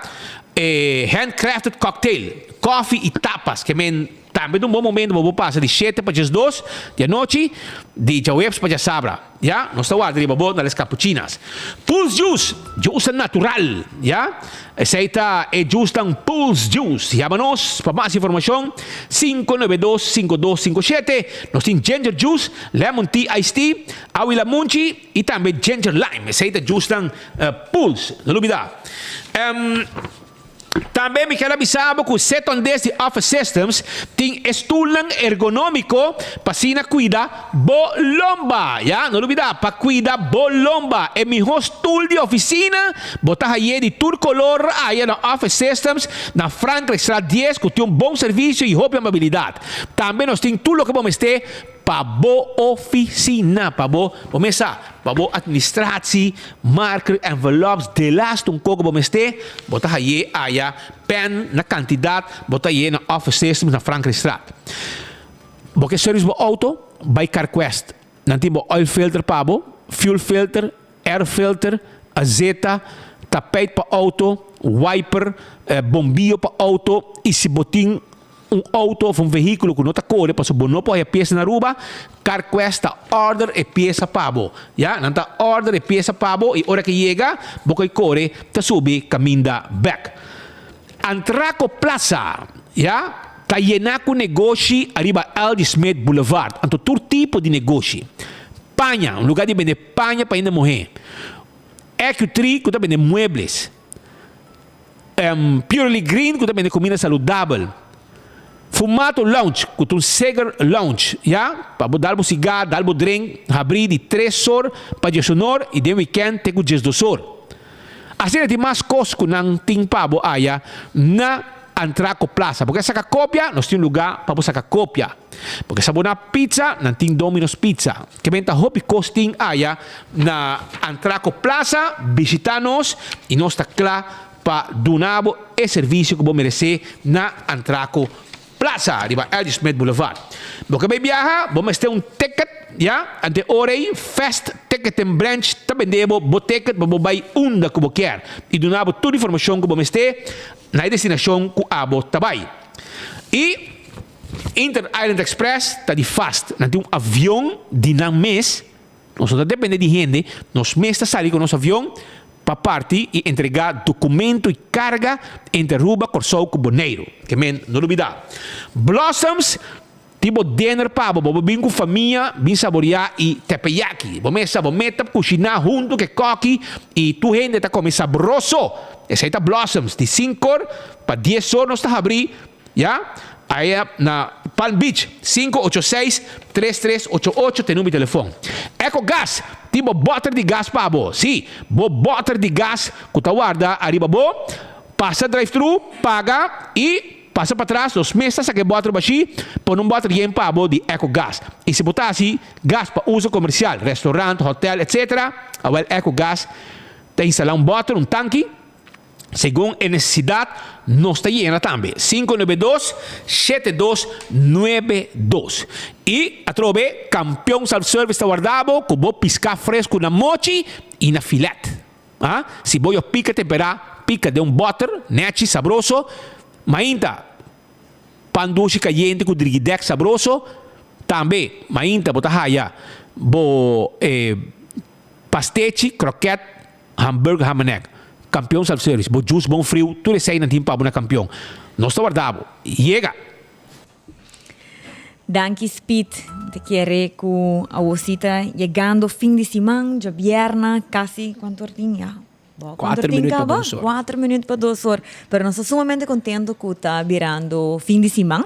e handcrafted cocktail, kofi i tapas ke men tambe ta un bon momento pa bo pasa di shete pa diesdos di anochi di djaweps pa djasabra. Ya, nos ta warda riba bo na Les Capuchinas. Pulse Juice, juice natural, ya. Esey ta e juice tan Pulse Juice. Yama nos pa mas informacion, 592 5257. Nos tin ginger juice, lemon tea iced tea, awi lamunchi y tambe ginger lime. Esey ta juice tan Pulse, no lubida. Tambe mi kier a bisa bo ku Setondes di Office Systems tin e stulnan ergonómiko pa asina kuida bo lomba. Ya, no lubidá, pa kuida bo lomba. E mihó stul di ofisina bo ta haye di tur kolor aya na Office Systems na Frankrijkstraat dies ku tin un bon servisio i hopi amabilidat. Tambe nos tin tur loke bo mester Pa bo oficina, pa bo, bo mes sa, pa bo administratie, marker, envelops, delaste un koko bo mester, bo ta haye aya pen na cantidad, bo ta haye na Office Systems na Frankrijkstraat. Bo ke service bo auto, bay Carquest. Nan tin bo oil filter pa bo, fuel filter, air filter, azeta, tapijt pa auto, wiper, bombillo pa auto y si bo tin un auto of un vehiculo cu no ta core pasobra bo no por haya pieza na Aruba, Carquest ta order e pieza pa bo. Ya, nan ta order e pieza pa bo y ora ke yega, bo coy core ta subi caminda bek. Antraco Plaza, ya, ta yena cu negoshi ariba LG Smith Boulevard. Anto tur tipo di negoshi. Paña, un lugar di bende paña pa hende muhe. EQ3 cu ta bende muebles. Purely Green ku ta bende kumida saludabel. Fumato Lounge ku ta un cigar lounge, ya, pa bo dal bo sigar, dal bo drink, habrí di tres or pa diesunor i den wikènt te ku diesdos or. Asina tin mas kos ku nan tin pa bo aya na Antraco Plaza. Bo ke saka kopia? Nos tin un lugá pa bo saka kopia. Bo ke sabona pizza? Nan tin Domino's Pizza. Ke benta hopi kos tin aya na Antraco Plaza. Bishita nos y nos ta kla pa duna bo e servicio ku bo merece na Antraco Plaza riba LG Smith Boulevard. Bo ke bay biaha? Bo mester un ticket, ya? Ante ora ey Fast Ticketing Branch ta bende bo bo ticket pa bo bay unda ku bo kier y duna bo tur informacion ku bo mester na e destinacion ku abo ta bay. Y. Inter Island Express ta di fast, nan tin un avion di nan mes, nos no ta depende di hende, nos mes ta sali ku nos avion. pa parti i entregá dokumento i karga entre Aruba, Kòrsou ku Boneiru. Ke men no lubidá. Blossoms tin bo dinner pa bo, bo por bin ku famia bin saboriá i teppeyaki. Bo mesa bo meta kushiná huntu ku e kòki i tur hende ta kome sabroso. Esei ta Blossoms di sinkor pa dies or nos ta habrí ya aya na Palm Beach 586 3388 ta e number di telefon. Ecogas tin bo bòter di gas pa bo. Sí, bo bòter di gas ku ta warda ariba bo. Pasa drive thru, paga i pasa patras nos mes ta saka e bòter bashí, pone un bòter yen pa bo di Ecogas. I si bo ta hasi gas pa uso komersial, restaurant, hotel etc. Awèl Ecogas ta instalá un bòter, un tanki, segun e nesesidat nos ta yena tambe. 592 7292. I atrobe Kampion Self Service ta warda bo ku bo piská fresku na mochi i na filet. A Si bo yo pica temperá, pica den un bòter, nèchi, sabroso. Mainta, pan dushi kayente ku drigidèk sabroso. Tambe, mainta bo ta haya bo e pastechi, krokèt, hamburger, hamenèk. Kampion Self Service, bo jus bon friu, tur eseinan tin pa bo na Kampion. Nos ta warda bo. Yega! Danki Speed, ta kere ku awor si ta yegando fin di siman, djabièrna, kasi kuantu or tin ya? Bo kuantu or tin kaba? Kuater minüt pa dos or. Pero nos ta sumamente kontento ku ta birando fin di siman.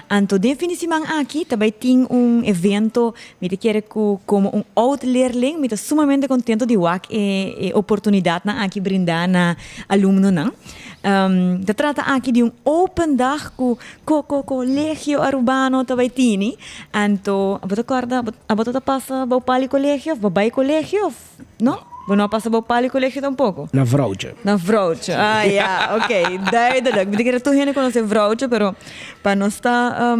Anto den fin di siman aki ta bai tin un evento, mi ta kere ku komo un oud leerling mi ta sumamente kontento di wak e oportunidatnan aki brindá na alumnonan. Ta trata aki di un open dag ku ko Colegio Arubano ta bai tini. Anto abo ta corda abo ta pasa bou pali colegio of bo bai colegio of no? Bo no a pasa bou pali colegio tampoco? Na vrouwtje. Na vrouwtje, ah ya, ok, duidelijk. Mi ta kere tur hende conoce vrouwtje, pero pa nos ta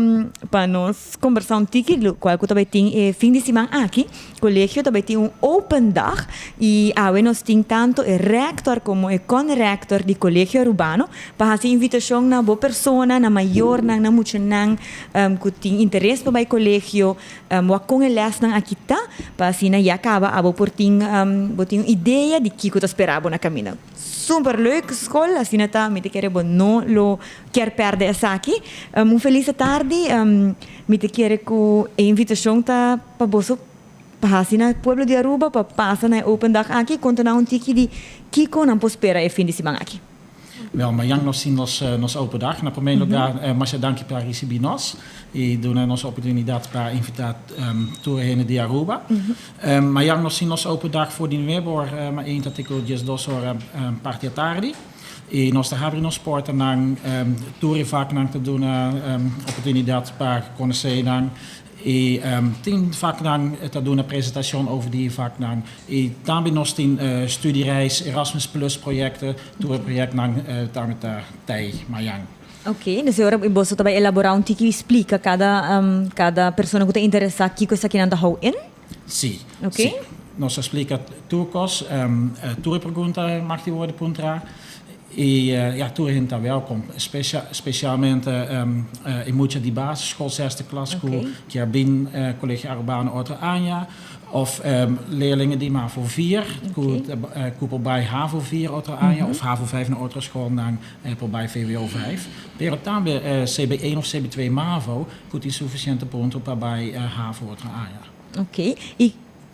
pa nos combersa un tiki locual cu ta bai tin e fin di siman aki. Colegio ta bai tin un open dag y awe nos tin tanto e rector como e conrector di Colegio Arubano pa haci invitacion na bo persona, na mayornan, na muchanan cu tin interes pa bai colegio, wak con e lesnan aki ta pa asina ya caba abo por tin bo tin un idea di kico ta spera bo na caminda. Super leuk school, asina ta mi ta kere bo no lo kier perde esaki. Un feliz atardi, mi ta kere cu e invitacion ta pa boso pa haci na pueblo di Aruba pa pasa na e open dag aki, conta nan un tiki di kico nan por spera e fin di siman aki. Wel, mañan nos tin nos nos open dag. Na prome lugar, masha danki pa ricibi nos y duna nos oportunidad pa invita tur e hende di Aruba. Mañan nos tin nos open dag for di nuebe or mainta te cu diesdos ora parti atardi. Y nos ta habri nos portanan, tur e vaknan ta duna oportunidad pa conoce nan. Y tin vaknan ta duna presentacion over di e vaknan. Y tambe nos tin studiereis, Erasmus Plus projecten, tur e projectnan tambe ta tei mañan. Ok, dus e ora boso ta bay elabora un tiki y splica cada cada persona cu ta interesa kico esakinan ta hou in? Si. Ok. Si. Nos a splica tur cos, tur e pregunta mag di worde puntra y ja, tur hende ta welkom. Specialmente e mucha di basisschool, zesde klas, cu kier bin Colegio Arubano otro aña. Of leerlingen di mavo vier, cu cu por bay havo vier otro aña, of havo vijf na otro school, nan por bay vwo vijf. Pero tambe CB één of CB twee mavo, cu tin suficiente punto pa bay havo otro aña. Ok. Y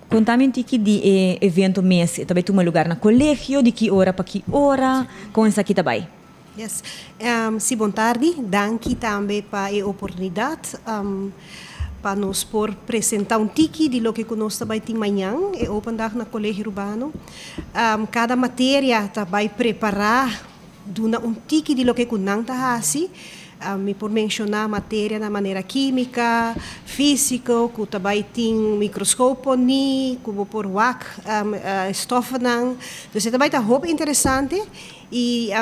conta mi un tiki di e evento mes. E ta bay tuma lugar na colegio? Di ki ora pa ki ora? Con esaki ta bay? Yes. Si, bon tardi. Danki tambe pa e oportunidad pa nos por presenta un tiki di loke cu nos ta bay tin mañan, e Open Dag na Colegio Rubano. Cada materia ta bay prepara duna un tiki di loke ku nan ta hasi. Mi por menshoná materianan manera kímika, físiko, ku ta bai tin mikroskop poní, ku bo por wak e stòfnan. Dus e ta bai ta hopi interesante i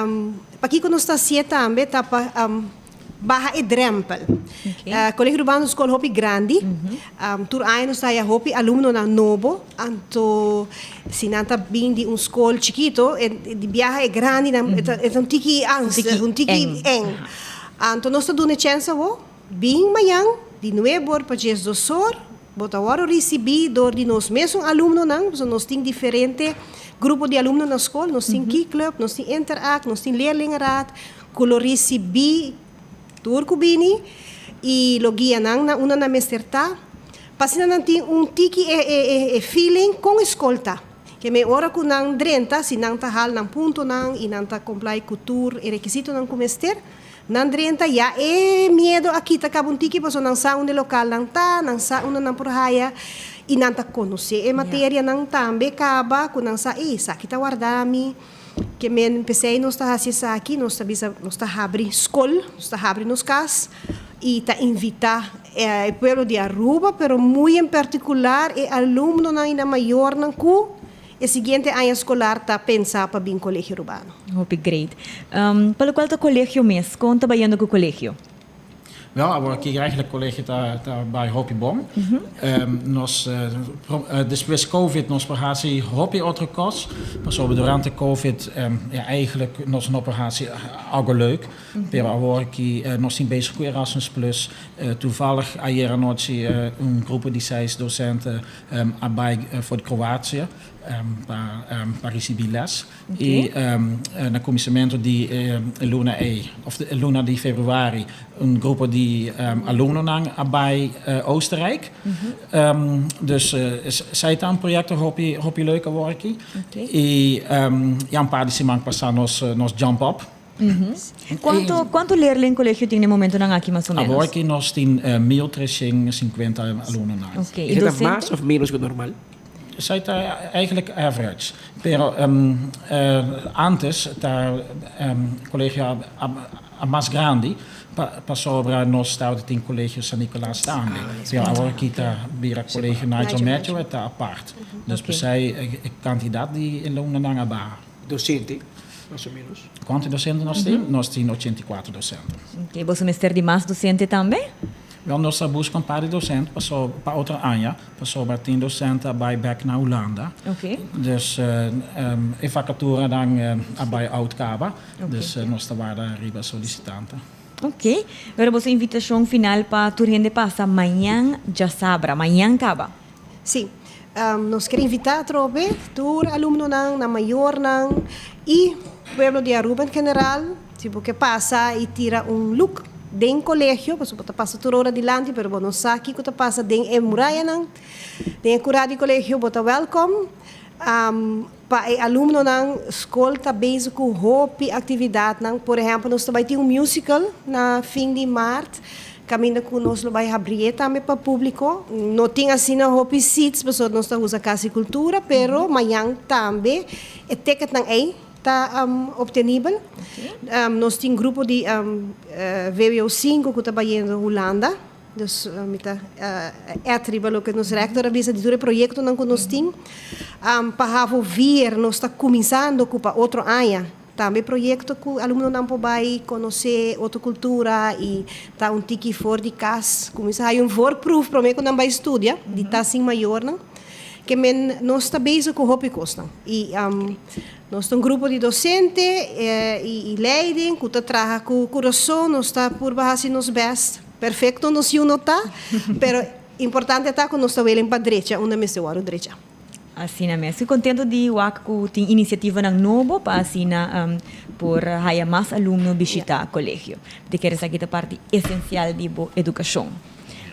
pakiko nos ta hasié tambe ta pa baha e drèmpel. Colegio Urbano ta un skol hopi grandi. Tur aña nos ta haya hopi alumnonan nobo. Anto si nan ta bin di un skol chikito, e di biaha e grandinan e ta un tiki angst, un tiki eng. Anto nos ta duna e chèns awor, bin mañan di nuebe or pa diesdos or. Bo ta wòrdu risibí dor di nos mesun alumnonan, pasobra nos tin diferente grupo di alumno na skol, nos tin Key Club, nos tin Interact, nos tin Leerlingenraad, ku lo risibí tur ku bini i lo guia nan na unda nan mester ta, pa asina nan tin un tiki e e e feeling kon e skol ta. Ke men ora ku nan drenta, si nan ta hal nan puntonan i nan ta comply ku tur e rekisitonan ku mester, Nan drenta ya e miedo a kita kaba un tiki pasobra nan sa unda e lokalnan ta, nan sa unda nan por haya i nan ta konosé e materianan tambe kaba ku nan sa ey esaki ta warda mi. Ke men p'esei nos ta hasi esaki, nos ta bisa nos ta habri skol, nos ta habri nos kas i ta invitá e pueblo di Aruba pero muy en partikular e alumnonan i nan mayornan ku E siguiente aña escolar ta pensa pa bin Colegio Rubano. Hopi great. Pa locual ta colegio mes, con ta bayendo cu colegio? Wel, awor aki eigenlijk colegio ta ta bay hopi bon. Nos despues covid nos por haci hopi otro cos, pasobra durante covid ja eigenlijk nos no por haci algo leuk. Pero awor aki nos tin bezig cu Erasmus Plus. Toevallig ayer anochi un grupo di seis docenten a bai for di Kroatië pa pa risibí lès. I na kuminsamentu di e luna ei, òf e luna di februari, un grupo di alumnonan a bai Oostenrijk. Dus esei ta un proyekto hopi hopi leuk awor aki. I ya un par di siman pasá nos nos jump up. Cuanto, cuanto leerling colegio tin den momentonan aki mas o menos? Awor aki nos tin 1350 alumnonan. Ok, y docente? Esei ta mas of menos cu normal? Esei ta eigenlijk average. Pero antes ta colegio a mas grandi pasobra nos tabata tin colegio San Nicolas tambe. Pero awor aki ta bira colegio Nigel Matthew e ta apart. Dus p'esei e cantidad di alumnonan a baha. Docente, mas o menos. Cuanto docente nos tin? Nos tin 84 docente. Ok, boso mester di mas docente tambe? Wel, nos ta busca un par di docente paso pa otro aña, pasobra tin docente a bay bek na Hulanda. Ok. Dus e vacaturanan a bay out caba, dus nos ta warda riba solicitante. Ok, pero boso invitacion final pa tur hende pasa mañan djasabra, mañan caba. Sí. Nos kier invitá atrobe tur alumnonan, nan mayornan i pueblo di Aruba en general, si bo ke pasa i tira un luk den kolegio, pasobra bo ta pasa tur ora dilanti pero bo no sa kiko ta pasa den e murayanan, den e kurá di kolegio bo ta wèlkom. Pa e alumnonan skol ta bezig ku hopi aktividatnan. Por ehèmpel nos ta bai tin un musical na fin di mart kaminda ku nos lo bai habrié tambe pa públiko. No tin asina hopi seats pasobra nos ta usa Kas di Kultura pero mañan tambe e ticketnan ei ta optenibel. Nos tin grupo di vwo sinku ku ta bayendo Hulanda. Dus mi ta et riba loke nos rector a bisa di tur e proyectonan cu nos tin. Pa havo vier nos ta cuminsando cu pa otro aña tambe proyecto cu alumnonan por bay conoce otro cultura y ta un tiki for di cas. Cuminsa hay un voorproef prome cu nan bay studia di ta sin mayornan. Ke men nos ta bezig cu hopi cosnan y nos ta un grupo di docente y leiding cu ta traha cu curason. Nos ta purba haci nos best. Perfecto nos yu no ta, pero importante ta cu nos ta welen pa drecha unda mester wòrdu drecha. Asina mes. Estoy contento di wak cu tin iniciativanan nobo pa asina por haya mas alumno bishita colegio. Mi ta kere esaki ta parti esencial di bo educacion.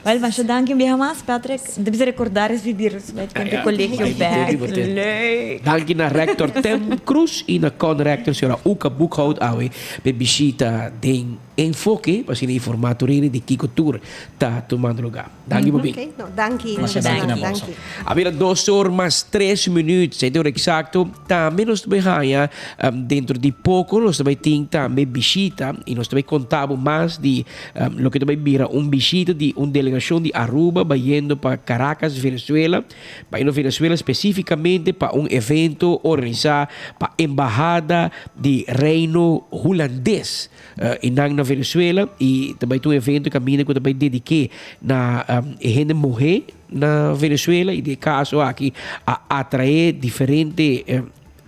Wel, masha danki un biaha mas, Patrick. Mi ta bisa recordar es vivir e colegio bek. Leuk! Danki na Rector Tem Cruz y na Conrector señora Uka Boekhout awe p'e bishita den Enfoke pa asina informa tur hende di kiko tur ta tumando luga. Danki pa bin. Ok, no, danki. Masha danki na boso. A bira dos or mas tres minuut, esei ta ora eksakto. Tambe nos ta bai haña dentro di poko nos ta bai tin tambe bishita i nos ta bai konta bo mas di loke ta bai bira un bishita di un delegashon di Aruba bayendo pa Caracas, Venezuela. Bayendo Venezuela spesifikamente pa un evento organisá pa Embahada di Reino Hulandes. E nan na Venezuela y ta bay ta un evento caminda cu ta bay dedique na e hende muhe na Venezuela y di e caso aki a atrae diferente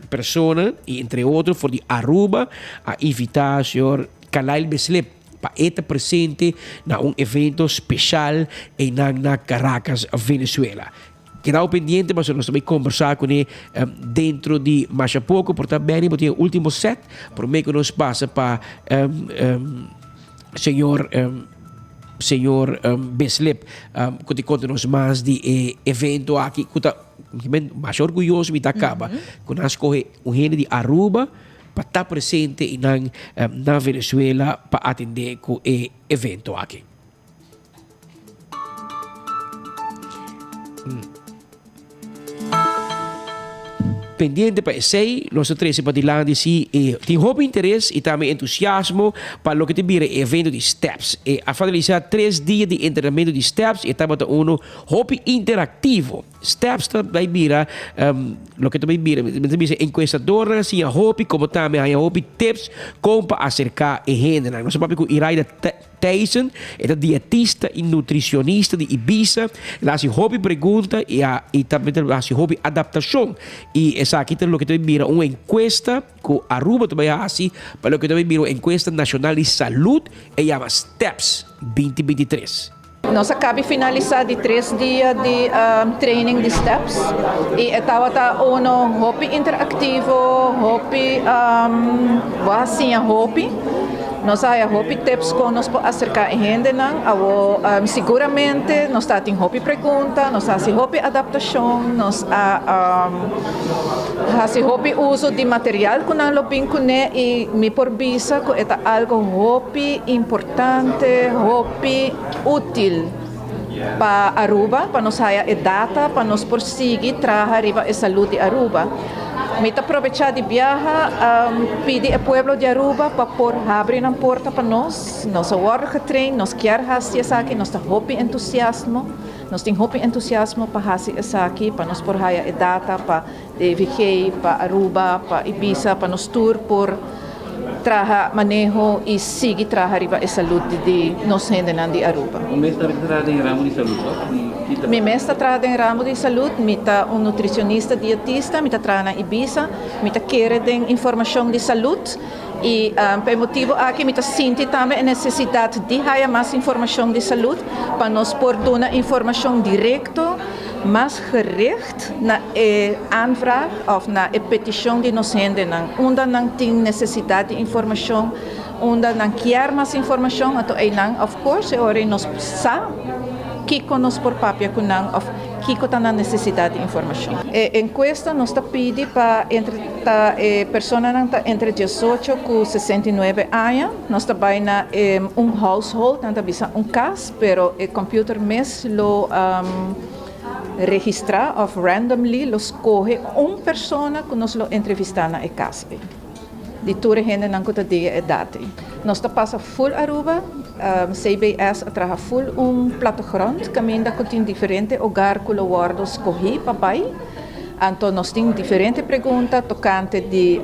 persona y entre otro for di Aruba a invita señor Kalail Beslip. pa e ta presente na un evento special einan na Caracas, Venezuela. Keda pendiente pasobra nos ta bay combersa cune dentro di masha poco. Por ta Benny bo tin e ultimo set prome cu nos pasa pa señor señor Bislip cu ta conta nos mas di e evento aki cu ta masha orguyoso mi ta caba cu nan a scoge un hende di Aruba pa ta presente einan na Venezuela pa atende cu e evento aki. Pendiente pa esey, nos ta trece padilanti si e tin hopi interes y tambe entusiasmo pa loke ta bira e evento di STEPS. E a finalisa tres dia di entrenamento di STEPS y e tabata uno hopi interactivo. Steps ta bai bira loke ta bai bira mi ta bisa encuestadornan a siña hopi como tambe haña hopi tips con pa acerca e hendenan. Nos a papia cu Iraida Thijssen, e ta dietista y nutricionista di Ibiza. El a haci hopi pregunta y a y tambe ta haci hopi adaptacion y esaki ta loke ta bai bira un encuesta cu Aruba ta bai haci pa loke ta bai bira un encuesta nacional di salud e yama Steps 2023. Nos a cabi finalisa di tres dia di training di steps y e tabata uno hopi interactivo, hopi bo a siña hopi. Nos a haya hopi tips con nos por acerca e hendenan. Awo siguramente nos ta tin hopi pregunta, nos a haci hopi adaptacion, nos a haci hopi uso di material cu nan lo bin cune y mi por bisa cu e ta algo hopi importante, hopi. Hopi útil pa Aruba, pa nos haya e data pa nos por sigui traha riba e salud di Aruba. Mi ta probecha di biaha pidi e pueblo di Aruba pa por habri nan porta pa nos. Nos a wòrdu getrain, nos kier hasi esaki, nos ta hopi entusiasmo, nos tin hopi entusiasmo pa hasi esaki, pa nos por haya e data pa DVG, pa Aruba, pa Ibiza, pa nos tur por traha maneho y sigui traha riba e salud di nos hendenan di Aruba. Bo mes ta traha den e ramo di salud, toch? Mi mes ta traha den e ramo di salud, mi ta un nutricionista dietista, mi ta traha na Ibiza, mi ta kere den informacion di salud y pa e motibo aki mi ta sinti tambe e necesidad di haya mas informacion di salud pa nos por duna informacion directo, mas gericht. Na e aanvraag of na e peticion di nos hendenan, unda nan tin necesidad di informacion, unda nan kier mas informacion, anto eynan of course e ora ei nos sa kico nos por papia cu nan of kico ta nan necesidad di informacion. E encuesta nos ta pidi pa entre ta e personanan ta entre diesocho cu 69 aña, nos ta bay na un household, nan ta bisa un cas, pero e computer mes lo. Registrá òf randomly lo skohe un persona ku nos lo entrevistá na e kas ei. Di tur e hendenan ku ta den e edat ei. Nos ta pasa ful Aruba, CBS a traha ful un plattegrond kaminda ku tin diferente hogar ku lo wòrdu skohí pa bai. Anto nos tin diferente pregunta tokante di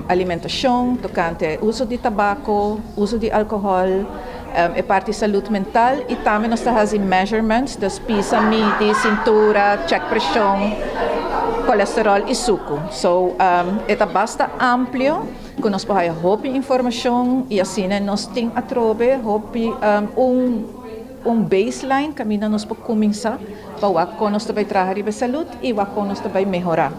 alimentashon, tokante uso di tabako, uso di alkohòl. E parti salud mental y tambe nos ta haci measurements, dus pisa, midi, cintura, check presion, colesterol y sucu. So e ta basta amplio cu nos por haya hopi informacion y asina nos tin atrobe hopi un un baseline caminda nos por cuminsa pa wak con nos ta bay traha riba e salud y wak con nos ta bay mehora.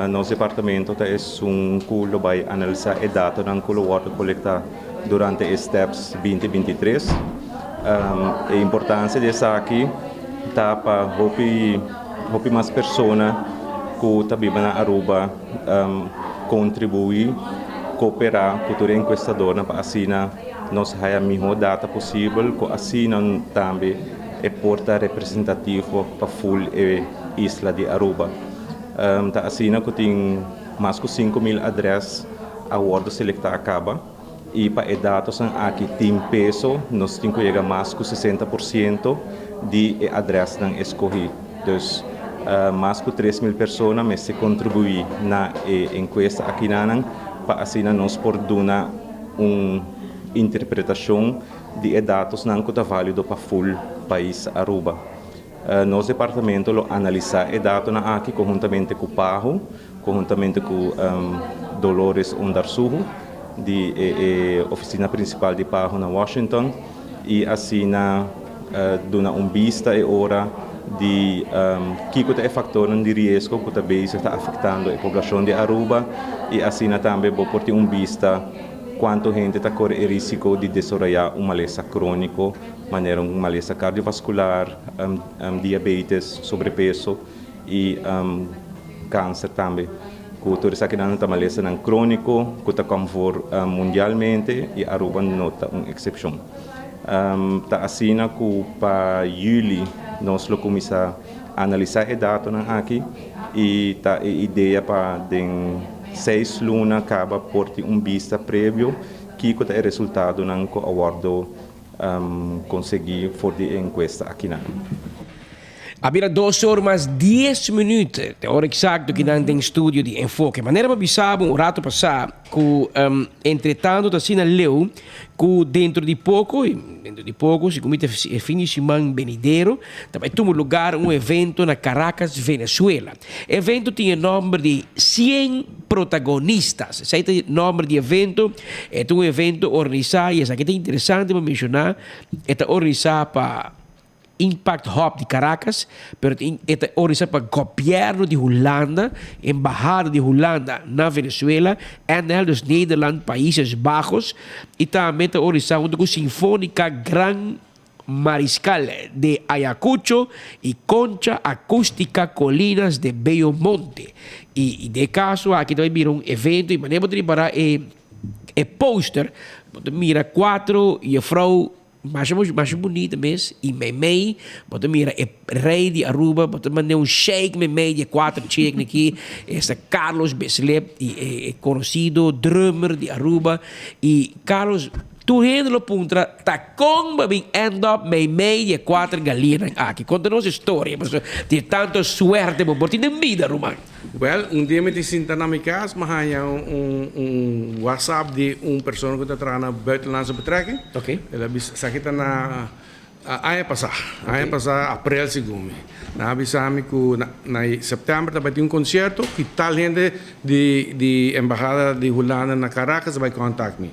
Nos departamento ta esun cu lo bay analisa e datonan cu lo wordo colecta durante e Steps 2023. E importancia di esaki ta pa hopi hopi mas persona cu ta biba na Aruba contribui, coopera cu tur e encuestadornan pa asina nos haya miho data posibel cu asina tambe e por ta representativo pa full e isla di Aruba. Ta asina cu tin mas cu 5000 adres a wordo selecta a caba y pa e datosnan aki tin peso nos tin cu yega mas cu 60% di e adresnan escogi. Dus mas cu 3000 persona mester contribui na e encuesta akinanan pa asina nos por duna un interpretacion di e datosnan cu ta valido pa full pais Aruba. Nos departamento lo analisá e datonan aki konhuntamente ku PAHO, konhuntamente ku Dolores Ondarsuhu. di e e oficina principal di PAHO na Washington y asina duna un bista e ora di kico ta e factornan di riesgo cu ta bezig ta afectando e poblacion di Aruba y asina tambe bo por tin un bista cuanto hende ta core e risico di desaroya un malesa cronico manera un malesa cardiovascular, diabetes, sobrepeso y cancer tambe. Cu tur esakinan ta malesanan cronico cu ta come voor mundialmente y Aruba no ta un excepcion. Ta asina cu pa juli nos lo cuminsa analisa e datonan aki y ta e idea pa den seis luna caba por tin un bista previo kico ta e resultadonan cu a wordo consegui for di e encuesta akinan. A bira dos or mas dies minuut, te ora exacto ki nan den studio di Enfoke. Manera bo bisa bo un rato pasá ku entretanto ta asina leu ku dentro di poko, dentro di poko, segun mi ta e fin di siman benidero, ta bai tuma lugar un evento na Caracas, Venezuela. E evento tin e nomber di Cien Protagonistas. Esei ta e nomber di evento. E ta un evento organisá, i esaki ta interesante pa menshoná, e ta organisá pa. Impact Hub di Caracas, pero e ta organisa pa Gobierno di Hulanda, Embahada di Hulanda na Venezuela, NL, dus Nederland, Países Bajos, y tambe ta organisa hunto cu Sinfónica Gran Mariscal de Ayacucho y Concha Acústica Colinas de Bello Monte. Y den e caso aki ta bay bira un evento y manera bo ta ripara e e poster, bo ta mira cuatro juffrouw Masha masha bunita mes y meimei bo ta mira e rey di Aruba bo ta manda un shake meimei di e cuater chick aki esta Carlos Bislip y e conocido drummer di Aruba y Carlos tur hende lo puntra ta con bo a bin end up meimei di e cuater galinan aki conta nos e storia pasobra tin tanto suerte bo por tin den bida ruman. Wel, un dia mi tin sinta na mi cas, mi haña un un WhatsApp di un persona cu ta traha na Buitenlandse Betrekking. Oké. El a bisa, esaki ta na aña pasá, aña pasá aprel segun mi. Nan a bisa mi cu na na september ta bay tin un concierto y tal hende di di embahada di Hulanda na Caracas a bay contact mi.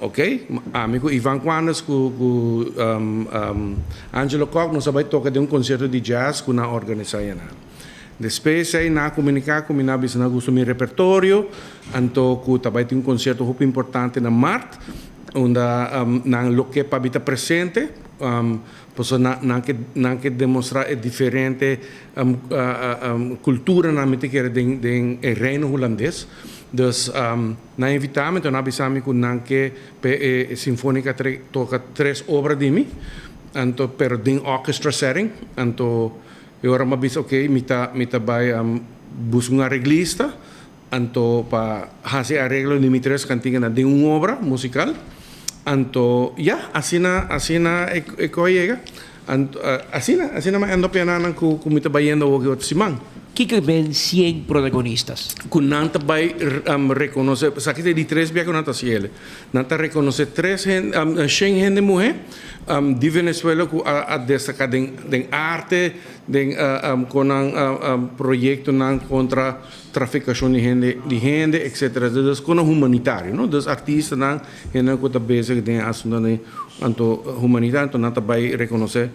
Oké, ami cu Ivan Quanders cu cu Angelo Kock nos a bay toca den un concierto di jazz cu nan a organisa ayana. Despues ei nan a komuniká ku mi, nan a bisa nan gusta mi repertorio, anto ku ta bai tin un konsierto hopi importante na mart, unda nan lo ke pa mi ta presente, pasobra nan ke nan ke demostrá e diferente kulturanan mi ta kere den den e Reino Hulandes. Dus nan a invitá mi, anto nan a bisa mi ku nan ke pa e sinfónika toka tres obra di mi, anto pero den orchestra setting, anto E ora mi a bisa ok mi ta mi ta bai busca un areglista anto pa haci areglo di mi tres cantiganan den un obra musical anto ya asina asina e co a yega anto asina asina mi a end up piananan cu cu mi ta bayendo awo ki otro siman. Kiko ben cien protagonistas? Cu nan ta bai reconoce esaki ta e di tres bia cu nan ta haci ele. Nan ta rekonosé tres hende, shen hende muhé di Venezuela ku a destaká den den arte, den kon nan proyektonan kontra trafikashon di hende di hende etsetera. Dus kon nan humanitario no. Dus artistanan, hendenan ku ta bezig den e asuntonan anto humanitario, anto nan ta bai rekonosé.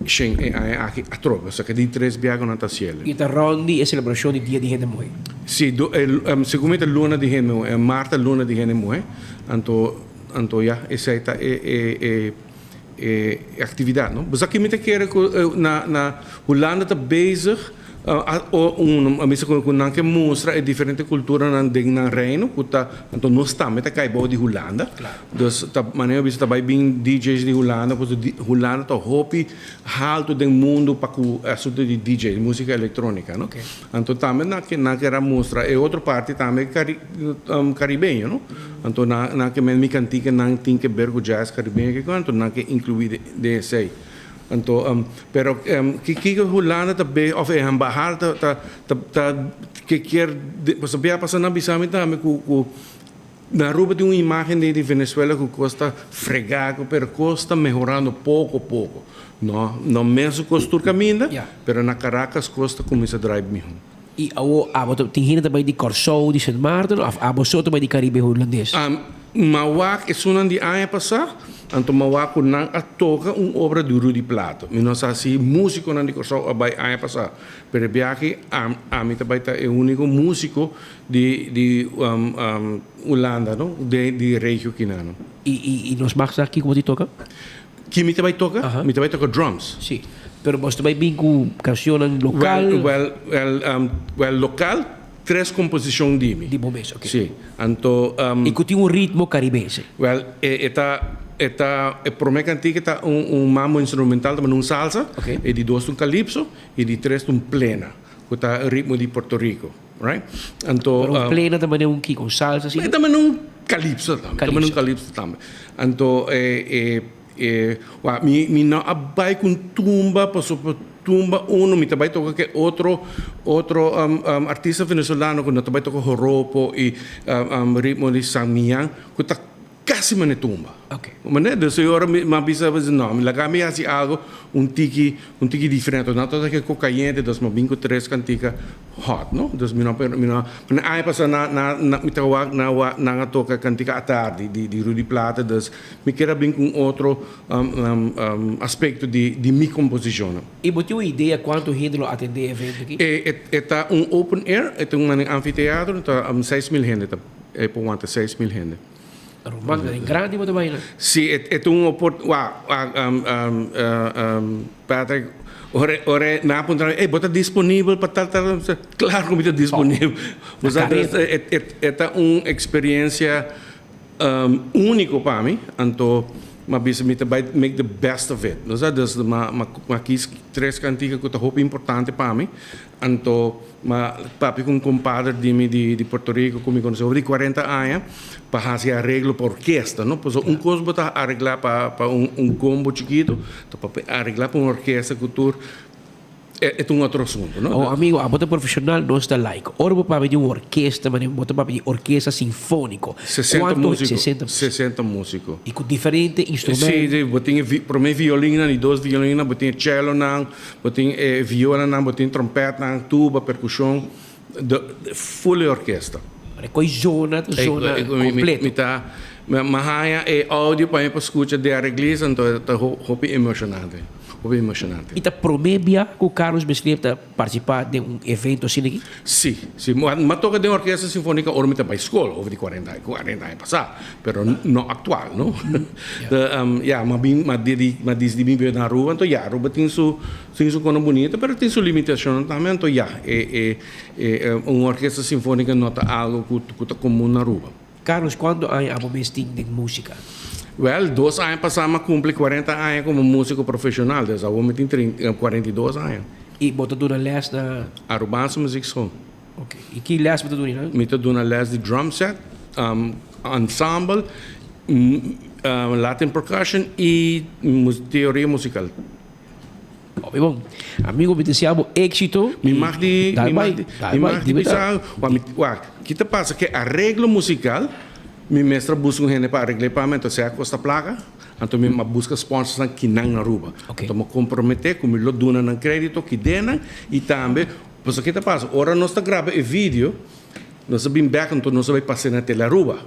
Shen e aña aki atrobe, osea ke di tres biaha ku nan ta hasiel. I ta rond di e selebrashon di Dia di Hende Muhé. Si, do, e, segun mi ta luna di hende muhé, mart ta luna di hende muhé, anto, anto ya, esei ta e, e, e, e aktividat, no. Bo sa ki mi ta kere ku na, na Hulanda ta bezig. Un a bisa ku nan ke mustra e diferente kulturanan den nan reino ku ta anto nos tambe ta kai bou di Hulanda. Dus ta manera mi bisa ta bai bin DJ's di Hulanda pasobra di Hulanda ta hopi haltu den mundu pa ku asuntu di DJ, musika elektronika no. Anto tambe nan ke nan ker a mustra e otro parti tambe karibeño no. Anto nan nan ke men mi kantika nan tin ke ber ku jazz karibeño kiko anto nan ke inkluí den esei. Anto, pero kiko Hulanda ta be of e embahada ta ta ta ke kier pasobra bia pasa nan bisa mi tambe ku ku na Aruba tin un imagen di Venezuela ku kos ta frega ku pero kos ta mehorando poko poko no no mesun kos tur kaminda pero na Caracas kos ta kuminsa drai miho. I awo abo ta tin hende ta bai di Kòrsou, di Sint Maarten òf abo so ta bai di Karibe Hulandes? M'a wak esunnan di aña pasá, anto m'a wak ku nan a toka un obra di Rudy Plato. Mi no sa si músikonan di Kòrsou a bai aña pasá, pero e biaha ami ta bai ta e úniko músiko di di Hulanda no, den di regio kinan. I i nos mag sa kiko bo tin toka? Ki mi ta bai toka? Mi ta bai toka drums. Si. Pero bos ta bai bin ku kanshonnan lokal? Wèl, wèl, wèl, wèl lokal tres komposishon di mi. Di bo mes, oke. Si. Anto. I ku tin un ritmo karibense. Wèl, e e ta e ta e promé kantika ta un un mambo instrumental ta manda un salsa. Oke. E di dos ta un kalipso i di tres ta un plena ku ta ritmo di Puerto Rico. Right? Anto. Pero un plena ta manera un kiko? Un salsa asina? E ta manera un calypso tambe. Ta manera un calypso tambe. Anto e e e wak mi mi no a bai ku un tumba pasobra tumba uno mi ta bai toka ku e otro otro artista venezolano ku no ta bai toka joropo i ritmo di San Millán ku ta Casi mane tumba. Mane? Dus e ora mi a bisa, no, mi laga mi haci algo un tiki, un tiki diferente. No ta ke cu cayente, dus mi a bin cu tres cantica hot, no? Dus mi no, mi no, mane aña pasa na, na, na, mi ta wak, na wak, nan a toca cantica atardi di, di Rudy Plata, dus mi kier a bin cu un otro aspecto di, di mi composicionnan. Y bo tin un idea cuanto hende lo atende e evento aki? E, e, e ta un open air, e ta un mane anfiteatro, ta 6000 hende ta, e por wanta 6000 hende. Ruman, den grandi bo ta bai nan. Si, e ta un opor, wa, Patrick, ora, ora nan a puntra mi, ey, bo ta disponibel pa tal, tal, tal? Claro cu mi ta disponibel. Bo sa, e ta un experiencia unico pa mi, anto m'a bisa mi ta bai make the best of it. Bo sa, dus m'a, m'a kies tres cantica cu ta hopi importante pa mi, Anto m'a papia ku un kompader di mi di Puerto Rico ku mi konosé over di kuarenta aña pa hasi areglo pa orkesta, no? Pasobra un kos bo ta areglá pa pa un un kombo chikitu, ta pa areglá pa un orkesta ku tur e ta un otro asuntu, no? Oh amigo, abo ta profeshonal, nos ta laiko. Ora bo papia di un orkesta, manera bo ta papia di orkesta sinfóniko. Sesenta Kuantu? músiko. Sesenta músiko. Sesenta músiko. I ku diferente instrumento. Sí, sí, bo tin e promé violinnan, di dos violinnan, bo tin e cellonan, Bo tin e violanan, bo tin trompetnan, tuba, percusion, de full e orkesta. Pero e koi zona ta zona completo. Mi ta, mi haña e audio pa mi por scucha de areglista, anto ta hopi emocionante, hopi emocionante. I ta prome bia cu Carlos Meslier ta participa den un evento asina aki? Si, si. Mi a toca den orkesta sinfonica ora mi ta bay scol, over di cuarenta, cuarenta aña pasa. Pero no actual, no? Ya, m'a bin, m'a dedi, m'a disidi bin biba na Aruba, anto ya, Aruba tin su, tin su kono bunito, pero tin su limitacionnan tambe, anto ya, e, e, e un orkesta sinfónica no ta algo ku, ku ta komun na Aruba. Carlos, kuantu aña abo mes tin den músika? Wèl, dos aña pasá m'a kumpli kuarenta aña komo músiko profeshonal, des awor mi tin trin, kuarenta i dos aña. I bo ta duna lès na? Arubaanse Muziekschool. Ok, i ki lès bo ta duna nan? Mi ta duna lès di drum set, ensemble, Latin percussion i teoria musikal. Hopi bon. Amigo mi ta desea bo éxito. Mi mag di, mi mag di, mi mag di bisa algo. Wak, ki ta pasa ku e areglo musikal mi mester a buska un hende pa aregl'é pa mi, anto esei a kosta plaka, anto mi a buska sponsorsnan kinan na Aruba. Anto mi a komprometé ku mi lo duna nan krédito kidenan i tambe Pasobra ke ta pasa? Ora nos ta graba e video, nos a bin bek anto nos a bai pasa na Tele Aruba.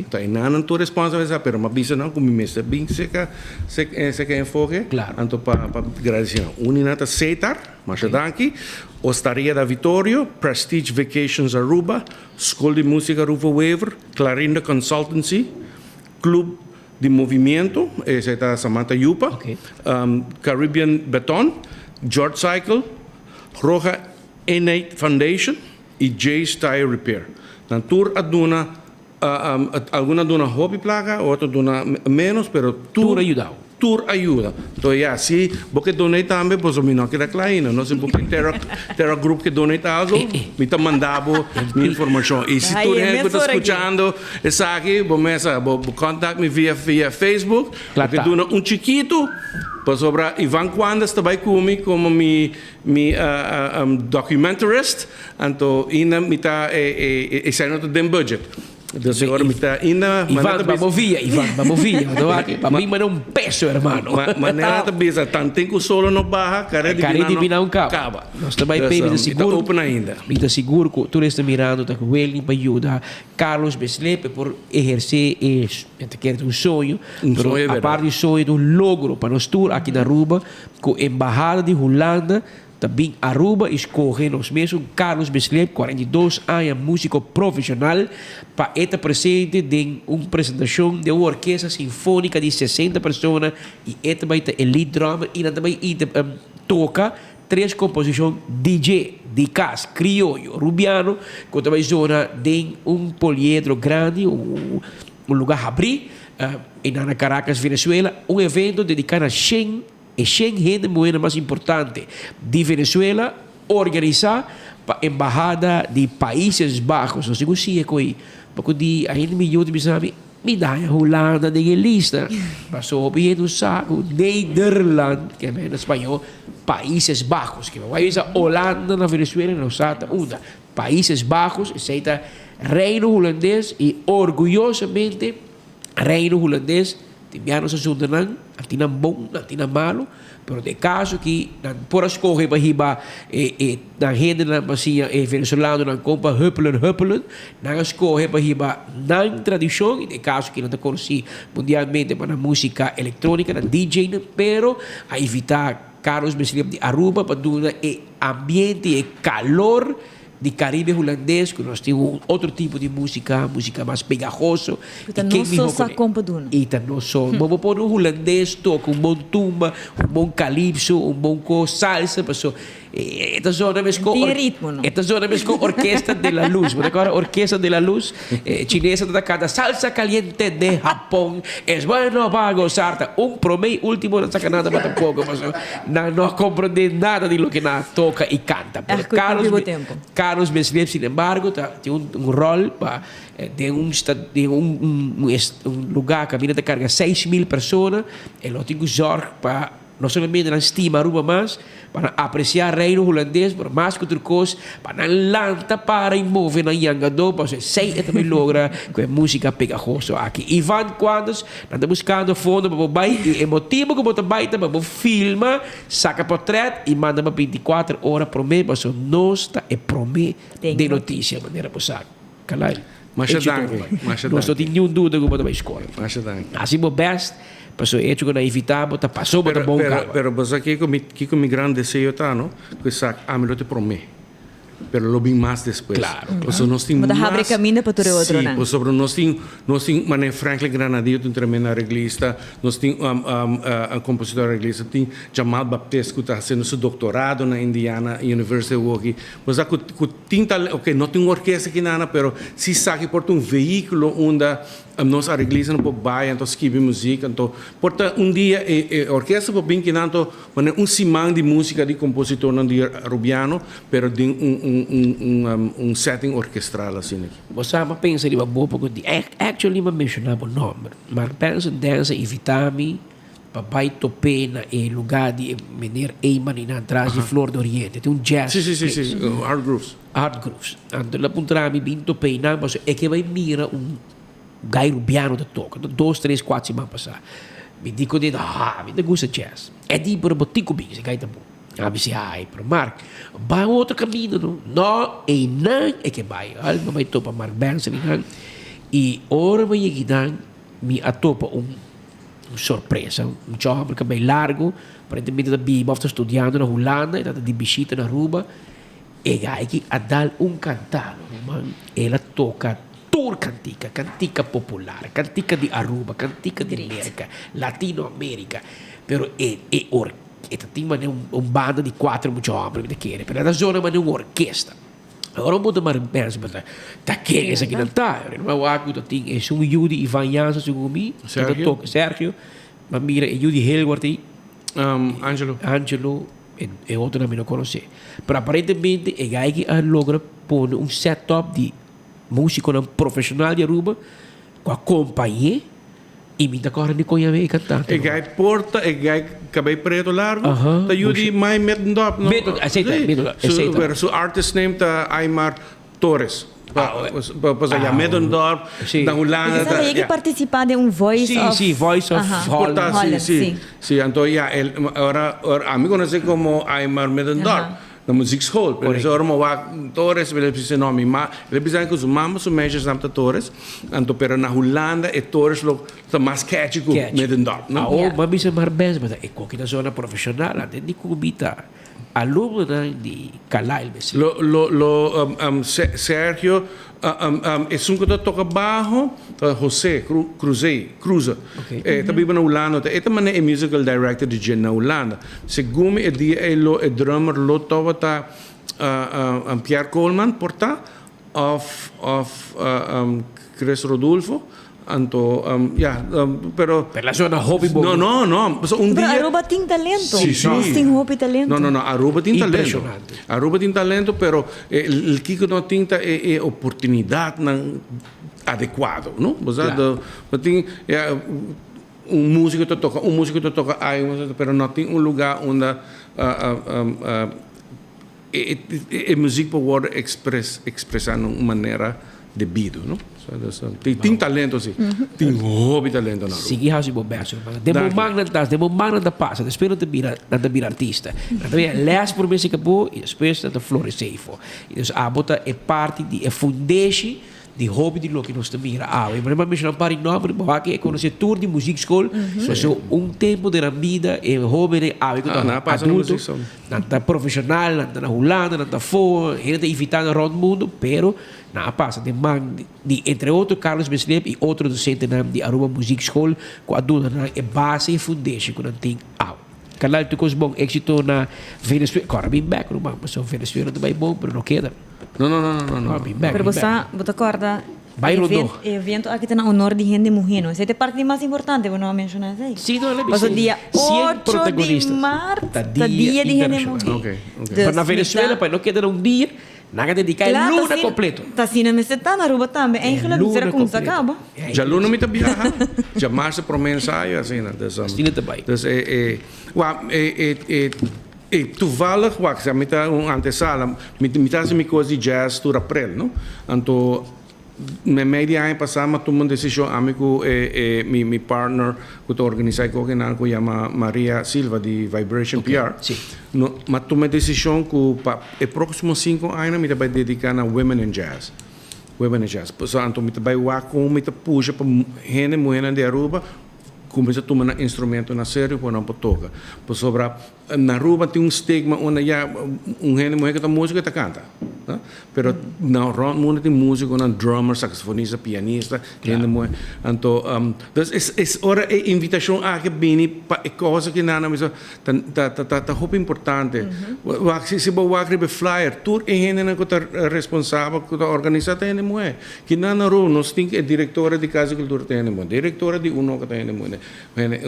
Ta e nannan tur responsabel esaki, pero mi a bisa nan ku mi mester bin seka seka enfoke anto pa pa gradisi nan. Uni nan ta Setar, masha danki, Ostaria da Vittorio, Prestige Vacations Aruba, Skol di Musika Rufo Wever, Clarinda Consultancy, Club di Movimiento, esei ta Samantha Yupa, Caribbean Beton, George Cycle, Roja Eenheid Foundation y Jay's Tire Repair. Nan tur a duna, algun a duna hopi placa, otro a duna menos, pero tur. Tur a yudao. Tur a yuda. Enton ya, si bo ke donate tambe, boso mi no a keda kla ainda, no? Si bo ke Terra, Terra Group ke donate algo, mi ta manda bo mi informacion. Y si tur hende ku ta scuchando esaki, bo mesa, bo contact mi via, via Facebook, bo ke duna un chikitu. Pasobra Ivan Quandes ta bai ku mi komo mi mi documentarist, anto ina mi ta e esei no ta den budget. Dus ora mi ta inda Ivan, ba bo via, Ivan, ba bo via. Pa mi manda un peso, hermano. Manera ta bisa, tanten ku solo no baha, kare di bina no kaba. Nos ta bai p'e, mi ta sigur. Mi ta open ainda. Mi ta sigur ku tur esnan mirando ta ku willing pa yuda Carlos Beslé pa e por ehersé e, mi ta kere ta un soño, pero apart di soño ta un logro pa nos tur aki na Aruba ku Embahada di Hulanda Ta bin Aruba y scoge nos mesun Carlos Bislip, 42 aña musico profesional, pa e ta presente den un presentacion den un orkesta sinfonica di 60 persona y e ta bay ta e lead drummer y nan ta bay toca tres composicion di dje, di cas, crioyo, Rubiano, cu ta bay zona den un poliedro grandi, un lugar habri, eynan na Caracas, Venezuela, un evento dedica na shen. E shen hende muhé mas importante di Venezuela organisá pa Embahada di Países Bajos. Nos tin ku siña ku ei. Pa ku di ainda mi yu ta bisa mi, mi daña Hulanda den e lista. Paso hopi hende no sa ku Nederland, ke na spañó Países Bajos, ke bai bisa Holanda na Venezuela no sa ta unda. Países Bajos, esei ta Reino Hulandes i orguyosamente Reino Hulandes Tin bia nos asuntonan, nan tin nan bon, nan tin nan malu, pero den e kaso aki nan por a skohe pa hiba e e nan hendenan pa siña e venezolanonan kon pa huppelen huppelen, nan a skohe pa hiba nan tradishon, i den e kaso aki nan ta konosí mundialmente pa nan músika elektrónika, nan DJ-nan, pero a invitá Carlos Meslem di Aruba pa duna e ambiente i e kalor Di Caribe Hulandes cu nos tin un otro tipo di musica, musica mas pegajoso. Cu ta nos so sa con pa duna. Y ta nos so. Bo bo pone un Hulandes toca un bon tumba, un bon calypso, un bon co salsa, paso e ta zona mesco. Tin ritmo no. E ta zona mesco Orquesta de la Luz. Bo ta acorda Orquesta de la Luz? E chinesa ta canta salsa caliente de Japón es bueno pa gozar. Ta un prome y ultimo no saca nada pa tampoco paso nan no a comprende nada di loke nan a toca y canta. Pero Ach, Carlos, bo tempo. Carlos Meslip, sin embargo, ta tin un, un rol pa den un sta, den un, un, un, est, un lugar caminda ta carga 6000 persona, e lo tin cu zorg pa no solamente nan stima Aruba mas, pa nan aprecia Reino Hulandes, pero mas cu tur cos, pa nan lanta para y move nan yangadó, pasobra esey e ta bay logra cu e musica pegajoso aki. Ivan Quandos, nan ta buscando fondo pa bo bay y e motibo cu bo ta bay ta pa bo filma Saca potret y manda pa 24 ora prome paso nos ta e prome den noticia manera bo sa Kalai. Masha Hecho danki, tur. masha Nos no danki. tin niun duda cu bo ta bay scola. Masha danki. Haci bo best paso e hecho cu nan invita bo ta paso bo ta Pero, bon pero, caba. pero bo sa kico mi, kico mi gran deseo ta no? Cu esaki ami lo ta prome. Pero lo bin mas despues. Claro, Pasobra nos tin Bo ta habri mas caminda pa tur e otronan. Sí, pasobra nos tin, nos tin manera Franklin Granadillo ta un tremendo arreglista, nos tin un compositor arreglista, tin Jamal Baptist cu ta haciendo su doctorado na Indiana University awoki. Bo sa cu, cu tin tal, ok, no tin un orkesta aki nana, pero si sa ki por ta un vehiculo unda Nos areglistanan por bai anto skibi muzik anto por ta un dia e e orkesta por bin kinan anto manera un siman di musika di kompositornan di Rubiano pero den un un un un un setting orkestral asina aki. Bo sa m'a pensa riba bo poko di actually m'a menshoná bo nòmber. Mark Benson Dance a invitá mi pa bai top'é na e lugá di e meneer Eyman einan tras di Flor de Oriente. Tin un jazz Sí sí sí place. sí Hard Grooves. Hard Grooves. Anto el a puntra mi bin top'é einan pasobra e ke bai mira un Guy Rubiano ta toka. Ta dos, tres, kuater siman pasá. Mi di ku Nina, ha, mi ta gusta jazz. E di, pero bo tin ku bin, esei guy ta bon. Mi si, ai, pero Mark, bai un otro kaminda no. No, einan e ke bai. Al mi bai topa Mark Benson einan. I ora mi yega einan, mi a topa un sorpresa. Un chòmber kabei largu, aparentemente ta biba òf ta studiando na Hulanda, e tabata di bishita na Aruba. E guy aki a dal un kantado, ruman. El a toka tur kantika, kantika popular, kantika di Aruba, kantika di Merka, Latinoamerika. Pero e e or e ta tin manera un un banda di kuater mucha hòmber mi ta kere, pero e ta zona manera un orkesta. Ora bo ta mara pensa bo ta ta ken esakinan ta? Mi a wak ku ta tin esun yu di Ivan Jansen segun mi, ku ta toka, Sergio. Mi a mira e yu di Hilward ei. Angelo. Angelo, e otronan mi no konosé. Pero aparentemente e guy aki a logra pone un set up di musikonan profeshonal di Aruba ku a kompañ'é i mi ta kòrda ni kon yama e kantante. E guy porta, e guy kabei preto largo, ta yu di Mai Middendorp, no? Middendorp, esei ta, Middendorp, esei ta. Pero su artist name ta Aymar Torres. Pa pa ya Middendorp, na Hulanda. Esaki ta yega participa den un Voice Sí, of sí, Voice of Aha. Holland. Por ta, sí, Holland, sí. sí. Sí, anto ya, el, ora, ora, ami conoce como Aymar Middendorp, na muziekschool. Pero ora mi wak Torres, el a bisa no, mi ma, el a bisa cu su mama su meisjesnaam ta Torres, anto pero na Hulanda e Torres lo ta mas catchy cu Catchy. Middendorp, no? Awo, mi a bisa mar bes, mi ta, e koki ta zona profesional, ante di cu mi ta. Alumnonan di Carlyle mester. Lo lo lo Sergio esun ku ta toka baho ta Jose Cruzé Cruze e ta biba na Hulanda e ta manera e musical director di dje na Hulanda segun mi e dia ei lo e drummer lo tabata Pierre Coleman por ta Of of Chris Rodulfo anto ya pero. Pero la zona hopi bon. No no no pasobra un Pero dia. Aruba tin talento. Si si. Nos tin hopi talento. No no no Aruba tin talento. Impresionante. Aruba tin talento pero e kiko no tin ta e e oportunidadnan adecuado no. Bo sa Claro. bo tin ya un musico ta toca un musico ta toca ay pero no tin un lugar unda E muziek por worde expresa na un manera debido, no? Tin talento si, tin hopi talento na Aruba. Sigui hasi bo best hermano. Den bo man nan ta, den bo man nan ta pasa, despues nan ta bira, nan ta bira artista. Nan ta bira les prome si kabo y despues nan ta florece eyfo. Y dus abo ta e parti di e fundeshi di hopi di loke nos ta mira awe. Por ejemplo, a menciona un par di nomber, bo wak e conoce tur di muziekschool, pasobra un tempo den nan bida e hobennan awe cu ta adulto, nan ta profesional, nan ta na Hulanda, nan ta afo, hende ta invita nan rond mundo, pero nan a pasa den man di entre otro Carlos Bislip y otro docentenan di Aruba Muziekschool cu a duna nan e base y fundeshi cu nan tin awe. Canal tur cos bon, exito na Venezuela, cora bin bek ruman, pasobra Venezuela ta bay bon pero no keda. No, no, no, no, no. Bin bek, Pero bin bo sa, bek. bo ta corda Bai e rondó. event, e evento aki ta na honor di hende muhé, no? Esei ta e parti mas importante, bo no a menciona esei. Sí, no, le Paso bisa dia 100 8 di protagonistas. maart Ta ta dia dia di hende internacional. muhé. Ok, ok. Dus Pero na mi Venezuela, ta pa no keda na un dia, nan a dedica e Claro, luna ta asina, completo. ta asina mester ta na Aruba tambe. E Eigenlijk mester a luna cuminsa completo. caba. Djaluna mi ta biaha, djamars e prome ensayo, asina. Dus, Asina ta bai. Dus e, e, wak, e, e, e. E toevallig wak, sa mi ta un antesala, mi mi ta hasi mi kos di jazz tur aprel, no? Anto meimei di aña pasá mi a tuma un desishon ami ku e e mi mi partner ku ta organisá e kokinan ku yama Maria Silva di Vibration PR. No, mi a tuma e desishon ku pa e próksimo sinku añanan mi ta bai dediká na women in jazz. Women in jazz. Pasobra anto mi ta bai wak kon mi ta pusha pa hende muhénan di Aruba Cuminsa tuma nan instrumento na serio por nan por toca. Pasobra na Aruba tin un stigma unda ya un hende muher cu ta musico e ta canta. Pero na rond mundo tin musiconan, drummer, saxofonista, pianista, hende muher. Anto dus es es ora e invitacion aki a bini pa e cosa ki nan a bisa ta ta ta hopi importante. Wak si bo wak riba e flyer tur e hendenan cu ta responsabel cu ta organisa ta hende muher. Kinan na Aruba nos tin e directora di Casa di Cultura ta hende muhe, directora di Unoca ta hende muhe, hende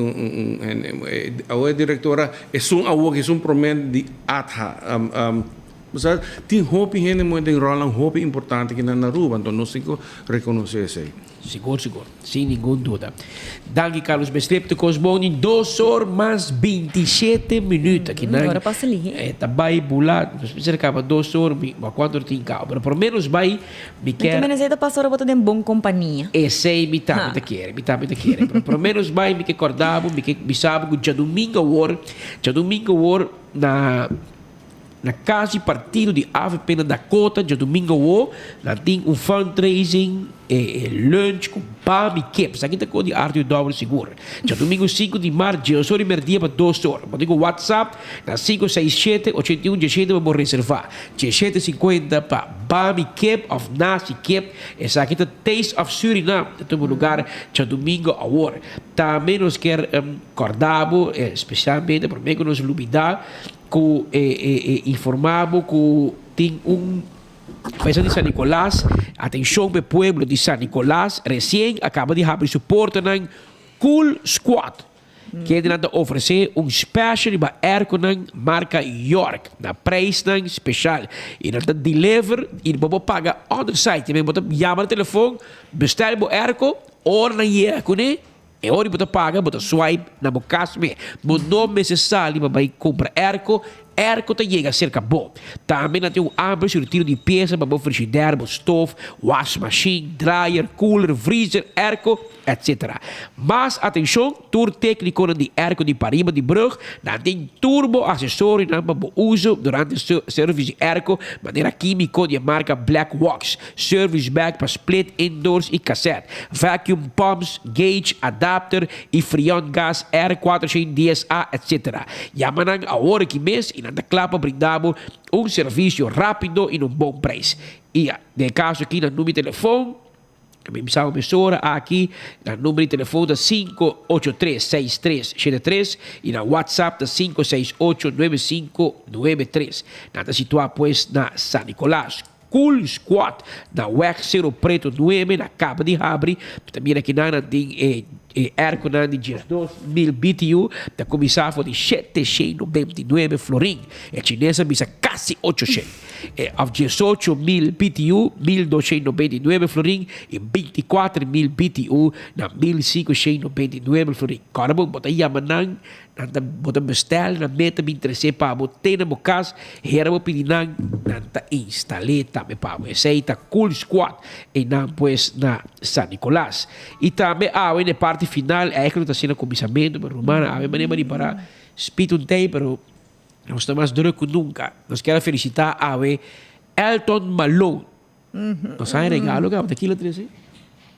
awo e directora esun awo ki esun prome di ATHA. Bo sa tin hopi hende muhe den rolnan hopi importante kinan na Aruba, anto nos tin ku reconoce esey. Sigur sigur, sin ningun duda. Danki Carlos Bestrip te kos bon di dos or mas 27 minuut. Aki nan Ora pasa lihe. E ta bai bula, nos mester kaba dos or, mi bo kuantu or tin kaba, pero por menos bai mi Mi kier. ta menos e ta pasa ora bo ta den bon kompania. Esei mi tambe ta kere, mi tambe ta kere. Pero por menos bai mi ke korda bo, mi ke bisa bo ku djadumingu awor, djadumingu awor na. Na cas di partido di avp na Dakota djadumingo awo nan tin un fundraising e lunch cu bam y kip. Esaki ta con di Arthur Dowell sigur. Djadumingo sinku di mart djeos or y merdia pa dos or. Bo tin cu WhatsApp na sinku seis shete ochenta y un djeshete pa bo reserva. Djeshete sinkuenta pa bam y kip of nasi kip. Esaki ta Taste of Suriname ta tuma lugar djadumingo awor. Tambe nos kier corda bo especialmente prome cu nos lubida. Ku e e e informá bo ku tin un Fiesta di San Nicolas, atenshon p'e pueblo di San Nicolas, resien a kaba di habri su portanan Cool Squad, kendenan ta ofresé un special riba airconan marka York na prijsnan special i nan ta deliver i bo por paga on the site, bo ta yama na telefon, bestel bo airco, ora nan yega kuné. E ora bo ta paga bo ta swipe na bo kas me. Bo no mester sali pa bai kumpra airco. airco ta yega cerca bo. Tambe nan tin un amplio surtido di pieza pa bo frigidaire, bo stoof, wasmachine, dryer, cooler, vriezer, airco, etc. Mas atencion, tur tecniconan di airco di pariba di brug, nan tin tur bo accesorionan pa bo uso durante service di airco, manera quimico di e marca Black Wax, service bag pa split, indoors y cassette, vacuum pumps, gauge, adapter y freon gas R 410 A, etc. Yama nan awor aki mes y nan ta cla pa brinda bo un servicio rapido y na un bon prijs. Y den e caso aki nan numero di telefon, Mi bisa bo mesora aki, nan number di telefon ta 583 6373 y nan WhatsApp ta 568 9593. Nan ta situa pues na San Nicolas. Cool Squad na Weg Cerro Preto 9 na caba di habri. Mi ta mira kinan nan tin e e airconan di 12000 BTU ta cuminsa for di 799 florin. E chines a bisa casi 800. E of 18000 BTU, 1299 florin y 24000 BTU na 1599 florin. Kòrda bo, bo ta yama nan, nan ta, bo ta bestel, nan meta bin trese pa bo te na bo kas, hera bo pidi nan, nan ta instal'é tambe pa bo. Esei ta Cool Squad, einan pues na San Nicolas. Y tambe awe na e parti final, eigenlijk ta asina kuminsamentu, pero rumannan awe manera bo ripará, spit un tei, pero Nos ta mas druk ku nunka. Nos kier a felisitá awe Elton Malone. Nos haña regalo kaba ta kilo trese?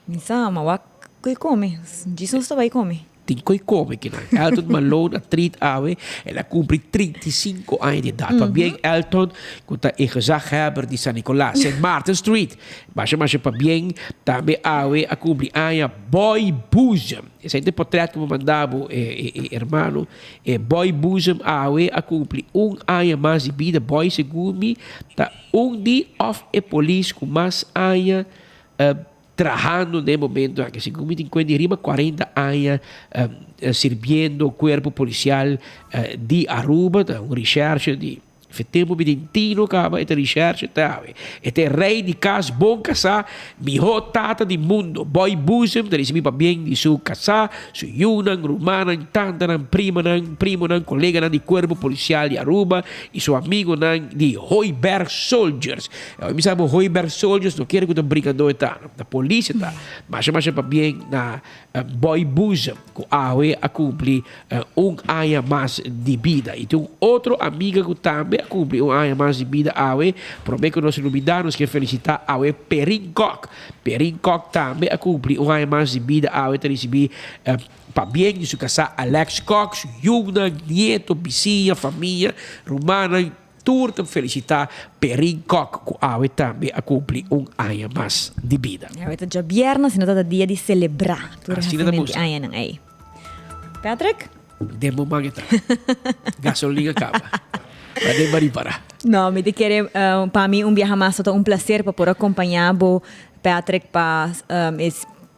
Mi sa, ma wak koi kome. Djis nos ta bai kome. Tin koi kome kinan. Elton Malone a treat awe. El a kumpli 35 aña di edat. Pabien Elton ku ta e gezaghebber di San Nicolas, Sint Maarten Street. Masha masha pabien. Tambe awe a kumpli aña Boy Boezem. Esei ta e potret ku mi manda bo, e hermano. E Boy Boezem awe a cumpli un aña mas di bida. Boy segun mi ta un di of e polis cu mas aña trahando den e momento aki. Segun mi tin cuenta di riba cuarenta aña sirbiendo cuerpo policial di Aruba. Ta un recherche di. Fe tempu mi tin tino kaba e ta recherche te awe. E ta e rei di kas, bon kasá, mihó tata di mundo. Boy Boezem ta risibí pabien di su kasá, su yunan, rumannan, tantanan, primanan, primonan, koleganan di Kuerpo Polisial di Aruba i su amigonan di Hooiberg Soldiers. Awe mi sa bo Hooiberg Soldiers no kere ku ta brinkadó e ta, ta polis e ta. Masha masha pabien na Boy Boezem ku awe a kumpli un aña mas di bida. I tin un otro amiga ku tambe a kumpli un aña mas di bida awe. Promé ku nos lubidá nos ke felisitá awe Perin Kok. Perin Kok tambe a kumpli un aña mas di bida awe ta risibí pabien di su kasá Alex Kok, su yunan, nieto, bisiña, famia, rumannan. Tur ta felicita Perin Kok cu awe tambe a cumpli un aña mas di bida. Awe ta djabièrnè, asina ta ta dia di selebrá tur e Asina ta hasimentu di gusta. añanan ei. Patrick? Den bo man e ta. Gasolin a caba. Ta den bari para. No, mi ta kere pa mi un biaha mas ta un placer pa por acompaña bo Patrick pa e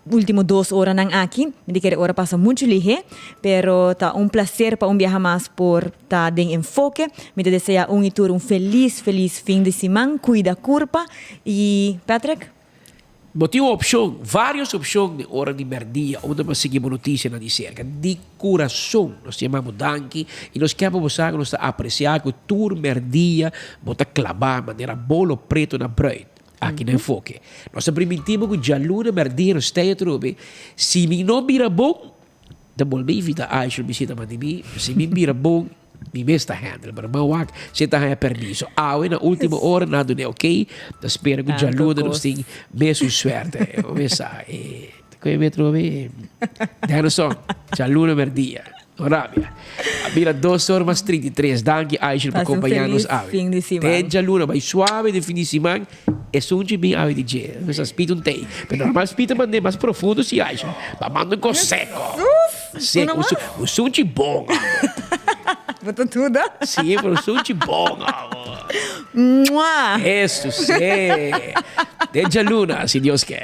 ultimo dos oranan aki. Mi ta kere ora pasa muchu lihé, pero ta un placer pa un biaha mas por ta den Enfoke. Mi ta desea un y tur un felis, felis fin di siman. Cuida curpa. Y Patrick? Bo tin un opcion, varios opcion den ora di merdia unda bo sigui bo noticianan di cerca. Di curason nos ta yama bo danki y nos kier pa bo sa cu nos ta aprecia cu tur merdia bo ta claba manera bolo preto na bruid. Aki na Enfoke. Nos ta priminti bo ku djaluna mèrdia nos stay atrobe. Si mi no bira bon, ta bolbe invita Aisha bishita mandi mi. Si mi bira bon, mi mes ta handle. Pero man wak si e ta haña permiso. Awe na ultimo ora nan a dun'é ok. Ta spera ku djaluna nos tin mesun suerte. Bo mes sa. Ta koe mi atrobe. Denison, djaluna mèrdia. No rabia. A bira dos or mas 33. Danki Aisha pa Pasa un acompaña nos feliz awe. fin di siman. Te djaluna bai suave den fin di siman. Esun chi bin awe di dje. Nos a spit un tei. Pero normal spit a mande mas profundo si Aisha. Pa manda un cos seco. Sus! Seco. Uno Un su- mas? un sunchi bon amo. Bo ta duda? Si, pero un sunchi bon amo. Mua! Eso si. Te djaluna si Dios ke.